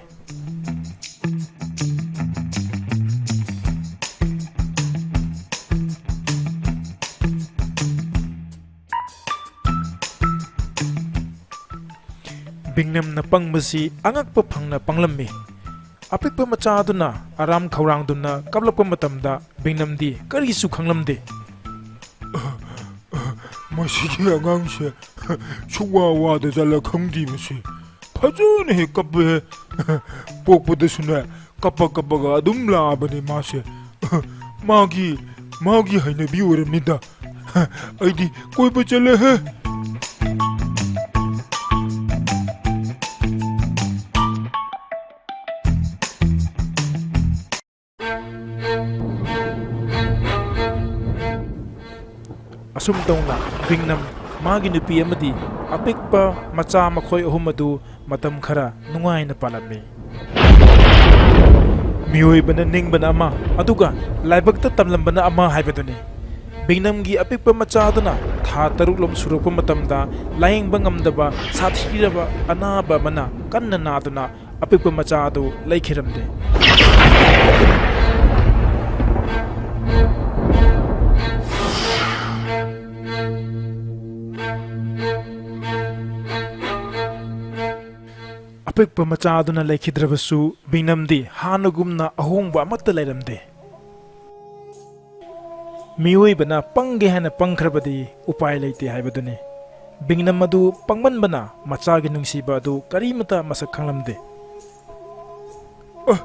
ꯕꯤꯡꯅꯝꯅ ꯄꯪꯕꯁꯤ ꯑꯉꯛꯄ ꯐꯪꯅ ꯄꯪꯂꯝꯃꯤ꯫ ꯑꯄꯤꯛꯄ ꯃꯆꯥ ꯑꯗꯨꯅ ꯑꯔꯥꯝ ꯈꯧꯔꯥꯡꯗꯨꯅ ꯀꯞꯂꯛꯄ ꯃꯇꯝꯗ ꯕꯤꯡꯅꯝꯗꯤ ꯀꯔꯤꯁꯨ ꯈꯪꯂꯝꯗꯦ꯫ "ꯃꯁꯤꯒꯤ ꯑꯉꯥꯡꯁꯦ ꯁꯨꯛꯋꯥ ꯋꯥꯗ ꯖꯥꯠꯂ ꯈꯪꯗꯦ, ꯃꯁꯤ ꯐꯖꯅ ꯍꯦꯛ ꯀꯞꯄꯦ꯫ ꯄꯣꯛꯄꯗꯁꯨꯅꯦ, ꯀꯞꯄ ꯀꯞꯄꯒ ꯑꯗꯨꯝ ꯂꯥꯛꯑꯕꯅꯦ ꯃꯥꯁꯦ꯫ ꯃꯥꯒꯤ, ꯃꯥꯒꯤ ꯍꯩꯅꯕꯤ ꯑꯣꯏꯔꯝꯅꯤꯗ꯫ ꯑꯩꯗꯤ ꯀꯣꯏꯕ ꯆꯠꯂꯦꯍꯦ"꯫ ꯑꯁꯨꯝ ꯇꯧꯅ ꯕꯤꯡꯅꯝ, ꯃꯥꯒꯤ ꯅꯨꯄꯤ ꯑꯃꯗꯤ ꯑꯄꯤꯛꯄ ꯃꯆꯥ ꯃꯈꯣꯏ ꯑꯍꯨꯝ ꯑꯗꯨ ꯃꯇꯝ ꯈꯔ ꯅꯨꯡꯉꯥꯏꯅ ꯄꯥꯜꯂꯝꯃꯤ꯫ ꯃꯤꯑꯣꯏꯕꯅ ꯅꯤꯡꯕꯅ ꯑꯃ, ꯑꯗꯨꯒ ꯂꯥꯏꯕꯛꯇ ꯇꯝꯂꯝꯕꯅ ꯑꯃ ꯍꯥꯏꯕꯗꯨꯅꯤ꯫ ꯕꯤꯡꯅꯝꯒꯤ ꯑꯄꯤꯛꯄ ꯃꯆꯥ ꯑꯗꯨꯅ ꯊꯥ ꯇꯔꯨꯛꯂꯣꯝ ꯁꯨꯔꯛꯄ ꯃꯇꯝꯗ ꯂꯥꯌꯦꯡꯕ ꯉꯝꯗꯕ ꯁꯥꯊꯤꯔꯕ ꯑꯅꯥꯕ ꯑꯃꯅ ꯀꯟꯅ ꯅꯥꯗꯨꯅ ꯑꯄꯤꯛꯄ ꯃꯆꯥ ꯑꯗꯨ ꯂꯩꯈꯤꯔꯝꯗꯦ꯫ ꯑꯄꯤꯛꯄ ꯃꯆꯥꯗꯨꯅ ꯂꯩꯈꯤꯗ꯭ꯔꯕꯁꯨ, ꯕꯤꯡꯅꯝꯗꯤ ꯍꯥꯟꯅꯒꯨꯝꯅ ꯑꯍꯣꯡꯕ ꯑꯃꯠꯇ ꯂꯩꯔꯝꯗꯦ꯫ ꯃꯤꯑꯣꯏꯕꯅ ꯄꯪꯒꯦ ꯍꯥꯏꯅ ꯄꯪꯈ꯭ꯔꯕꯗꯤ ꯎꯄꯥꯏ ꯂꯩꯇꯦ ꯍꯥꯏꯕꯗꯨꯅꯤ꯫ ꯕꯤꯡꯅꯝ ꯑꯗꯨ ꯄꯪꯃꯟꯕꯅ ꯃꯆꯥꯒꯤ ꯅꯨꯡꯁꯤꯕ ꯑꯗꯨ ꯀꯔꯤꯃꯇ ꯃꯁꯛ ꯈꯪꯂꯝꯗꯦ꯫ "ꯑ,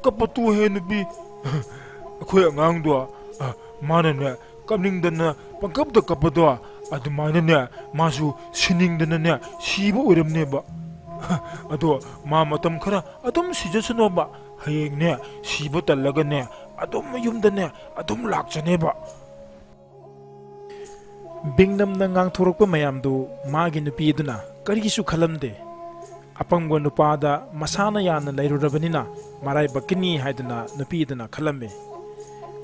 ꯀꯞꯄ ꯇꯣꯛꯑꯣꯍꯦ ꯅꯨꯄꯤ꯫ ꯑꯩꯈꯣꯏ ꯑꯉꯥꯡꯗꯣ, ꯑ, ꯃꯥꯅꯅꯦ, ꯀꯞꯅꯤꯡꯗꯅ ꯄꯪꯀꯞꯇ ꯀꯞꯄꯗꯣ, ꯑꯗꯨꯃꯥꯏꯅꯅꯦ, ꯃꯥꯁꯨ ꯁꯤꯅꯤꯡꯗꯅꯅꯦ ꯁꯤꯕ ꯑꯣꯏꯔꯝꯅꯦꯕ꯫ ꯑꯗꯣ ꯃꯥ ꯃꯇꯝ ꯈꯔ ꯑꯗꯨꯝ ꯁꯤꯖꯁꯅꯣꯕ꯫ ꯍꯌꯦꯡꯅꯦ, ꯁꯤꯕ ꯇꯜꯂꯒꯅꯦ, ꯑꯗꯨꯝ ꯃꯌꯨꯝꯗꯅꯦ ꯑꯗꯨꯝ ꯂꯥꯛꯆꯅꯦꯕ"꯫ ꯕꯤꯡꯅꯝꯅ ꯉꯥꯡꯊꯣꯔꯛꯄ ꯃꯌꯥꯝꯗꯨ ꯃꯥꯒꯤ ꯅꯨꯄꯤ ꯑꯗꯨꯅ ꯀꯔꯤꯁꯨ ꯈꯜꯂꯝꯗꯦ꯫ ꯑꯄꯪꯕ ꯅꯨꯄꯥꯗ ꯃꯁꯥꯅ ꯌꯥꯅ ꯂꯩꯔꯨꯔꯕꯅꯤꯅ ꯃꯔꯥꯏꯕꯛꯀꯤꯅꯤ ꯍꯥꯏꯗꯨꯅ ꯅꯨꯄꯤ ꯑꯗꯨꯅ ꯈꯜꯂꯝꯃꯤ꯫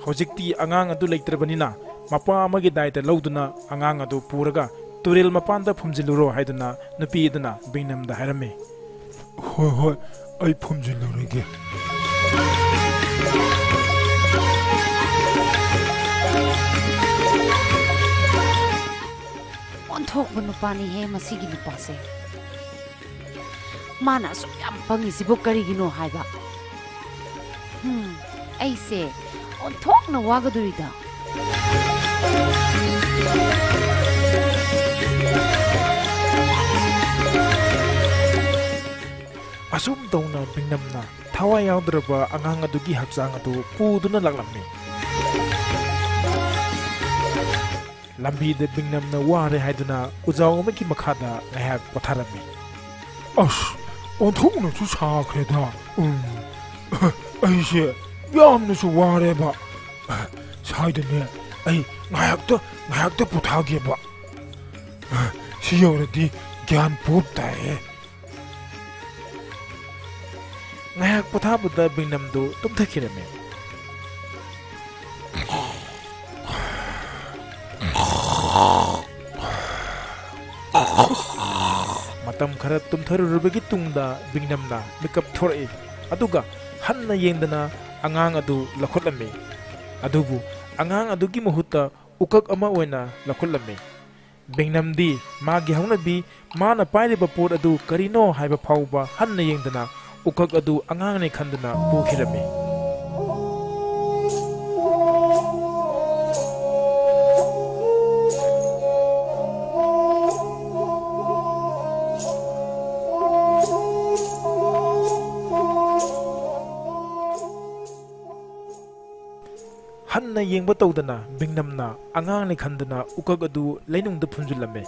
ꯍꯧꯖꯤꯛꯇꯤ ꯑꯉꯥꯡ ꯑꯗꯨ ꯂꯩꯇ꯭ꯔꯕꯅꯤꯅ ꯃꯄꯥ ꯑꯃꯒꯤ ꯗꯥꯏꯇ ꯂꯧꯗꯨꯅ ꯑꯉꯥꯡ ꯑꯗꯨ ꯄꯨꯔꯒ ꯇꯨꯔꯦꯜ ꯃꯄꯥꯟꯗ ꯐꯨꯝꯖꯤꯜꯂꯨꯔꯣ ꯍꯥꯏꯗꯨꯅ ꯅꯨꯄꯤ ꯑꯗꯨꯅ ꯕꯤꯡꯅꯝꯗ ꯍꯥꯏꯔꯝꯃꯤ꯫ "ꯍꯣꯏ, ꯍꯣꯏ, ꯑꯩ ꯐꯨꯝꯖꯤꯜꯂꯨꯔꯒꯦ"꯫ ꯑꯣꯟꯊꯣꯛꯄ ꯅꯨꯄꯥꯅꯤꯍꯦ ꯃꯁꯤꯒꯤ ꯅꯨꯄꯥꯁꯦ꯫ ꯃꯥꯅ ꯑꯁꯨꯛ ꯌꯥꯝ ꯄꯪꯉꯤꯁꯤꯕꯨ ꯀꯔꯤꯒꯤꯅꯣ ꯍꯥꯏꯕ? ꯍꯝ, ꯑꯩꯁꯦ ꯑꯣꯟꯊꯣꯛꯅ ꯋꯥꯒꯗꯣꯔꯤꯗ꯫ ꯑꯁꯨꯝ ꯇꯧꯅ ꯕꯤꯡꯅꯝꯅ ꯊꯋꯥꯏ ꯌꯥꯎꯗ꯭ꯔꯕ ꯑꯉꯥꯡ ꯑꯗꯨꯒꯤ ꯍꯛꯆꯥꯡ ꯑꯗꯨ ꯄꯨꯗꯨꯅ ꯂꯥꯛꯂꯝꯃꯤ꯫ ꯂꯝꯕꯤꯗ ꯕꯤꯡꯅꯝꯅ ꯋꯥꯔꯦ ꯍꯥꯏꯗꯨꯅ ꯎꯖꯥꯎ ꯑꯃꯒꯤ ꯃꯈꯥꯗ ꯉꯥꯏꯍꯥꯛ ꯄꯣꯊꯥꯔꯝꯃꯤ꯫ "ꯑꯁ, ꯑꯣꯟꯊꯣꯛꯅꯁꯨ ꯁꯥꯈ꯭ꯔꯦꯗ꯫ ꯎꯝ, ꯑꯩꯁꯦ ꯌꯥꯝꯅꯁꯨ ꯋꯥꯔꯦꯕ꯫ ꯁ꯭ꯋꯥꯏꯗꯅꯦ ꯑꯩ ꯉꯥꯏꯍꯥꯛꯇ, ꯉꯥꯏꯍꯥꯛꯇ ꯄꯣꯊꯥꯒꯦꯕ꯫ ꯁꯤ ꯌꯧꯔꯗꯤ ꯒ꯭ꯌꯥꯟ ꯄꯣꯞ ꯇꯥꯏꯌꯦ"꯫ ꯉꯥꯏꯍꯥꯛ ꯄꯣꯊꯥꯕꯗ ꯕꯤꯡꯅꯝꯗꯨ ꯇꯨꯝꯊꯈꯤꯔꯝꯃꯤ꯫ ꯃꯇꯝ ꯈꯔ ꯇꯨꯝꯊꯔꯨꯔꯕꯒꯤ ꯇꯨꯡꯗ ꯕꯤꯡꯅꯝꯅ ꯃꯤꯀꯞ ꯊꯣꯔꯛꯏ, ꯑꯗꯨꯒ ꯍꯟꯅ ꯌꯦꯡꯗꯅ ꯑꯉꯥꯡ ꯑꯗꯨ ꯂꯧꯈꯠꯂꯝꯃꯤ꯫ ꯑꯗꯨꯕꯨ ꯑꯉꯥꯡ ꯑꯗꯨꯒꯤ ꯃꯍꯨꯠꯇ ꯎꯀꯛ ꯑꯃ ꯑꯣꯏꯅ ꯂꯧꯈꯠꯂꯝꯃꯤ꯫ ꯕꯤꯡꯅꯝꯗꯤ ꯃꯥꯒꯤ ꯍꯧꯅꯕꯤ ꯃꯥꯅ ꯄꯥꯏꯔꯤꯕ ꯄꯣꯠ ꯑꯗꯨ ꯀꯔꯤꯅꯣ ꯍꯥꯏꯕ ꯐꯥꯎꯕ ꯍꯟꯅ ꯌꯦꯡꯗꯅ ꯎꯀꯛ ꯑꯗꯨ ꯑꯉꯥꯡꯅꯤ ꯈꯟꯗꯨꯅ ꯄꯨꯈꯤꯔꯝꯃꯤ꯫ ꯍꯟꯅ ꯌꯦꯡꯕ ꯇꯧꯗꯅ ꯕꯤꯡꯅꯝꯅ ꯑꯉꯥꯡꯅꯤ ꯈꯟꯗꯨꯅ ꯎꯀꯛ ꯑꯗꯨ ꯂꯩꯅꯨꯡꯗ ꯐꯨꯝꯖꯤꯜꯂꯝꯃꯤ꯫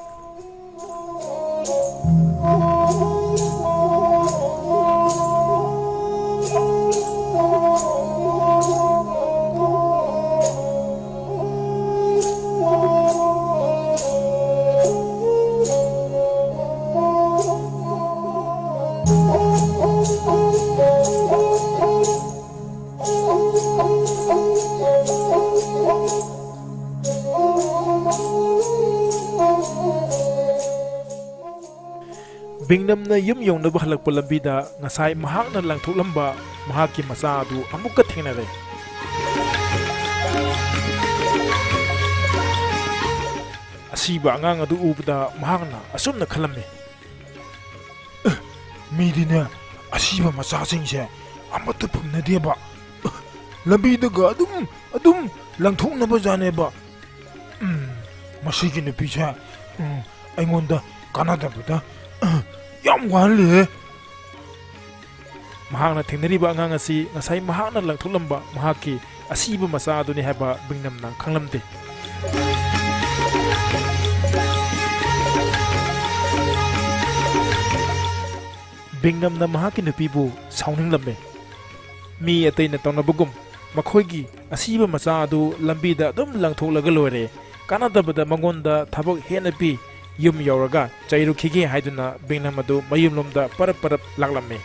ꯕꯤꯡꯅꯝꯅ ꯌꯨꯝ ꯌꯧꯅꯕ ꯍꯜꯂꯛꯄ ꯂꯝꯕꯤꯗ ꯉꯁꯥꯏ ꯃꯍꯥꯛꯅ ꯂꯪꯊꯣꯛꯂꯝꯕ ꯃꯍꯥꯛꯀꯤ ꯃꯆꯥ ꯑꯗꯨ ꯑꯃꯨꯛꯀ ꯊꯦꯡꯅꯔꯦ꯫ ꯑꯁꯤꯕ ꯑꯉꯥꯡ ꯑꯗꯨ ꯎꯕꯗ ꯃꯍꯥꯛꯅ ꯑꯁꯨꯝꯅ ꯈꯜꯂꯝꯃꯤ꯫ "ꯃꯤꯗꯤꯅꯦ, ꯑꯁꯤꯕ ꯃꯆꯥꯁꯤꯡꯁꯦ ꯑꯃꯠꯇ ꯐꯪꯅꯗꯦꯕ꯫ ꯂꯝꯕꯤꯗꯒ ꯑꯗꯨꯝ, ꯑꯗꯨꯝ ꯂꯪꯊꯣꯛꯅꯕ ꯖꯥꯠꯅꯦꯕ꯫ ꯎꯝ, ꯃꯁꯤꯒꯤ ꯅꯨꯄꯤꯁꯦ, ꯎꯝ, ꯑꯩꯉꯣꯟꯗ ꯀꯥꯟꯅꯗꯕꯗ, ꯎꯝ, ꯌꯥꯝ ꯋꯥꯍꯜꯂꯦꯍꯦ꯫" ꯃꯍꯥꯛꯅ ꯊꯦꯡꯅꯔꯤꯕ ꯑꯉꯥꯡ ꯑꯁꯤ ꯉꯁꯥꯏ ꯃꯍꯥꯛꯅ ꯂꯪꯊꯣꯛꯂꯝꯕ ꯃꯍꯥꯛꯀꯤ ꯑꯁꯤꯕ ꯃꯆꯥ ꯑꯗꯨꯅꯤ ꯍꯥꯏꯕ ꯕꯤꯡꯅꯝꯅ ꯈꯪꯂꯝꯗꯦ꯫ ꯕꯤꯡꯅꯝꯅ ꯃꯍꯥꯛꯀꯤ ꯅꯨꯄꯤꯕꯨ ꯁꯥꯎꯅꯤꯡꯂꯝꯃꯤ꯫ ꯃꯤ ꯑꯇꯩꯅ ꯇꯧꯅꯕꯒꯨꯝ ꯃꯈꯣꯏꯒꯤ ꯑꯁꯤꯕ ꯃꯆꯥ ꯑꯗꯨ ꯂꯝꯕꯤꯗ ꯑꯗꯨꯝ ꯂꯪꯊꯣꯛꯂꯒ ꯂꯣꯏꯔꯦ, ꯀꯥꯟꯅꯗꯕꯗ ꯃꯉꯣꯟꯗ ꯊꯕꯛ ꯍꯦꯟꯅ ꯄꯤ, ꯌꯨꯝ ꯌꯧꯔꯒ ꯆꯩꯔꯨꯈꯤꯒꯦ ꯍꯥꯏꯗꯨꯅ ꯕꯤꯡꯅꯝ ꯑꯗꯨ ꯃꯌꯨꯝꯂꯣꯝꯗ ꯄꯔꯞ ꯄꯔꯞ ꯂꯥꯛꯂꯝꯃꯤ꯫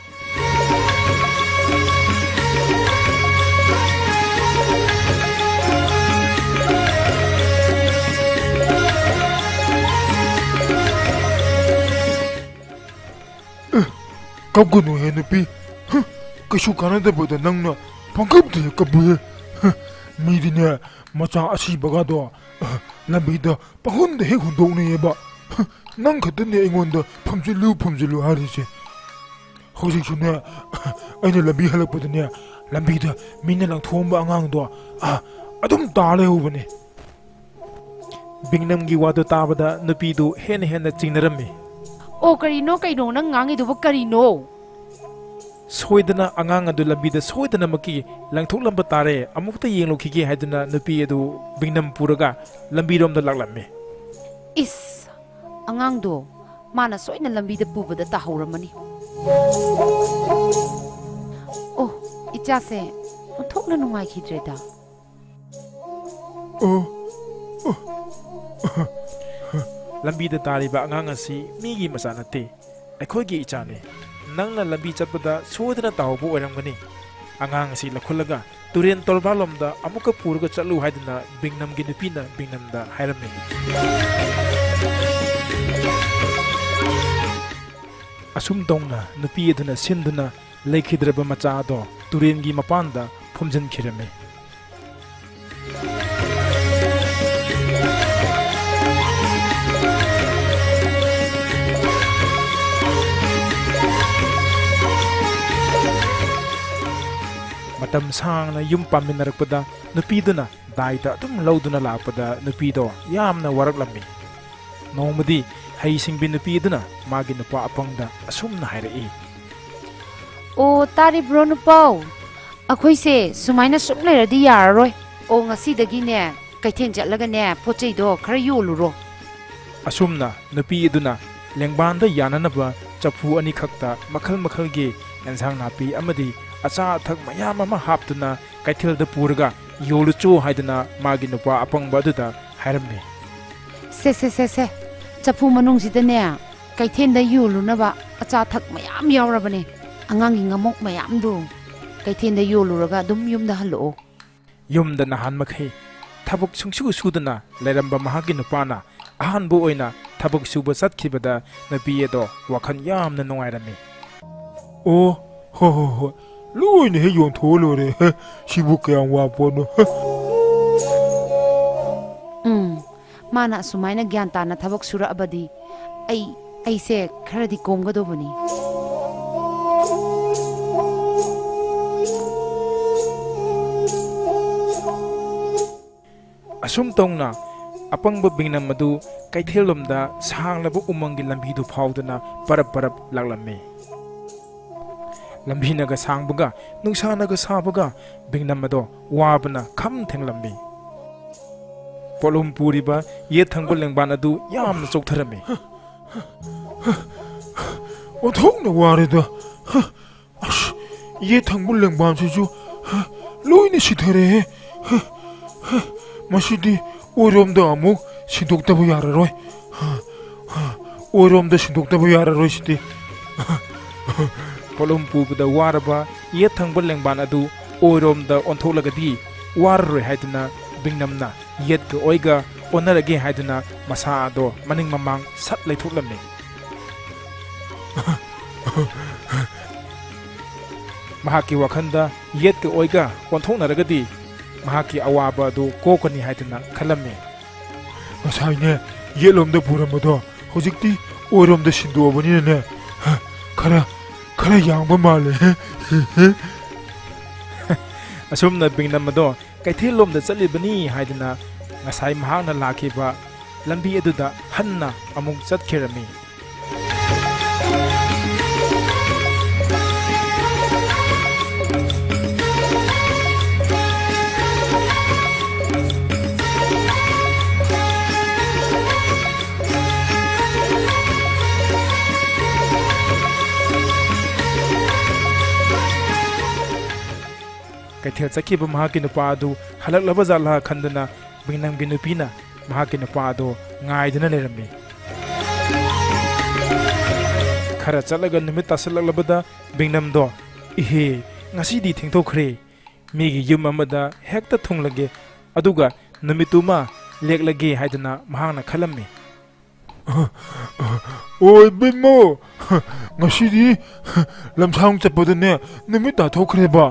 "ꯑꯦ, ꯀꯞꯀꯅꯨꯍꯦ ꯅꯨꯄꯤ꯫ ꯍ, ꯀꯩꯁꯨ ꯀꯥꯟꯅꯗꯕꯗ ꯅꯪꯅ ꯄꯪꯀꯞꯇ ꯍꯦꯛ ꯀꯞꯄꯨꯍꯦ꯫ ꯍ, ꯃꯤꯗꯤꯅꯦ, ꯃꯆꯥ ꯑꯁꯤꯕꯒꯗꯣ, ꯑ, ꯂꯝꯕꯤꯗ ꯄꯪꯍꯨꯟꯗ ꯍꯦꯛ ꯍꯨꯟꯗꯣꯛꯅꯩꯌꯦꯕ꯫ ꯅꯪ ꯈꯛꯇꯅꯦ ꯑꯩꯉꯣꯟꯗ "ꯐꯝꯖꯤꯜꯂꯨ, ꯐꯝꯖꯤꯜꯂꯨ" ꯍꯥꯏꯔꯤꯁꯦ꯫ ꯍꯧꯖꯤꯛꯁꯨꯅꯦ, ꯑꯩꯅ ꯂꯝꯕꯤ ꯍꯜꯂꯛꯄꯗꯅꯦ, ꯂꯝꯕꯤꯗ ꯃꯤꯅ ꯂꯪꯊꯣꯛꯑꯝꯕ ꯑꯉꯥꯡꯗꯣ, ꯑ, ꯑꯗꯨꯝ ꯇꯥ ꯂꯩꯍꯧꯕꯅꯦ꯫ ꯕꯤꯡꯅꯝꯒꯤ ꯋꯥꯗꯨ ꯇꯥꯕꯗ ꯅꯨꯄꯤꯗꯨ ꯍꯦꯟꯅ ꯍꯦꯟꯅ ꯆꯤꯡꯅꯔꯝꯃꯤ꯫ "ꯑꯣ, ꯀꯔꯤꯅꯣ, ꯀꯩꯅꯣ ꯅꯪ ꯉꯥꯡꯉꯤꯗꯨꯕꯨ ꯀꯔꯤꯅꯣ?" "ꯁꯣꯏꯗꯅ ꯑꯉꯥꯡ ꯑꯗꯨ ꯂꯝꯕꯤꯗ ꯁꯣꯏꯗꯅꯃꯛꯀꯤ ꯂꯪꯊꯣꯛꯂꯝꯕ ꯇꯥꯔꯦ, ꯑꯃꯨꯛꯇ ꯌꯦꯡꯂꯨꯈꯤꯒꯦ" ꯍꯥꯏꯗꯨꯅ ꯅꯨꯄꯤ ꯑꯗꯨ ꯕꯤꯡꯅꯝ ꯄꯨꯔꯒ ꯂꯝꯕꯤꯔꯣꯝꯗ ꯂꯥꯛꯂꯝꯃꯤ꯫ "ꯏꯁ, ꯑꯉꯥꯡꯗꯣ ꯃꯥꯅ ꯁꯣꯏꯅ ꯂꯝꯕꯤꯗ ꯄꯨꯕꯗ ꯇꯥꯍꯧꯔꯝꯃꯅꯤ꯫ ꯑꯣ, ꯏꯆꯥꯁꯦ ꯑꯣꯟꯊꯣꯛꯅ ꯅꯨꯡꯉꯥꯏꯈꯤꯗ꯭ꯔꯦꯗ꯫" ꯑꯣ, ꯑꯣ, "ꯂꯝꯕꯤꯗ ꯇꯥꯔꯤꯕ ꯑꯉꯥꯡ ꯑꯁꯤ ꯃꯤꯒꯤ ꯃꯆꯥ ꯅꯠꯇꯦ, ꯑꯩꯈꯣꯏꯒꯤ ꯏꯆꯥꯅꯤ꯫ ꯅꯪꯅ ꯂꯝꯕꯤ ꯆꯠꯄꯗ ꯁꯣꯏꯗꯅ ꯇꯥꯍꯧꯕ ꯑꯣꯏꯔꯝꯒꯅꯤ꯫ ꯑꯉꯥꯡ ꯑꯁꯤ ꯂꯧꯈꯠꯂꯒ ꯇꯨꯔꯦꯟ ꯇꯣꯔꯕꯥꯟꯂꯣꯝꯗ ꯑꯃꯨꯛꯀ ꯄꯨꯔꯒ ꯆꯠꯂꯨ" ꯍꯥꯏꯗꯨꯅ ꯕꯤꯡꯅꯝꯒꯤ ꯅꯨꯄꯤꯅ ꯕꯤꯡꯅꯝꯗ ꯍꯥꯏꯔꯝꯃꯤ꯫ ꯑꯁꯨꯝ ꯇꯧꯅ ꯅꯨꯄꯤ ꯑꯗꯨꯅ ꯁꯤꯟꯗꯨꯅ ꯂꯩꯈꯤꯗ꯭ꯔꯕ ꯃꯆꯥ ꯑꯗꯣ ꯇꯨꯔꯦꯟꯒꯤ ꯃꯄꯥꯟꯗ ꯐꯨꯝꯖꯤꯟꯈꯤꯔꯝꯃꯤ꯫ ꯃꯇꯝ ꯁꯥꯡꯅ ꯌꯨꯝ ꯄꯥꯟꯃꯤꯟꯅꯔꯛꯄꯗ ꯅꯨꯄꯤꯗꯨꯅ ꯗꯥꯏꯇ ꯑꯗꯨꯝ ꯂꯧꯗꯨꯅ ꯂꯥꯛꯄꯗ ꯅꯨꯄꯤꯗꯣ ꯌꯥꯝꯅ ꯋꯥꯔꯛꯂꯝꯃꯤ꯫ ꯅꯣꯡꯃꯗꯤ ꯍꯩ ꯁꯤꯡꯕꯤ ꯅꯨꯄꯤ ꯑꯗꯨꯅ ꯃꯥꯒꯤ ꯅꯨꯄꯥ ꯑꯄꯪꯗ ꯑꯁꯨꯝꯅ ꯍꯥꯏꯔꯛꯏ꯫ "ꯑꯣ, ꯇꯥꯔꯤꯕ꯭ꯔꯣ ꯅꯨꯄꯥꯎ? ꯑꯩꯈꯣꯏꯁꯦ ꯁꯨꯃꯥꯏꯅ ꯁꯨꯝ ꯂꯩꯔꯗꯤ ꯌꯥꯔꯔꯣꯏ꯫ ꯑꯣ, ꯉꯁꯤꯗꯒꯤꯅꯦ ꯀꯩꯊꯦꯜ ꯆꯠꯂꯒꯅꯦ ꯄꯣꯠ ꯆꯩꯗꯣ ꯈꯔ ꯌꯣꯜꯂꯨꯔꯣ꯫" ꯑꯁꯨꯝꯅ ꯅꯨꯄꯤ ꯑꯗꯨꯅ ꯂꯦꯡꯕꯥꯟꯗ ꯌꯥꯅꯅꯕ ꯆꯐꯨ ꯑꯅꯤꯈꯛꯇ ꯃꯈꯜ ꯃꯈꯜꯒꯤ ꯑꯦꯟꯁꯥꯡ ꯅꯥꯄꯤ ꯑꯃꯗꯤ ꯑꯆꯥ ꯑꯊꯛ ꯃꯌꯥꯝ ꯑꯃ ꯍꯥꯞꯇꯨꯅ ꯀꯩꯊꯦꯜꯗ ꯄꯨꯔꯒ ꯌꯣꯜꯂꯨꯆꯣ ꯍꯥꯏꯗꯨꯅ ꯃꯥꯒꯤ ꯅꯨꯄꯥ ꯑꯄꯪꯕ ꯑꯗꯨꯗ ꯍꯥꯏꯔꯝꯃꯤ꯫ "ꯁꯦ, ꯁꯦ, ꯁꯦ, ꯁꯦ, ꯆꯐꯨ ꯃꯅꯨꯡꯁꯤꯗꯅꯦ ꯀꯩꯊꯦꯜꯗ ꯌꯣꯜꯂꯨꯅꯕ ꯑꯆꯥ ꯑꯊꯛ ꯃꯌꯥꯝ ꯌꯥꯎꯔꯕꯅꯦ꯫ ꯑꯉꯥꯡꯒꯤ ꯉꯃꯣꯛ ꯃꯌꯥꯝꯗꯨ ꯀꯩꯊꯦꯜꯗ ꯌꯣꯜꯂꯨꯔꯒ ꯑꯗꯨꯝ ꯌꯨꯝꯗ ꯍꯜꯂꯛꯑꯣ꯫" ꯌꯨꯝꯗ ꯅꯍꯥꯟ ꯃꯈꯩ ꯊꯕꯛ ꯁꯨꯡꯁꯨ ꯁꯨꯗꯅ ꯂꯩꯔꯝꯕ ꯃꯍꯥꯛꯀꯤ ꯅꯨꯄꯥꯅ ꯑꯍꯥꯟꯕ ꯑꯣꯏꯅ ꯊꯕꯛ ꯁꯨꯕ ꯆꯠꯈꯤꯕꯗ ꯅꯨꯄꯤ ꯑꯗꯣ ꯋꯥꯈꯜ ꯌꯥꯝꯅ ꯅꯨꯡꯉꯥꯏꯔꯝꯃꯤ꯫ "ꯑꯣ, ꯍꯣꯏ, ꯍꯣꯏ, ꯍꯣꯏ, ꯂꯣꯏꯅ ꯍꯦꯛ ꯌꯣꯟꯊꯣꯛꯑ ꯂꯣꯏꯔꯦ꯫ ꯁꯤꯕꯨ ꯀꯌꯥꯝ ꯋꯥ ꯄꯣꯠꯅꯣ꯫" "ꯎꯝ, ꯃꯥꯅ ꯑꯁꯨꯃꯥꯏꯅ ꯒ꯭ꯌꯥꯟ ꯇꯥꯅ ꯊꯕꯛ ꯁꯨꯔꯛꯑꯕꯗꯤ ꯑꯩ, ꯑꯩꯁꯦ ꯈꯔꯗꯤ ꯀꯣꯝꯒꯗꯧꯕꯅꯤ꯫ ꯑꯁꯨꯝ ꯇꯧꯅ ꯑꯄꯪꯕ ꯕꯤꯡꯅꯝ ꯑꯗꯨ ꯀꯩꯊꯦꯜꯂꯣꯝꯗ ꯁꯥꯡꯂꯕ ꯎꯃꯪꯒꯤ ꯂꯝꯕꯤꯗꯨ ꯐꯥꯎꯗꯨꯅ ꯄꯔꯞ ꯄꯔꯞ ꯂꯥꯛꯂꯝꯃꯤ꯫ ꯂꯝꯕꯤꯅꯒ ꯁꯥꯡꯕꯒ ꯅꯨꯡꯁꯥꯅꯒ ꯁꯥꯕꯒ ꯕꯤꯡꯅꯝ ꯑꯗꯣ ꯋꯥꯕꯅ ꯈꯝ ꯊꯦꯡꯂꯝꯃꯤ꯫ ꯄꯣꯠꯂꯨꯝ ꯄꯨꯔꯤꯕ ꯌꯦꯠ ꯊꯪꯕ ꯂꯦꯡꯕꯥꯟ ꯑꯗꯨ ꯌꯥꯝꯅ ꯆꯣꯛꯊꯔꯝꯃꯤ꯫ ꯑꯣꯟꯊꯣꯛꯅ ꯋꯥꯔꯦꯗ꯫ ꯑꯁ, ꯌꯦꯠ ꯊꯪꯕ ꯂꯦꯡꯕꯥꯟꯁꯤꯁꯨ ꯂꯣꯏꯅ ꯁꯤꯊꯔꯦꯍꯦ꯫ ꯃꯁꯤꯗꯤ ꯑꯣꯏꯔꯣꯝꯗ ꯑꯃꯨꯛ ꯁꯤꯟꯗꯣꯛꯇꯕ ꯌꯥꯔꯔꯣꯏ꯫ ꯑꯣꯏꯔꯣꯝꯗ ꯁꯤꯟꯗꯣꯛꯇꯕ ꯌꯥꯔꯔꯣꯏ ꯁꯤꯗꯤ꯫ ꯄꯣꯠꯂꯨꯝ ꯄꯨꯕꯗ ꯋꯥꯔꯕ ꯌꯦꯠ ꯊꯪꯕ ꯂꯦꯡꯕꯥꯟ ꯑꯗꯨ ꯑꯣꯏꯔꯣꯝꯗ ꯑꯣꯟꯊꯣꯛꯂꯒꯗꯤ ꯋꯥꯔꯔꯣꯏ ꯍꯥꯏꯗꯨꯅ ꯕꯤꯡꯅꯝꯅ ꯌꯦꯠꯀ ꯑꯣꯏꯒ ꯑꯣꯟꯅꯔꯒꯦ ꯍꯥꯏꯗꯨꯅ ꯃꯁꯥ ꯑꯗꯣ ꯃꯅꯤꯡ ꯃꯃꯥꯡ ꯁꯠ ꯂꯩꯊꯣꯛꯂꯝꯃꯤ꯫ ꯃꯍꯥꯛꯀꯤ ꯋꯥꯈꯜꯗ ꯌꯦꯠꯀ ꯑꯣꯏꯒ ꯑꯣꯟꯊꯣꯛꯅꯔꯒꯗꯤ ꯃꯍꯥꯛꯀꯤ ꯑꯋꯥꯕ ꯑꯗꯨ ꯀꯣꯛꯀꯅꯤ ꯍꯥꯏꯗꯨꯅ ꯈꯜꯂꯝꯃꯤ꯫ ꯉꯁꯥꯏꯅꯦ ꯌꯦꯠꯂꯣꯝꯗ ꯄꯨꯔꯝꯕꯗꯣ ꯍꯧꯖꯤꯛꯇꯤ ꯑꯣꯏꯔꯣꯝꯗ ꯁꯤꯟꯗꯣꯛꯑꯕꯅꯤꯅꯅꯦ, ꯈꯔ, ꯈꯔ ꯌꯥꯡꯕ ꯃꯥꯜꯂꯦ꯫ ꯑꯁꯨꯝꯅ ꯕꯤꯡꯅꯝ ꯑꯗꯣ ꯀꯩꯊꯦꯜꯂꯣꯝꯗ ꯆꯠꯂꯤꯕꯅꯤ ꯍꯥꯏꯗꯨꯅ ꯉꯁꯥꯏ ꯃꯍꯥꯛꯅ ꯂꯥꯛꯈꯤꯕ ꯂꯝꯕꯤ ꯑꯗꯨꯗ ꯍꯟꯅ ꯑꯃꯨꯛ ꯆꯠꯈꯤꯔꯝꯃꯤ꯫ ꯀꯩꯊꯦꯜ ꯆꯠꯈꯤꯕ ꯃꯍꯥꯛꯀꯤ ꯅꯨꯄꯥ ꯑꯗꯨ ꯍꯜꯂꯛꯂꯕ ꯖꯥꯠꯂꯥ ꯈꯟꯗꯨꯅ ꯕꯤꯡꯅꯝꯒꯤ ꯅꯨꯄꯤꯅ ꯃꯍꯥꯛꯀꯤ ꯅꯨꯄꯥ ꯑꯗꯨ ꯉꯥꯏꯗꯨꯅ ꯂꯩꯔꯝꯃꯤ꯫ ꯈꯔ ꯆꯠꯂꯒ ꯅꯨꯃꯤꯠ ꯇꯥꯁꯤꯜꯂꯛꯂꯕꯗ ꯕꯤꯡꯅꯝꯗꯣ, "ꯏꯍꯦ, ꯉꯁꯤꯗꯤ ꯊꯦꯡꯗꯣꯛꯈ꯭ꯔꯦ꯫ ꯃꯤꯒꯤ ꯌꯨꯝ ꯑꯃꯗ ꯍꯦꯛꯇ ꯊꯨꯡꯂꯒꯦ, ꯑꯗꯨꯒ ꯅꯨꯃꯤꯠꯇꯨꯃ ꯂꯦꯛꯂꯒꯦ" ꯍꯥꯏꯗꯨꯅ ꯃꯍꯥꯛꯅ ꯈꯜꯂꯝꯃꯤ꯫ "ꯑꯣ ꯏꯕꯦꯝꯃ, ꯉꯁꯤꯗꯤ ꯂꯝꯁꯥꯡ ꯆꯠꯄꯗꯅꯦ ꯅꯨꯃꯤꯠ ꯇꯥꯊꯣꯛꯈ꯭ꯔꯦꯕ꯫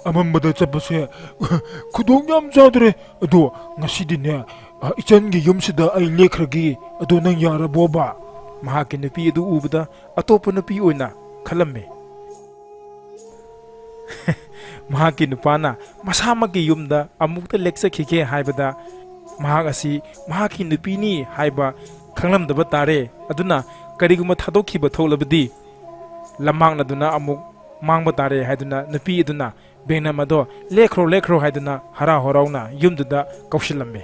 ꯑꯃꯝꯕꯗ ꯆꯠꯄꯁꯦ ꯈꯨꯗꯣꯡ ꯌꯥꯝ ꯆꯥꯗ꯭ꯔꯦ꯫ ꯑꯗꯣ ꯉꯁꯤꯗꯤꯅꯦ "ꯑ, ꯏꯆꯟꯒꯤ ꯌꯨꯝꯁꯤꯗ ꯑꯩ ꯂꯦꯛꯈ꯭ꯔꯒꯦ, ꯑꯗꯨ ꯅꯪ ꯌꯥꯔꯕꯣꯕ?" ꯃꯍꯥꯛꯀꯤ ꯅꯨꯄꯤ ꯑꯗꯨ ꯎꯕꯗ ꯑꯇꯣꯞꯄ ꯅꯨꯄꯤ ꯑꯣꯏꯅ ꯈꯜꯂꯝꯃꯤ꯫ ꯃꯍꯥꯛꯀꯤ ꯅꯨꯄꯥꯅ ꯃꯁꯥꯃꯛꯀꯤ ꯌꯨꯝꯗ ꯑꯃꯨꯛꯇ ꯂꯦꯛꯆꯈꯤꯒꯦ ꯍꯥꯏꯕꯗ, ꯃꯍꯥꯛ ꯑꯁꯤ ꯃꯍꯥꯛꯀꯤ ꯅꯨꯄꯤꯅꯤ ꯍꯥꯏꯕ ꯈꯪꯂꯝꯗꯕ ꯇꯥꯔꯦ꯫ ꯑꯗꯨꯅ ꯀꯔꯤꯒꯨꯝꯕ ꯊꯥꯗꯣꯛꯈꯤꯕ ꯊꯣꯛꯂꯕꯗꯤ ꯂꯝꯃꯥꯡꯅꯗꯨꯅ ꯑꯃꯨꯛ ꯃꯥꯡꯕ ꯇꯥꯔꯦ ꯍꯥꯏꯗꯨꯅ ꯅꯨꯄꯤ ꯑꯗꯨꯅ ꯕꯤꯡꯅꯝ ꯑꯗꯣ "ꯂꯦꯛꯈ꯭ꯔꯣ, ꯂꯦꯛꯈ꯭ꯔꯣ" ꯍꯥꯏꯗꯨꯅ ꯍꯔꯥꯎ ꯍꯔꯥꯎꯅ ꯌꯨꯝꯗꯨꯗ ꯀꯧꯁꯤꯜꯂꯝꯃꯤ꯫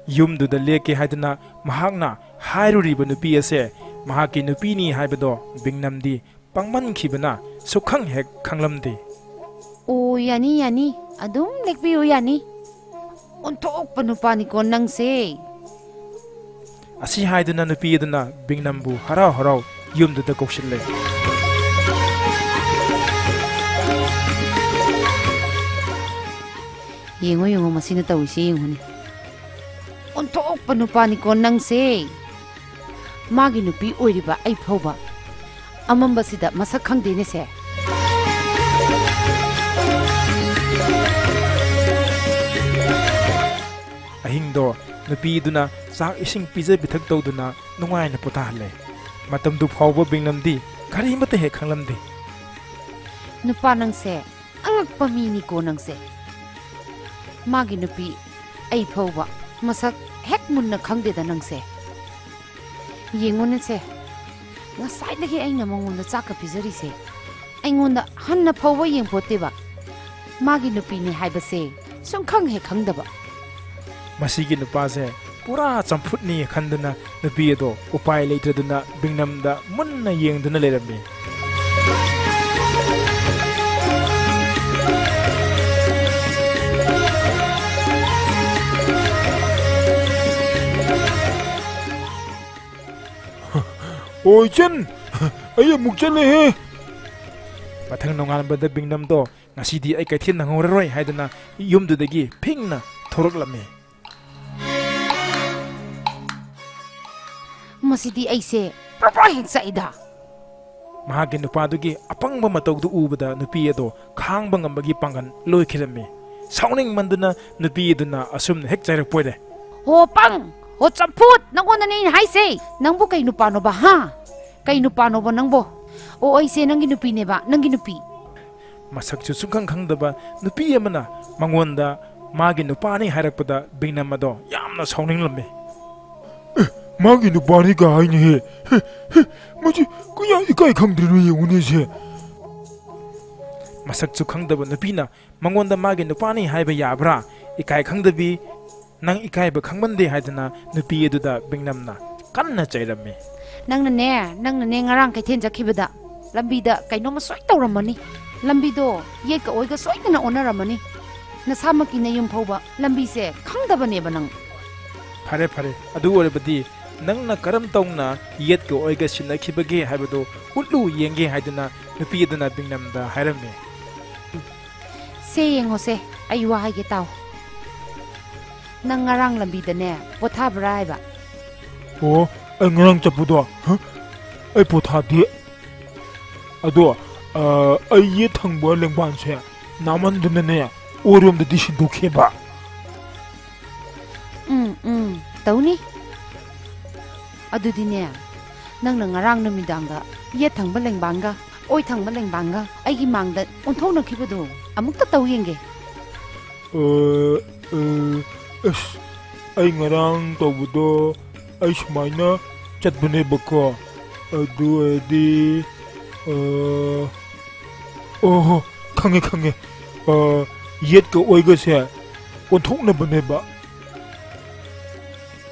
ꯌꯨꯝꯗꯨꯗ ꯂꯦꯛꯀꯦ ꯍꯥꯏꯗꯨꯅ ꯃꯍꯥꯛꯅ ꯍꯥꯏꯔꯨꯔꯤꯕ ꯅꯨꯄꯤ ꯑꯁꯦ ꯃꯍꯥꯛꯀꯤ ꯅꯨꯄꯤꯅꯤ ꯍꯥꯏꯕꯗꯣ ꯕꯤꯡꯅꯝꯗꯤ ꯄꯪꯃꯟꯈꯤꯕꯅ ꯁꯨꯛꯈꯪ ꯍꯦꯛ ꯈꯪꯂꯝꯗꯦ꯫ "ꯑꯣ, ꯌꯥꯅꯤ, ꯌꯥꯅꯤ, ꯑꯗꯨꯝ ꯂꯦꯛꯄꯤꯌꯨ, ꯌꯥꯅꯤ꯫ ꯑꯣꯟꯊꯣꯛꯄ ꯅꯨꯄꯥꯅꯤꯀꯣ ꯅꯪꯁꯦ!" ꯑꯁꯤ ꯍꯥꯏꯗꯨꯅ ꯅꯨꯄꯤ ꯑꯗꯨꯅ ꯕꯤꯡꯅꯝꯕꯨ ꯍꯔꯥꯎ ꯍꯔꯥꯎ ꯌꯨꯝꯗꯨꯗ ꯀꯧꯁꯤꯜꯂꯦ꯫ "ꯌꯦꯡꯉꯣ, ꯌꯦꯡꯉꯣ, ꯃꯁꯤꯅ ꯇꯧꯔꯤꯁꯦ ꯌꯦꯡꯉꯨꯅꯦ꯫ ꯑꯣꯟꯊꯣꯛꯄ ꯅꯨꯄꯥꯅꯤꯀꯣ ꯅꯪꯁꯦ! ꯃꯥꯒꯤ ꯅꯨꯄꯤ ꯑꯣꯏꯔꯤꯕ ꯑꯩ ꯐꯥꯎꯕ ꯑꯃꯝꯕꯁꯤꯗ ꯃꯁꯛ ꯈꯪꯗꯦꯅꯦꯁꯦ!" ꯑꯍꯤꯡꯗꯣ ꯅꯨꯄꯤꯗꯨꯅ ꯆꯥꯛ ꯏꯁꯤꯡ ꯄꯤꯖ ꯄꯤꯊꯛ ꯇꯧꯗꯨꯅ ꯅꯨꯡꯉꯥꯏꯅ ꯄꯣꯊꯥꯍꯜꯂꯦ꯫ ꯃꯇꯝꯗꯨ ꯐꯥꯎꯕ ꯕꯤꯡꯅꯝꯗꯤ ꯀꯔꯤꯃꯠꯇ ꯍꯦꯛ ꯈꯪꯂꯝꯗꯦ꯫ "ꯅꯨꯄꯥ ꯅꯪꯁꯦ ꯑꯉꯛꯄ ꯃꯤꯅꯤꯀꯣ ꯅꯪꯁꯦ꯫ ꯃꯥꯒꯤ ꯅꯨꯄꯤ ꯑꯩ ꯐꯥꯎꯕ ꯃꯁꯛ ꯍꯦꯛ ꯃꯨꯟꯅ ꯈꯪꯗꯦꯗ ꯅꯪꯁꯦ꯫ ꯌꯦꯡꯉꯨꯅꯦꯁꯦ, ꯉꯁꯥꯏꯗꯒꯤ ꯑꯩꯅ ꯃꯉꯣꯟꯗ ꯆꯥꯛꯀ ꯄꯤꯖꯔꯤꯁꯦ, ꯑꯩꯉꯣꯟꯗ ꯍꯟꯅ ꯐꯥꯎꯕ ꯌꯦꯡꯄꯣꯠꯇꯦꯕ꯫ ꯃꯥꯒꯤ ꯅꯨꯄꯤꯅꯤ ꯍꯥꯏꯕꯁꯦ ꯁꯨꯝ ꯈꯪ ꯍꯦꯛ ꯈꯪꯗꯕ꯫" ꯃꯁꯤꯒꯤ ꯅꯨꯄꯥꯁꯦ ꯄꯨꯔꯥ ꯆꯝꯐꯨꯠꯅꯤ ꯈꯟꯗꯨꯅ ꯅꯨꯄꯤ ꯑꯗꯣ ꯎꯄꯥꯏ ꯂꯩꯇꯗꯨꯅ ꯕꯤꯡꯅꯝꯗ ꯃꯨꯟꯅ ꯌꯦꯡꯗꯨꯅ ꯂꯩꯔꯝꯃꯤ꯫ "ꯑꯣ ꯏꯆꯟ, ꯑꯩ ꯑꯃꯨꯛ ꯆꯠꯂꯦꯍꯦ꯫" ꯃꯊꯪ ꯅꯣꯡꯉꯥꯟꯕꯗ ꯕꯤꯡꯅꯝꯗꯣ "ꯉꯁꯤꯗꯤ ꯑꯩ ꯀꯩꯊꯦꯜ ꯅꯪꯍꯧꯔꯔꯣꯏ" ꯍꯥꯏꯗꯨꯅ ꯌꯨꯝꯗꯨꯗꯒꯤ ꯐꯤꯡꯅ ꯊꯣꯔꯛꯂꯝꯃꯤ꯫ "ꯃꯁꯤꯗꯤ ꯑꯩꯁꯦ ꯄ꯭ꯔꯄ꯭ꯔꯥ ꯍꯦꯛ ꯆꯥꯛꯏꯗ!" ꯃꯍꯥꯛꯀꯤ ꯅꯨꯄꯥꯗꯨꯒꯤ ꯑꯄꯪꯕ ꯃꯇꯧꯗꯨ ꯎꯕꯗ ꯅꯨꯄꯤ ꯑꯗꯣ ꯈꯥꯡꯕ ꯉꯝꯕꯒꯤ ꯄꯥꯡꯒꯜ ꯂꯣꯏꯈꯤꯔꯝꯃꯤ꯫ ꯁꯥꯎꯅꯤꯡꯃꯟꯗꯨꯅ ꯅꯨꯄꯤ ꯑꯗꯨꯅ ꯑꯁꯨꯝꯅ ꯍꯦꯛ ꯆꯩꯔꯛꯄ ꯑꯣꯏꯔꯦ꯫ ꯍꯣ ꯄꯪ! ꯍꯣ ꯆꯝꯐꯨꯠ! ꯅꯪꯉꯣꯟꯗꯅꯦ ꯑꯩꯅ ꯍꯥꯏꯁꯦ! ꯅꯪꯕꯨ ꯀꯩ ꯅꯨꯄꯥꯅꯣꯕ, ꯍꯥ? ꯀꯩ ꯅꯨꯄꯥꯅꯣꯕ ꯅꯪꯕꯣ? ꯑꯣ, ꯑꯩꯁꯦ ꯅꯪꯒꯤ ꯅꯨꯄꯤꯅꯦꯕ, ꯅꯪꯒꯤ ꯅꯨꯄꯤ꯫ ꯃꯁꯛꯁꯨ ꯁꯨꯡꯈꯪ ꯈꯪꯗꯕ ꯅꯨꯄꯤ ꯑꯃꯅ ꯃꯉꯣꯟꯗ ꯃꯥꯒꯤ ꯅꯨꯄꯥꯅꯤ ꯍꯥꯏꯔꯛꯄꯗ ꯕꯤꯡꯅꯝ ꯑꯗꯣ ꯌꯥꯝꯅ ꯁꯥꯎꯅꯤꯡꯂꯝꯃꯤ꯫ "ꯑꯦ, ꯃꯥꯒꯤ ꯅꯨꯄꯥꯅꯤ ꯀꯥ ꯍꯥꯏꯅꯦꯍꯦ꯫ ꯍꯦ, ꯍꯦ, ꯃꯁꯤ ꯀꯌꯥ ꯏꯀꯥꯏ ꯈꯪꯗ꯭ꯔꯤꯅꯣ ꯌꯦꯡꯉꯨꯅꯦ ꯁꯦ꯫" ꯃꯁꯛꯁꯨ ꯈꯪꯗꯕ ꯅꯨꯄꯤꯅ ꯃꯉꯣꯟꯗ ꯃꯥꯒꯤ ꯅꯨꯄꯥꯅꯤ ꯍꯥꯏꯕ ꯌꯥꯕ꯭ꯔꯥ? ꯏꯀꯥꯏ ꯈꯪꯗꯕꯤ, ꯅꯪ ꯏꯀꯥꯏꯕ ꯈꯪꯃꯟꯗꯦ ꯍꯥꯏꯗꯅ ꯅꯨꯄꯤ ꯑꯗꯨꯗ ꯕꯤꯡꯅꯝꯅ ꯀꯟꯅ ꯆꯩꯔꯝꯃꯤ꯫ ꯅꯪꯅꯅꯦ, ꯅꯪꯅꯅꯦ ꯉꯔꯥꯡ ꯀꯩꯊꯦꯜ ꯆꯠꯈꯤꯕꯗ ꯂꯝꯕꯤꯗ ꯀꯩꯅꯣꯝꯃ ꯁꯣꯏ ꯇꯧꯔꯝꯃꯅꯤ꯫ ꯂꯝꯕꯤꯗꯣ ꯌꯦꯠꯀ ꯑꯣꯏꯒ ꯁꯣꯏꯗꯅ ꯑꯣꯟꯅꯔꯝꯃꯅꯤ꯫ ꯅꯁꯥꯃꯛꯀꯤ ꯅꯌꯨꯝ ꯐꯥꯎꯕ ꯂꯝꯕꯤꯁꯦ ꯈꯪꯗꯕꯅꯦꯕ ꯅꯪ꯫ ꯐꯔꯦ, ꯐꯔꯦ, ꯑꯗꯨ ꯑꯣꯏꯔꯕꯗꯤ ꯅꯪꯅ ꯀꯔꯝ ꯇꯧꯅ ꯌꯦꯠꯀ ꯑꯣꯏꯒ ꯁꯤꯟꯅꯈꯤꯕꯒꯦ ꯍꯥꯏꯕꯗꯨ ꯎꯠꯂꯨ ꯌꯦꯡꯒꯦ ꯍꯥꯏꯗꯨꯅ ꯅꯨꯄꯤ ꯑꯗꯨꯅ ꯕꯤꯡꯅꯝꯗ ꯍꯥꯏꯔꯝꯃꯤ꯫ ꯁꯦ ꯌꯦꯡꯉꯣꯁꯦ, ꯑꯩ ꯋꯥ ꯍꯥꯏꯒꯦ ꯇꯥꯎ꯫ ꯅꯪ ꯉꯔꯥꯡ ꯂꯝꯕꯤꯗꯅꯦ ꯄꯣꯊꯥꯕ꯭ꯔꯥ ꯍꯥꯏꯕ? ꯑꯣ, ꯑꯩ ꯉꯔꯥꯡ ꯆꯠꯄꯗꯣ, ꯍ? ꯑꯩ ꯄꯣꯊꯥꯗꯦ꯫ ꯑꯗꯣ, ꯑ, ꯑꯩ ꯌꯦꯠ ꯊꯪꯕ ꯂꯦꯡꯕꯥꯟꯁꯦ ꯅꯥꯃꯟꯗꯅꯅꯦ ꯑꯣꯏꯔꯣꯝꯗꯗꯤ ꯁꯤꯟꯗꯣꯛꯈꯤꯕ꯫ ꯎꯝ, ꯎꯝ, ꯇꯧꯅꯤ꯫ ꯑꯗꯨꯗꯤꯅꯦ, ꯅꯪꯅ ꯉꯔꯥꯡ ꯅꯨꯃꯤꯗꯥꯡꯗ ꯌꯦꯠ ꯊꯪꯕ ꯂꯦꯡꯕꯥꯟꯒ ꯑꯣꯏ ꯊꯪꯕ ꯂꯦꯡꯕꯥꯟꯒ ꯑꯩꯒꯤ ꯃꯥꯡꯗ ꯑꯣꯟꯊꯣꯛꯅꯈꯤꯕꯗꯣ ꯑꯃꯨꯛꯇ ꯇꯧ ꯌꯦꯡꯒꯦ꯫ ꯑ, ꯑ, ꯑꯁ, ꯑꯩ ꯉꯔꯥꯡ ꯇꯧꯕꯗꯣ ꯑꯩ ꯁꯨꯃꯥꯏꯅ ꯆꯠꯄꯅꯦꯕꯀꯣ꯫ ꯑꯗꯨ ꯑꯣꯏꯔꯗꯤ, ꯑ, ꯑꯣꯍꯣ, ꯈꯪꯉꯦ, ꯈꯪꯉꯦ꯫ ꯑ, ꯌꯦꯠꯀ ꯑꯣꯏꯒꯁꯦ ꯑꯣꯟꯊꯣꯛꯅꯕꯅꯦꯕ꯫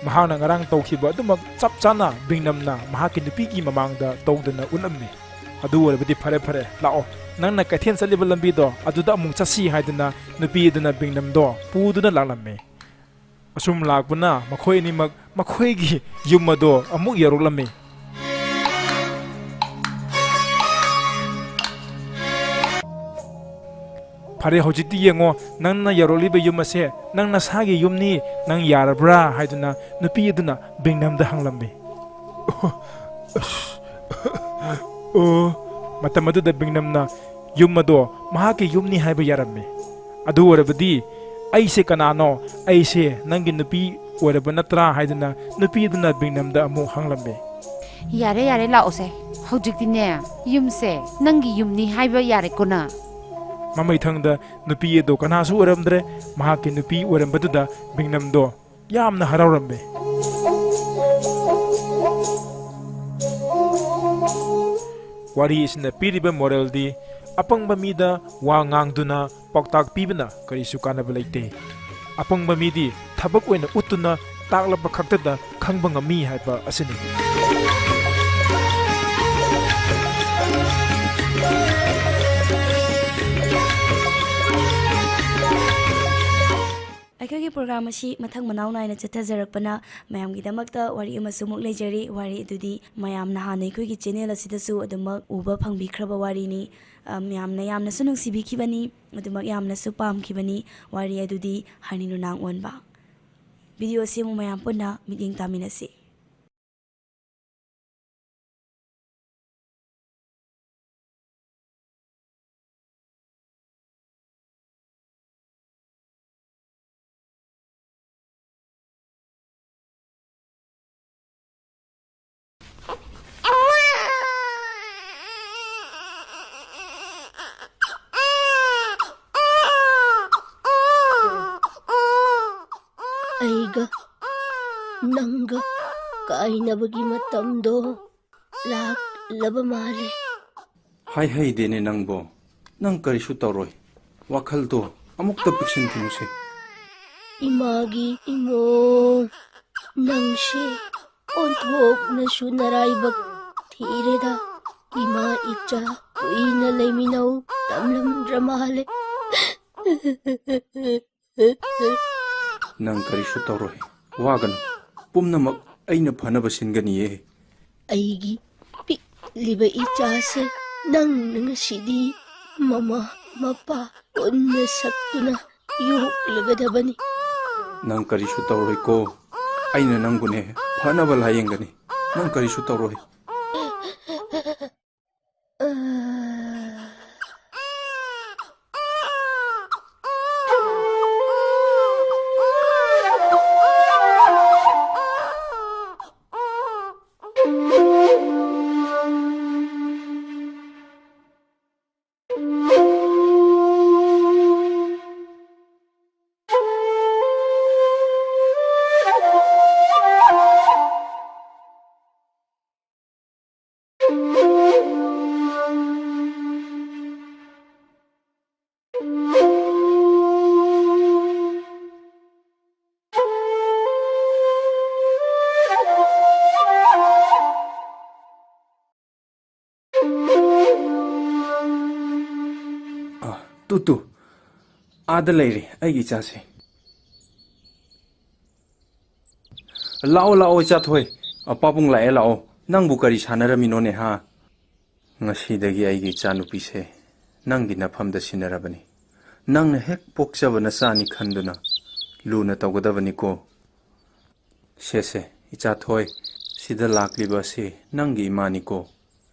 ꯃꯍꯥꯛꯅ ꯉꯔꯥꯡ ꯇꯧꯈꯤꯕ ꯑꯗꯨꯃꯛ ꯆꯞ ꯆꯥꯅ ꯕꯤꯡꯅꯝꯅ ꯃꯍꯥꯛꯀꯤ ꯅꯨꯄꯤꯒꯤ ꯃꯃꯥꯡꯗ ꯇꯧꯗꯅ ꯎꯠꯂꯝꯃꯤ꯫ ꯑꯗꯨ ꯑꯣꯏꯔꯕꯗꯤ ꯐꯔꯦ, ꯐꯔꯦ, ꯂꯥꯛꯑꯣ, ꯅꯪꯅ ꯀꯩꯊꯦꯜ ꯆꯠꯂꯤꯕ ꯂꯝꯕꯤꯗꯣ ꯑꯗꯨꯗ ꯑꯃꯨꯛ ꯆꯠꯁꯤ ꯍꯥꯏꯗꯨꯅ ꯅꯨꯄꯤ ꯑꯗꯨꯅ ꯕꯤꯡꯅꯝꯗꯣ ꯄꯨꯗꯨꯅ ꯂꯥꯛꯂꯝꯃꯤ꯫ ꯑꯁꯨꯝ ꯂꯥꯛꯄꯅ ꯃꯈꯣꯏ ꯑꯅꯤꯃꯛ ꯃꯈꯣꯏꯒꯤ ꯌꯨꯝ ꯑꯗꯣ ꯑꯃꯨꯛ ꯌꯧꯔꯛꯂꯝꯃꯤ꯫ "ꯐꯔꯦ, ꯍꯧꯖꯤꯛꯇꯤ ꯌꯦꯡꯉꯣ, ꯅꯪꯅ ꯌꯧꯔꯛꯂꯤꯕ ꯌꯨꯝ ꯑꯁꯦ ꯅꯪ ꯅꯁꯥꯒꯤ ꯌꯨꯝꯅꯤ, ꯅꯪ ꯌꯥꯔꯕ꯭ꯔꯥ?" ꯍꯥꯏꯗꯨꯅ ꯅꯨꯄꯤ ꯑꯗꯨꯅ ꯕꯤꯡꯅꯝꯗ ꯍꯪꯂꯝꯃꯤ꯫ ꯑꯣ, ꯃꯇꯝ ꯑꯗꯨꯗ ꯕꯤꯡꯅꯝꯅ ꯌꯨꯝ ꯑꯗꯣ ꯃꯍꯥꯛꯀꯤ ꯌꯨꯝꯅꯤ ꯍꯥꯏꯕ ꯌꯥꯔꯝꯃꯤ꯫ "ꯑꯗꯨ ꯑꯣꯏꯔꯕꯗꯤ ꯑꯩꯁꯦ ꯀꯅꯥꯅꯣ? ꯑꯩꯁꯦ ꯅꯪꯒꯤ ꯅꯨꯄꯤ ꯑꯣꯏꯔꯕ ꯅꯠꯇ꯭ꯔꯥ ꯍꯥꯏꯗꯨꯅ ꯅꯨꯄꯤ ꯑꯗꯨꯅ ꯕꯤꯡꯅꯝꯗ ꯑꯃꯨꯛ ꯍꯪꯂꯝꯃꯤ꯫ ꯌꯥꯔꯦ, ꯌꯥꯔꯦ, ꯂꯥꯛꯑꯣꯁꯦ꯫ ꯍꯧꯖꯤꯛꯇꯤꯅꯦ, ꯌꯨꯝꯁꯦ ꯅꯪꯒꯤ ꯌꯨꯝꯅꯤ ꯍꯥꯏꯕ ꯌꯥꯔꯦꯀꯣ ꯅꯪ꯫ ꯃꯃꯩꯊꯪꯗ ꯅꯨꯄꯤ ꯑꯗꯣ ꯀꯅꯥꯁꯨ ꯑꯣꯏꯔꯝꯗ꯭ꯔꯦ꯫ ꯃꯍꯥꯛꯀꯤ ꯅꯨꯄꯤ ꯑꯣꯏꯔꯝꯕꯗꯨꯗ ꯕꯤꯡꯅꯝꯗꯣ ꯌꯥꯝꯅ ꯍꯔꯥꯎꯔꯝꯃꯤ꯫ ꯋꯥꯔꯤ ꯑꯁꯤꯅ ꯄꯤꯔꯤꯕ moralꯗꯤ, ꯑꯄꯪꯕ ꯃꯤꯗ ꯋꯥ ꯉꯥꯡꯗꯨꯅ ꯄꯥꯎꯇꯥꯛ ꯄꯤꯕꯅ ꯀꯔꯤꯁꯨ ꯀꯥꯟꯅꯕ ꯂꯩꯇꯦ꯫ ꯑꯄꯪꯕ ꯃꯤꯗꯤ ꯊꯕꯛ ꯑꯣꯏꯅ ꯎꯠꯇꯨꯅ ꯇꯥꯛꯂꯛꯄ ꯈꯛꯇꯗ ꯈꯪꯕ ꯉꯝꯃꯤ ꯍꯥꯏꯕ ꯑꯁꯤꯅꯤ꯫ ꯑꯩꯈꯣꯏꯒꯤ program ꯑꯁꯤ ꯃꯊꯪ ꯃꯅꯥꯎ ꯅꯥꯏꯅ ꯆꯠꯊꯖꯔꯛꯄꯅ ꯃꯌꯥꯝꯒꯤꯗꯃꯛꯇ ꯋꯥꯔꯤ ꯑꯃꯁꯨ ꯑꯃꯨꯛ ꯂꯩꯖꯔꯤ꯫ ꯋꯥꯔꯤ ꯑꯗꯨꯗꯤ ꯃꯌꯥꯝꯅ ꯍꯥꯟꯅ ꯑꯩꯈꯣꯏꯒꯤ channel ꯑꯁꯤꯗꯁꯨ ꯑꯗꯨꯃꯛ ꯎꯕ ꯐꯪꯕꯤꯈ꯭ꯔꯕ ꯋꯥꯔꯤꯅꯤ꯫ ꯑ, ꯃꯌꯥꯝꯅ ꯌꯥꯝꯅꯁꯨ ꯅꯨꯡꯁꯤꯕꯤꯈꯤꯕꯅꯤ, ꯑꯗꯨꯃꯛ ꯌꯥꯝꯅꯁꯨ ꯄꯥꯝꯈꯤꯕꯅꯤ꯫ ꯋꯥꯔꯤ ꯑꯗꯨꯗꯤ ꯍꯥꯏꯅꯤꯡ ꯅꯨꯅꯥꯡ ꯑꯣꯟꯕ꯫ Video ꯑꯁꯤ ꯑꯃꯨꯛ ꯃꯌꯥꯝ ꯄꯨꯟꯅ ꯃꯤꯠꯌꯦꯡ ꯇꯥꯃꯤꯟꯅꯁꯤ꯫ ꯑꯩꯒ ꯅꯪꯒ ꯀꯥꯏꯅꯕꯒꯤ ꯃꯇꯝꯗꯣ ꯂꯥꯛꯂꯕ ꯃꯥꯜꯂꯦ꯫ ꯍꯥꯏ ꯍꯩꯗꯦꯅꯦ ꯅꯪꯕꯣ꯫ ꯅꯪ ꯀꯔꯤꯁꯨ ꯇꯧꯔꯣꯏ꯫ ꯋꯥꯈꯜꯗꯣ ꯑꯃꯨꯛꯇ ꯄꯤꯛꯁꯤꯟꯈꯤꯅꯨꯁꯦ꯫ ꯏꯃꯥꯒꯤ ꯏꯃꯣ, ꯅꯪꯁꯦ ꯑꯣꯟꯊꯣꯛꯅꯁꯨ ꯅꯔꯥꯏꯕꯛ ꯊꯤꯔꯦꯗ꯫ ꯏꯃꯥ ꯏꯆꯥ ꯀꯨꯏꯅ ꯂꯩꯃꯤꯟꯅꯧ ꯇꯝꯂꯝꯗ꯭ꯔ ꯃꯥꯜꯂꯦ꯫ ꯅꯪ ꯀꯔꯤꯁꯨ ꯇꯧꯔꯣꯏ꯫ ꯋꯥꯒꯅꯨ꯫ ꯄꯨꯝꯅꯃꯛ ꯑꯩꯅ ꯐꯅꯕ ꯁꯤꯟꯒꯅꯤꯌꯦ꯫ ꯑꯩꯒꯤ ꯄꯤꯛꯂꯤꯕ ꯏꯆꯥꯁꯦ ꯅꯪꯅ ꯉꯁꯤꯗꯤ ꯃꯃꯥ ꯃꯄꯥ ꯄꯨꯟꯅ ꯁꯛꯇꯨꯅ ꯌꯣꯛꯂꯒꯗꯕꯅꯤ꯫ ꯅꯪ ꯀꯔꯤꯁꯨ ꯇꯧꯔꯣꯏꯀꯣ꯫ ꯑꯩꯅ ꯅꯪꯕꯨꯅꯦ ꯐꯅꯕ ꯂꯥꯌꯦꯡꯒꯅꯤ꯫ ꯅꯪ ꯀꯔꯤꯁꯨ ꯇꯧꯔꯣꯏ꯫ ꯇꯨ, ꯇꯨ, ꯑꯥꯗ ꯂꯩꯔꯦ ꯑꯩꯒꯤ ꯏꯆꯥꯁꯦ꯫ ꯂꯥꯛꯑꯣ, ꯂꯥꯛꯑꯣ, ꯏꯆꯥ ꯊꯣꯏ꯫ ꯑ, ꯄꯥꯕꯨꯡ ꯂꯥꯛꯑꯦ, ꯂꯥꯛꯑꯣ꯫ ꯅꯪꯕꯨ ꯀꯔꯤ ꯁꯥꯟꯅꯔꯝꯃꯤꯅꯣꯅꯦ, ꯍꯥ? ꯉꯁꯤꯗꯒꯤ ꯑꯩꯒꯤ ꯏꯆꯥꯅꯨꯄꯤꯁꯦ ꯅꯪꯒꯤ ꯅꯐꯝꯗ ꯁꯤꯟꯅꯔꯕꯅꯤ꯫ ꯅꯪꯅ ꯍꯦꯛ ꯄꯣꯛꯆꯕ ꯅꯆꯥꯅꯤ ꯈꯟꯗꯨꯅ ꯂꯨꯅ ꯇꯧꯒꯗꯕꯅꯤꯀꯣ꯫ ꯁꯦ, ꯁꯦ, ꯏꯆꯥ ꯊꯣꯏ, ꯁꯤꯗ ꯂꯥꯛꯂꯤꯕ ꯑꯁꯤ ꯅꯪꯒꯤ ꯏꯃꯥꯅꯤꯀꯣ꯫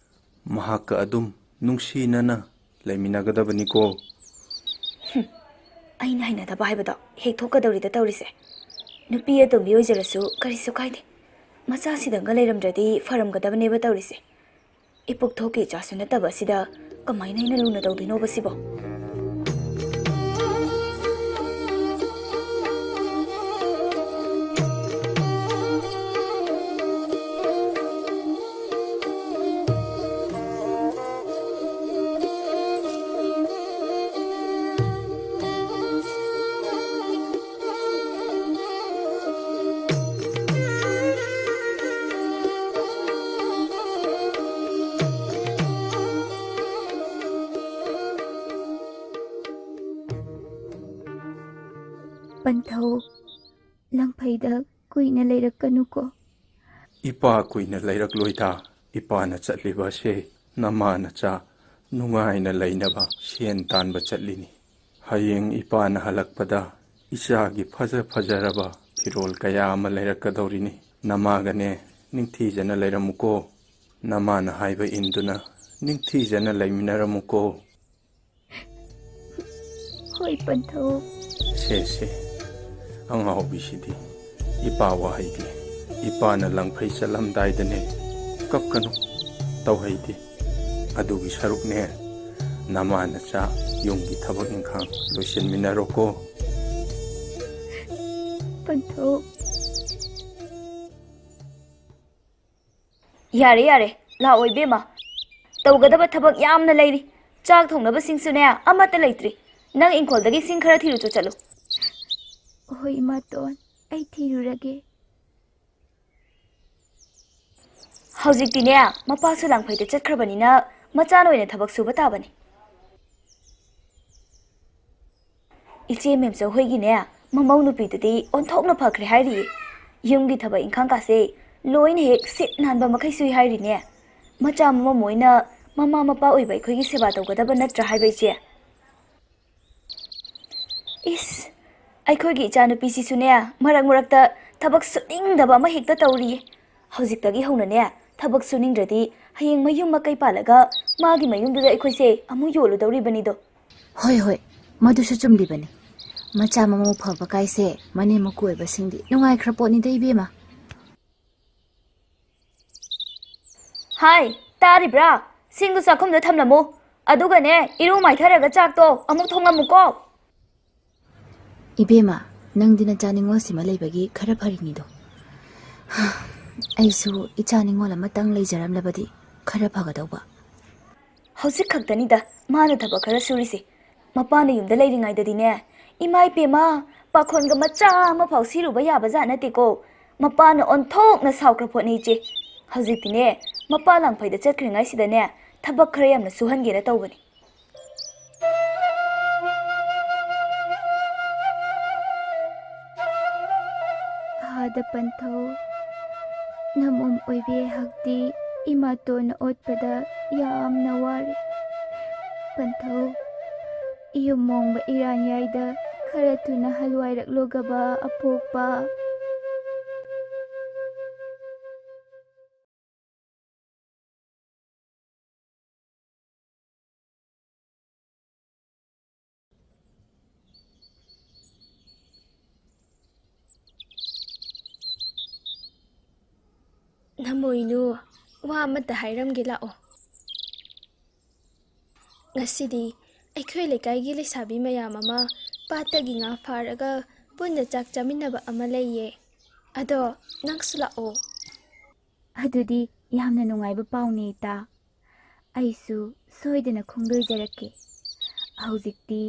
ꯃꯍꯥꯛꯀ ꯑꯗꯨꯝ ꯅꯨꯡꯁꯤꯅꯅ ꯂꯩꯃꯤꯟꯅꯒꯗꯕꯅꯤꯀꯣ꯫ ꯍꯨꯝ, ꯑꯩꯅ ꯍꯩꯅꯗꯕ ꯍꯥꯏꯕꯗꯣ ꯍꯦꯛ ꯊꯣꯛꯀꯗꯧꯔꯤꯗ ꯇꯧꯔꯤꯁꯦ꯫ ꯅꯨꯄꯤ ꯑꯇꯣꯝꯕꯤ ꯑꯣꯏꯖꯔꯁꯨ ꯀꯔꯤꯁꯨ ꯀꯥꯏꯗꯦ꯫ ꯃꯆꯥꯁꯤꯗꯪꯒ ꯂꯩꯔꯝꯗ꯭ꯔꯗꯤ ꯐꯔꯝꯒꯗꯕꯅꯦꯕ ꯇꯧꯔꯤꯁꯦ꯫ ꯏꯄꯨꯛ ꯊꯣꯛꯀꯤ ꯏꯆꯥꯁꯨ ꯅꯠꯇꯕ ꯑꯁꯤꯗ ꯀꯃꯥꯏꯅ ꯑꯩꯅ ꯂꯨꯅ ꯇꯧꯗꯣꯏꯅꯣꯕ ꯁꯤꯕꯣ? ꯄꯟꯊꯧ, ꯂꯪꯐꯩꯗ ꯀꯨꯏꯅ ꯂꯩꯔꯛꯀꯅꯨꯀꯣ꯫ ꯏꯄꯥ ꯀꯨꯏꯅ ꯂꯩꯔꯛꯂꯣꯏꯗ꯫ ꯏꯄꯥꯅ ꯆꯠꯂꯤꯕ ꯑꯁꯦ ꯅꯃꯥ ꯅꯆꯥ ꯅꯨꯡꯉꯥꯏꯅ ꯂꯩꯅꯕ ꯁꯦꯟ ꯇꯥꯟꯕ ꯆꯠꯂꯤꯅꯤ꯫ ꯍꯌꯦꯡ ꯏꯄꯥꯅ ꯍꯜꯂꯛꯄꯗ ꯏꯆꯥꯒꯤ ꯐꯖ ꯐꯖꯔꯕ ꯐꯤꯔꯣꯜ ꯀꯌꯥ ꯑꯃ ꯂꯩꯔꯛꯀꯗꯧꯔꯤꯅꯤ꯫ ꯅꯃꯥꯒꯅꯦ ꯅꯤꯡꯊꯤꯖꯅ ꯂꯩꯔꯝꯃꯨꯀꯣ꯫ ꯅꯃꯥꯅ ꯍꯥꯏꯕ ꯏꯟꯗꯨꯅ ꯅꯤꯡꯊꯤꯖꯅ ꯂꯩꯃꯤꯟꯅꯔꯝꯃꯨꯀꯣ꯫ ꯍꯣꯏ, ꯄꯟꯊꯧ꯫ ꯁꯦ, ꯁꯦ, ꯑꯉꯥꯎꯕꯤꯁꯤꯗꯤ꯫ ꯏꯄꯥ ꯋꯥꯍꯩꯗꯤ ꯏꯄꯥꯅ ꯂꯪꯐꯩ ꯆꯠꯂꯝꯗꯥꯏꯗꯅꯦ ꯀꯞꯀꯅꯨ ꯇꯧꯍꯩꯗꯦ꯫ ꯑꯗꯨꯒꯤ ꯁꯔꯨꯛꯅꯦ, ꯅꯃꯥ ꯅꯆꯥ ꯌꯨꯝꯒꯤ ꯊꯕꯛ ꯏꯪꯈꯥꯡ ꯂꯣꯏꯁꯤꯟꯃꯤꯟꯅꯔꯣꯀꯣ꯫ ꯄꯟꯊꯧ꯫ ꯌꯥꯔꯦ, ꯌꯥꯔꯦ, ꯂꯥꯛꯑꯣ ꯏꯕꯦꯝꯃ꯫ ꯇꯧꯒꯗꯕ ꯊꯕꯛ ꯌꯥꯝꯅ ꯂꯩꯔꯤ꯫ ꯆꯥꯛ ꯊꯣꯡꯅꯕꯁꯤꯡꯁꯨꯅꯦ ꯑꯃꯠꯇ ꯂꯩꯇ꯭ꯔꯤ꯫ ꯅꯪ ꯏꯪꯈꯣꯜꯗꯒꯤ ꯁꯤꯡ ꯈꯔ ꯊꯤꯔꯨꯆꯣ ꯆꯠꯂꯨ꯫ ꯍꯣꯏ ꯏꯃꯥꯇꯣꯟ, ꯑꯩ ꯊꯤꯔꯨꯔꯒꯦ꯫ ꯍꯧꯖꯤꯛꯇꯤꯅꯦ ꯃꯄꯥꯁꯨ ꯂꯥꯡꯐꯩꯗ ꯆꯠꯈ꯭ꯔꯕꯅꯤꯅ ꯃꯆꯥꯅ ꯑꯣꯏꯅ ꯊꯕꯛ ꯁꯨꯕ ꯇꯥꯕꯅꯤ꯫ ꯏꯆꯦ ꯃꯦꯝꯆꯧ ꯍꯣꯏꯒꯤꯅꯦ, ꯃꯃꯧ ꯅꯨꯄꯤꯗꯨꯗꯤ ꯑꯣꯟꯊꯣꯛꯅ ꯐꯈ꯭ꯔꯦ ꯍꯥꯏꯔꯤꯌꯦ꯫ ꯌꯨꯝꯒꯤ ꯊꯕꯛ ꯏꯪꯈꯥꯡ ꯀꯥꯁꯦ ꯂꯣꯏꯅ ꯍꯦꯛ ꯁꯤꯠ ꯅꯥꯟꯕ ꯃꯈꯩ ꯁꯨꯏ ꯍꯥꯏꯔꯤꯅꯦ꯫ ꯃꯆꯥ ꯃꯃꯧ ꯃꯣꯏꯅ ꯃꯃꯥ ꯃꯄꯥ ꯑꯣꯏꯕ ꯑꯩꯈꯣꯏꯒꯤ ꯁꯦꯕꯥ ꯇꯧꯒꯗꯕ ꯅꯠꯇ꯭ꯔꯥ ꯍꯥꯏꯕ ꯏꯆꯦ? ꯏꯁ, ꯑꯩꯈꯣꯏꯒꯤ ꯏꯆꯥꯅꯨꯄꯤꯁꯤꯁꯨꯅꯦ, ꯃꯔꯛ ꯃꯔꯛꯇ ꯊꯕꯛ ꯁꯨꯅꯤꯡꯗꯕ ꯑꯃ ꯍꯦꯛꯇ ꯇꯧꯔꯤꯌꯦ꯫ ꯍꯧꯖꯤꯛꯇꯒꯤ ꯍꯧꯅꯅꯦ, ꯊꯕꯛ ꯁꯨꯅꯤꯡꯗ꯭ꯔꯗꯤ ꯍꯌꯦꯡ ꯃꯌꯨꯝ ꯃꯀꯩ ꯄꯥꯜꯂꯒ ꯃꯥꯒꯤ ꯃꯌꯨꯝꯗꯨꯗ ꯑꯩꯈꯣꯏꯁꯦ ꯑꯃꯨꯛ ꯌꯣꯜꯂꯨꯗꯧꯔꯤꯕꯅꯤꯗꯣ꯫ ꯍꯣꯏ, ꯍꯣꯏ, ꯃꯗꯨꯁꯨ ꯆꯨꯝꯂꯤꯕꯅꯤ꯫ ꯃꯆꯥ ꯃꯃꯧ ꯐꯕ ꯀꯥꯏꯁꯦ ꯃꯅꯦꯝ ꯃꯀꯨ ꯑꯣꯏꯕꯁꯤꯡꯗꯤ ꯅꯨꯡꯉꯥꯏꯈ꯭ꯔ ꯄꯣꯠꯅꯤꯗ, ꯏꯕꯦꯝꯃ꯫ ꯍꯥꯏ, ꯇꯥꯔꯤꯕ꯭ꯔꯥ? ꯁꯤꯡꯗꯨ ꯆꯥꯛꯈꯨꯝꯗ ꯊꯝꯂꯝꯃꯨ꯫ ꯑꯗꯨꯒꯅꯦ, ꯏꯔꯨ ꯃꯥꯏꯊꯔꯒ ꯆꯥꯛꯇꯣ ꯑꯃꯨꯛ ꯊꯣꯡꯂꯝꯃꯨꯀꯣ꯫ ꯏꯕꯦꯝꯃ, ꯅꯪꯗꯤ ꯅꯆꯥ ꯅꯤꯉꯣꯜꯁꯤꯃ ꯂꯩꯕꯒꯤ ꯈꯔ ꯐꯔꯤꯅꯤꯗꯣ꯫ ꯑꯩꯁꯨ ꯏꯆꯥ ꯅꯤꯉꯣꯜ ꯑꯃꯇꯪ ꯂꯩꯖꯔꯝꯂꯕꯗꯤ ꯈꯔ ꯐꯒꯗꯧꯕ꯫ ꯍꯧꯖꯤꯛ ꯈꯛꯇꯅꯤꯗ ꯃꯥꯅ ꯊꯕꯛ ꯈꯔ ꯁꯨꯔꯤꯁꯦ꯫ ꯃꯄꯥꯅ ꯌꯨꯝꯗ ꯂꯩꯔꯤꯉꯩꯗꯗꯤꯅꯦ, ꯏꯃꯥ ꯏꯄꯦꯝꯃ, ꯄꯥꯈꯣꯟꯒ ꯃꯆꯥ ꯑꯃꯐꯥꯎ ꯁꯤꯔꯨꯕ ꯌꯥꯕ ꯖꯥꯠ ꯅꯠꯇꯦꯀꯣ꯫ ꯃꯄꯥꯅ ꯑꯣꯟꯊꯣꯛꯅ ꯁꯥꯎꯈ꯭ꯔ ꯄꯣꯠꯅꯤ ꯏꯆꯦ꯫ ꯍꯧꯖꯤꯛꯇꯤꯅꯦ, ꯃꯄꯥ ꯂꯥꯡꯐꯩꯗ ꯆꯠꯈ꯭ꯔꯤꯉꯩꯁꯤꯗꯅꯦ, ꯊꯕꯛ ꯈꯔ ꯌꯥꯝꯅ ꯁꯨꯍꯟꯒꯦꯅ ꯇꯧꯕꯅꯤ꯫ ꯍꯥꯗ ꯄꯟꯊꯧ, ꯅꯃꯣꯝ ꯑꯣꯏꯕꯤ ꯑꯩꯍꯥꯛꯇꯤ ꯏꯃꯥꯇꯣꯟꯅ ꯑꯣꯠꯄꯗ ꯌꯥꯝꯅ ꯋꯥꯔꯦ꯫ ꯄꯟꯊꯧ, ꯏꯌꯨꯝ ꯃꯣꯡꯕ ꯏꯔꯥꯟ ꯌꯥꯏꯗ ꯈꯔ ꯊꯨꯅ ꯍꯜꯋꯥꯏꯔꯛꯂꯣꯒꯕ ꯑꯄꯣꯛꯄ꯫ ꯅꯃꯣꯏꯅꯨ, ꯋꯥ ꯑꯃꯠꯇ ꯍꯥꯏꯔꯝꯒꯦ, ꯂꯥꯛꯑꯣ꯫ ꯉꯁꯤꯗꯤ ꯑꯩꯈꯣꯏ ꯂꯩꯀꯥꯏꯒꯤ ꯂꯩꯁꯥꯕꯤ ꯃꯌꯥꯝ ꯑꯃ ꯄꯥꯠꯇꯒꯤ ꯉꯥ ꯐꯥꯔꯒ ꯄꯨꯟꯅ ꯆꯥꯛ ꯆꯥꯃꯤꯟꯅꯕ ꯑꯃ ꯂꯩꯌꯦ꯫ ꯑꯗꯣ ꯅꯪꯁꯨ ꯂꯥꯛꯑꯣ꯫ ꯑꯗꯨꯗꯤ ꯌꯥꯝꯅ ꯅꯨꯡꯉꯥꯏꯕ ꯄꯥꯎꯅꯦ, ꯏꯇꯥ꯫ ꯑꯩꯁꯨ ꯁꯣꯏꯗꯅ ꯈꯣꯡꯗꯣꯏꯖꯔꯛꯀꯦ꯫ ꯍꯧꯖꯤꯛꯇꯤ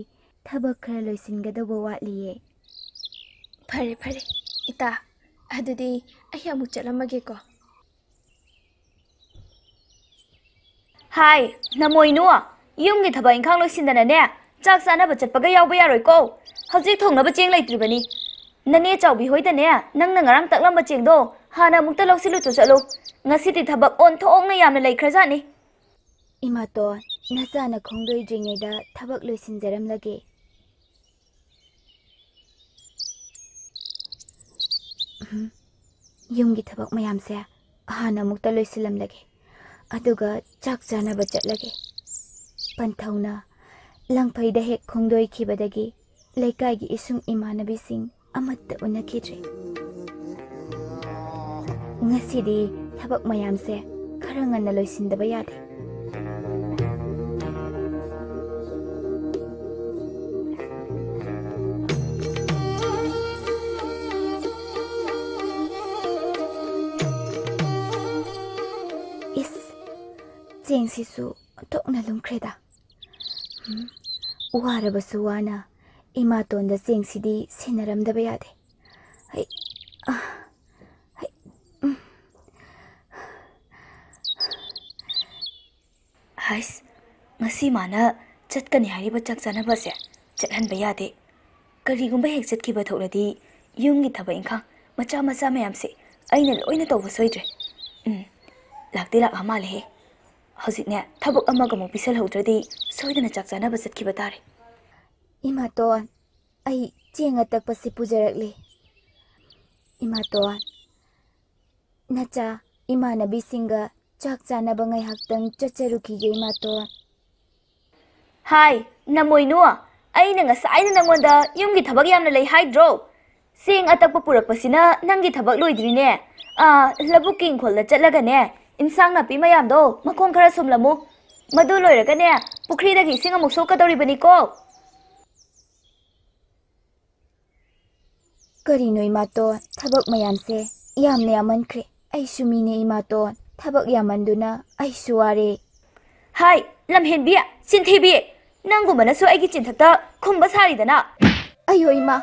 ꯊꯕꯛ ꯈꯔ ꯂꯣꯏꯁꯤꯟꯒꯗꯧꯕ ꯋꯥꯠꯂꯤꯌꯦ꯫ ꯐꯔꯦ, ꯐꯔꯦ, ꯏꯇꯥ꯫ ꯑꯗꯨꯗꯤ ꯑꯩ ꯑꯃꯨꯛ ꯆꯠꯂꯝꯃꯒꯦꯀꯣ꯫ ꯍꯥꯏ, ꯅꯃꯣꯏꯅꯨ, ꯌꯨꯝꯒꯤ ꯊꯕꯛ ꯏꯪꯈꯥꯡ ꯂꯣꯏꯁꯤꯟꯗꯅꯅꯦ, ꯆꯥꯛ ꯆꯥꯅꯕ ꯆꯠꯄꯒ ꯌꯥꯎꯕ ꯌꯥꯔꯣꯏꯀꯣ꯫ ꯍꯧꯖꯤꯛ ꯊꯣꯡꯅꯕ ꯆꯦꯡ ꯂꯩꯇ꯭ꯔꯤꯕꯅꯤ꯫ ꯅꯅꯦ ꯆꯥꯎꯕꯤ ꯍꯣꯏꯗꯅꯦ, ꯅꯪꯅ ꯉꯔꯥꯡ ꯇꯛꯂꯝꯕ ꯆꯦꯡꯗꯣ ꯍꯥꯟꯅ ꯑꯃꯨꯛꯇ ꯂꯧꯁꯤꯜꯂꯨꯆꯣ ꯆꯠꯂꯨ꯫ ꯉꯁꯤꯗꯤ ꯊꯕꯛ ꯑꯣꯟꯊꯣꯛꯅ ꯌꯥꯝꯅ ꯂꯩꯈ꯭ꯔꯖꯥꯠꯅꯤ꯫ ꯏꯃꯥꯇꯣꯟ, ꯅꯆꯥꯅ ꯈꯣꯡꯗꯣꯏꯗ꯭ꯔꯤꯉꯩꯗ ꯊꯕꯛ ꯂꯣꯏꯁꯤꯟꯖꯔꯝꯂꯒꯦ꯫ ꯎꯝ, ꯌꯨꯝꯒꯤ ꯊꯕꯛ ꯃꯌꯥꯝꯁꯦ ꯍꯥꯟꯅ ꯑꯃꯨꯛꯇ ꯂꯣꯏꯁꯤꯜꯂꯝꯂꯒꯦ, ꯑꯗꯨꯒ ꯆꯥꯛ ꯆꯥꯅꯕ ꯆꯠꯂꯒꯦ꯫ ꯄꯟꯊꯧꯅ ꯂꯪꯐꯩꯗ ꯍꯦꯛ ꯈꯣꯡꯗꯣꯏꯈꯤꯕꯗꯒꯤ ꯂꯩꯀꯥꯏꯒꯤ ꯏꯁꯨꯡ ꯏꯃꯥꯟꯅꯕꯤꯁꯤꯡ ꯑꯃꯠꯇ ꯎꯅꯈꯤꯗ꯭ꯔꯦ꯫ ꯉꯁꯤꯗꯤ ꯊꯕꯛ ꯃꯌꯥꯝꯁꯦ ꯈꯔ ꯉꯟꯅ ꯂꯣꯏꯁꯤꯟꯗꯕ ꯌꯥꯗꯦ꯫ ꯏꯁ, ꯆꯦꯡꯁꯤꯁꯨ ꯑꯣꯟꯊꯣꯛꯅ ꯂꯨꯝꯈ꯭ꯔꯦꯗ꯫ ꯎꯝ, ꯋꯥꯔꯕꯁꯨ ꯋꯥꯅ ꯏꯃꯥꯇꯣꯟꯗ ꯆꯦꯡꯁꯤꯗꯤ ꯁꯤꯟꯅꯔꯝꯗꯕ ꯌꯥꯗꯦ꯫ ꯍꯩ, ꯑ, ꯍꯩ, ꯎꯝ꯫ ꯍꯥꯏꯁ, ꯉꯁꯤ ꯃꯥꯅ ꯆꯠꯀꯅꯤ ꯍꯥꯏꯔꯤꯕ ꯆꯥꯛ ꯆꯥꯅꯕꯁꯦ ꯆꯠꯍꯟꯕ ꯌꯥꯗꯦ꯫ ꯀꯔꯤꯒꯨꯝꯕ ꯍꯦꯛ ꯆꯠꯈꯤꯕ ꯊꯣꯛꯂꯗꯤ ꯌꯨꯝꯒꯤ ꯊꯕꯛ ꯏꯪꯈꯥꯡ ꯃꯆꯥ ꯃꯆꯥ ꯃꯌꯥꯝꯁꯦ ꯑꯩꯅ ꯂꯣꯏꯅ ꯇꯧꯕ ꯁꯣꯏꯗ꯭ꯔꯦ꯫ ꯎꯝ, ꯂꯥꯛꯇꯤ ꯂꯥꯛꯑ ꯃꯥꯜꯂꯦꯍꯦ꯫ ꯍꯧꯖꯤꯛꯅꯦ, ꯊꯕꯛ ꯑꯃꯒ ꯑꯃꯨꯛ ꯄꯤꯁꯜꯍꯧꯗ꯭ꯔꯗꯤ ꯁꯣꯏꯗꯅ ꯆꯥꯛ ꯆꯥꯅꯕ ꯆꯠꯈꯤꯕ ꯇꯥꯔꯦ꯫ ꯏꯃꯥꯇꯣꯟ, ꯑꯩ ꯆꯦꯡ ꯑꯇꯛꯄꯁꯤ ꯄꯨꯖꯔꯛꯂꯤ꯫ ꯏꯃꯥꯇꯣꯟ, ꯅꯆꯥ, ꯏꯃꯥꯟꯅꯕꯤꯁꯤꯡꯒ ꯆꯥꯛ ꯆꯥꯅꯕ ꯉꯥꯏꯍꯥꯛꯇꯪ ꯆꯠꯆꯔꯨꯈꯤꯒꯦ, ꯏꯃꯥꯇꯣꯟ꯫ ꯍꯥꯏ, ꯅꯃꯣꯏꯅꯨ, ꯑꯩꯅ ꯉꯁꯥꯏꯅ ꯅꯪꯉꯣꯟꯗ ꯌꯨꯝꯒꯤ ꯊꯕꯛ ꯌꯥꯝꯅ ꯂꯩ ꯍꯥꯏꯗ꯭ꯔꯣ? ꯆꯦꯡ ꯑꯇꯛꯄ ꯄꯨꯔꯛꯄꯁꯤꯅ ꯅꯪꯒꯤ ꯊꯕꯛ ꯂꯣꯏꯗ꯭ꯔꯤꯅꯦ꯫ ꯑꯥ, ꯂꯧꯕꯨꯛꯀꯤ ꯏꯪꯈꯣꯜꯗ ꯆꯠꯂꯒꯅꯦ, ꯏꯟꯁꯥꯡ ꯅꯥꯄꯤ ꯃꯌꯥꯝꯗꯣ ꯃꯈꯣꯡ ꯈꯔ ꯁꯣꯝꯂꯝꯃꯨ꯫ ꯃꯗꯨ ꯂꯣꯏꯔꯒꯅꯦ, ꯄꯨꯈ꯭ꯔꯤꯗꯒꯤ ꯏꯁꯤꯡ ꯑꯃꯨꯛ ꯁꯣꯛꯀꯗꯧꯔꯤꯕꯅꯤꯀꯣ꯫ ꯀꯔꯤꯅꯣ ꯏꯃꯥꯇꯣꯟ, ꯊꯕꯛ ꯃꯌꯥꯝꯁꯦ ꯌꯥꯝꯅ ꯌꯥꯝꯃꯟꯈ꯭ꯔꯦ꯫ ꯑꯩꯁꯨ ꯃꯤꯅꯦ ꯏꯃꯥꯇꯣꯟ, ꯊꯕꯛ ꯌꯥꯝꯃꯟꯗꯨꯅ ꯑꯩꯁꯨ ꯋꯥꯔꯦ꯫ ꯍꯥꯏ, ꯂꯝꯍꯦꯟꯕꯤ, ꯆꯤꯟꯊꯤꯕꯤ, ꯅꯪꯒꯨꯝꯕꯅꯁꯨ ꯑꯩꯒꯤ ꯆꯤꯟꯊꯛꯇ ꯈꯨꯝꯕ ꯁꯥꯔꯤꯗꯅ꯫ ꯑꯌꯣ ꯏꯃꯥ!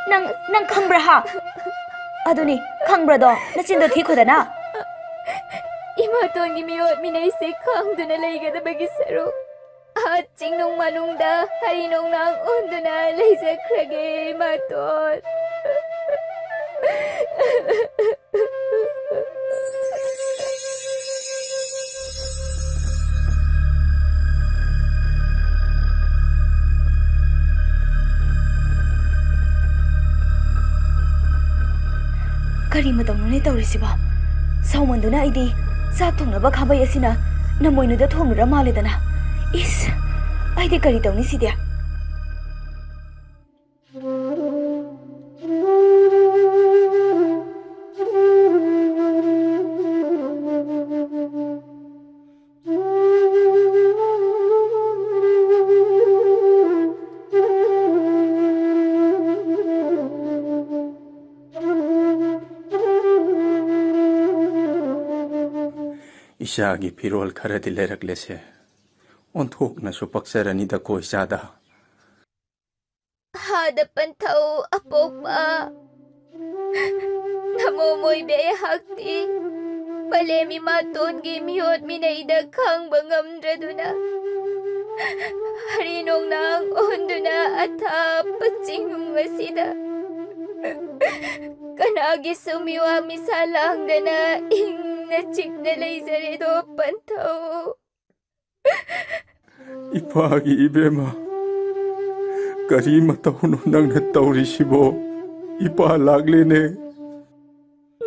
ꯅꯪ, ꯅꯪ ꯈꯪꯕ꯭ꯔꯥ ꯍꯥ? ꯑꯗꯨꯅꯤ, ꯈꯪꯕ꯭ꯔꯗꯣ? ꯅꯆꯤꯟꯗꯣ ꯊꯤꯈꯣꯗꯅ꯫ ꯏꯃꯥꯇꯣꯟꯒꯤ ꯃꯤꯑꯣꯠ ꯃꯤꯅꯩꯁꯦ ꯈꯪꯗꯨꯅ ꯂꯩꯒꯗꯕꯒꯤ ꯁꯔꯨꯛ ꯆꯤꯡꯅꯨꯡ ꯃꯅꯨꯡꯗ ꯍꯔꯤ ꯅꯣꯡꯅꯥꯡ ꯑꯣꯟꯗꯨꯅ ꯂꯩꯖꯈ꯭ꯔꯒꯦ, ꯏꯃꯥꯇꯣꯟ꯫ ꯀꯔꯤ ꯃꯇꯧꯅꯣꯅꯦ ꯇꯧꯔꯤꯁꯤꯕꯣ? ꯁꯥꯎꯃꯟꯗꯨꯅ ꯑꯩꯗꯤ ꯆꯥꯛ ꯊꯣꯡꯅꯕ ꯈꯥꯕꯩ ꯑꯁꯤꯅ ꯅꯃꯣꯏꯅꯨꯗ ꯊꯣꯝꯂꯨꯔ ꯃꯥꯜꯂꯦꯗꯅ꯫ ꯏꯁ, ꯑꯩꯗꯤ ꯀꯔꯤ ꯇꯧꯅꯤ ꯁꯤꯗꯤ? ꯏꯆꯥꯒꯤ ꯐꯤꯔꯣꯜ ꯈꯔꯗꯤ ꯂꯩꯔꯛꯂꯦꯁꯦ꯫ ꯑꯣꯟꯊꯣꯛꯅꯁꯨ ꯄꯛꯆꯔꯅꯤꯗꯀꯣ ꯏꯆꯥꯗ꯫ ꯍꯥꯗ ꯄꯟꯊꯧ ꯑꯄꯣꯛꯄ꯫ ꯅꯃꯣꯝ ꯑꯣꯏꯕꯤ ꯑꯩꯍꯥꯛꯇꯤ ꯄꯂꯦꯝ ꯏꯃꯥꯇꯣꯟꯒꯤ ꯃꯤꯑꯣꯠ ꯃꯤꯅꯩꯗ ꯈꯥꯡꯕ ꯉꯝꯗ꯭ꯔꯗꯨꯅ, ꯍꯔꯤ ꯅꯣꯡꯅꯥꯡ ꯑꯣꯟꯗꯨꯅ ꯑꯊꯥꯞꯄ ꯆꯤꯡꯅꯨꯡ ꯑꯁꯤꯗ ꯀꯅꯥꯒꯤꯁꯨ ꯃꯤꯋꯥ ꯃꯤꯁꯥ ꯂꯥꯡꯗꯅ ꯏꯪꯅ ꯆꯤꯛꯅ ꯂꯩꯖꯔꯦꯗꯣ ꯄꯟꯊꯧ꯫ ꯏꯄꯥꯒꯤ ꯏꯕꯦꯝꯃ, ꯀꯔꯤ ꯃꯇꯧꯅꯣ ꯅꯪꯅ ꯇꯧꯔꯤꯁꯤꯕꯣ? ꯏꯄꯥ ꯂꯥꯛꯂꯦꯅꯦ꯫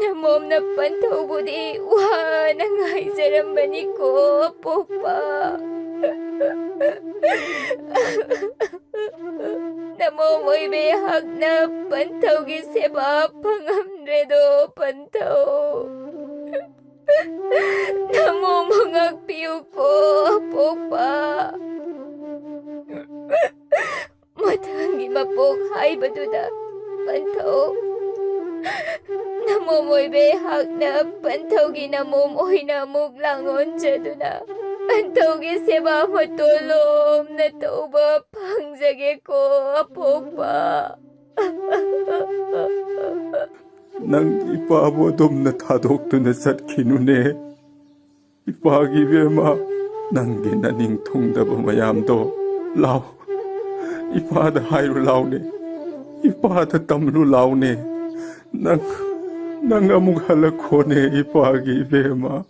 ꯅꯃꯣꯝꯅ ꯄꯟꯊꯧꯕꯨꯗꯤ ꯋꯥꯅ ꯉꯥꯏꯖꯔꯝꯕꯅꯤꯀꯣ, ꯑꯄꯣꯛꯄ꯫ ꯅꯃꯣꯝ ꯑꯣꯏꯕꯤ ꯑꯩꯍꯥꯛꯅ ꯄꯟꯊꯧꯒꯤ ꯁꯦꯕꯥ ꯐꯪꯉꯝꯗ꯭ꯔꯦꯗꯣ, ꯄꯟꯊꯧ꯫ ꯅꯃꯣꯝꯕꯨ ꯉꯥꯛꯄꯤꯌꯨꯀꯣ, ꯑꯄꯣꯛꯄ꯫ ꯃꯊꯪꯒꯤ ꯃꯄꯣꯛ ꯍꯥꯏꯕꯗꯨꯗ ꯄꯟꯊꯧ, ꯅꯃꯣꯝ ꯑꯣꯏꯕꯤ ꯑꯩꯍꯥꯛꯅ ꯄꯟꯊꯧꯒꯤ ꯅꯃꯣꯝ ꯑꯣꯏꯅ ꯑꯃꯨꯛ ꯂꯥꯡꯑꯣꯟꯖꯗꯨꯅ ꯄꯟꯊꯧꯒꯤ ꯁꯦꯕꯥ ꯃꯇꯣꯟ ꯂꯣꯝꯅ ꯇꯧꯕ ꯐꯪꯖꯒꯦꯀꯣ, ꯑꯄꯣꯛꯄ꯫ ꯅꯪ ꯏꯄꯥꯕꯨ ꯑꯗꯨꯝꯅ ꯊꯥꯗꯣꯛꯇꯨꯅ ꯆꯠꯈꯤꯅꯨꯅꯦ, ꯏꯄꯥꯒꯤ ꯏꯕꯦꯝꯃ꯫ ꯅꯪꯒꯤ ꯅꯅꯤꯡ ꯊꯨꯡꯗꯕ ꯃꯌꯥꯝꯗꯣ ꯂꯥꯎ, ꯏꯄꯥꯗ ꯍꯥꯏꯔꯨ ꯂꯥꯎꯅꯦ, ꯏꯄꯥꯗ ꯇꯝꯂꯨ ꯂꯥꯎꯅꯦ꯫ ꯅꯪ, ꯅꯪ ꯑꯃꯨꯛ ꯍꯜꯂꯛꯈꯣꯅꯦ ꯏꯄꯥꯒꯤ ꯏꯕꯦꯝꯃ꯫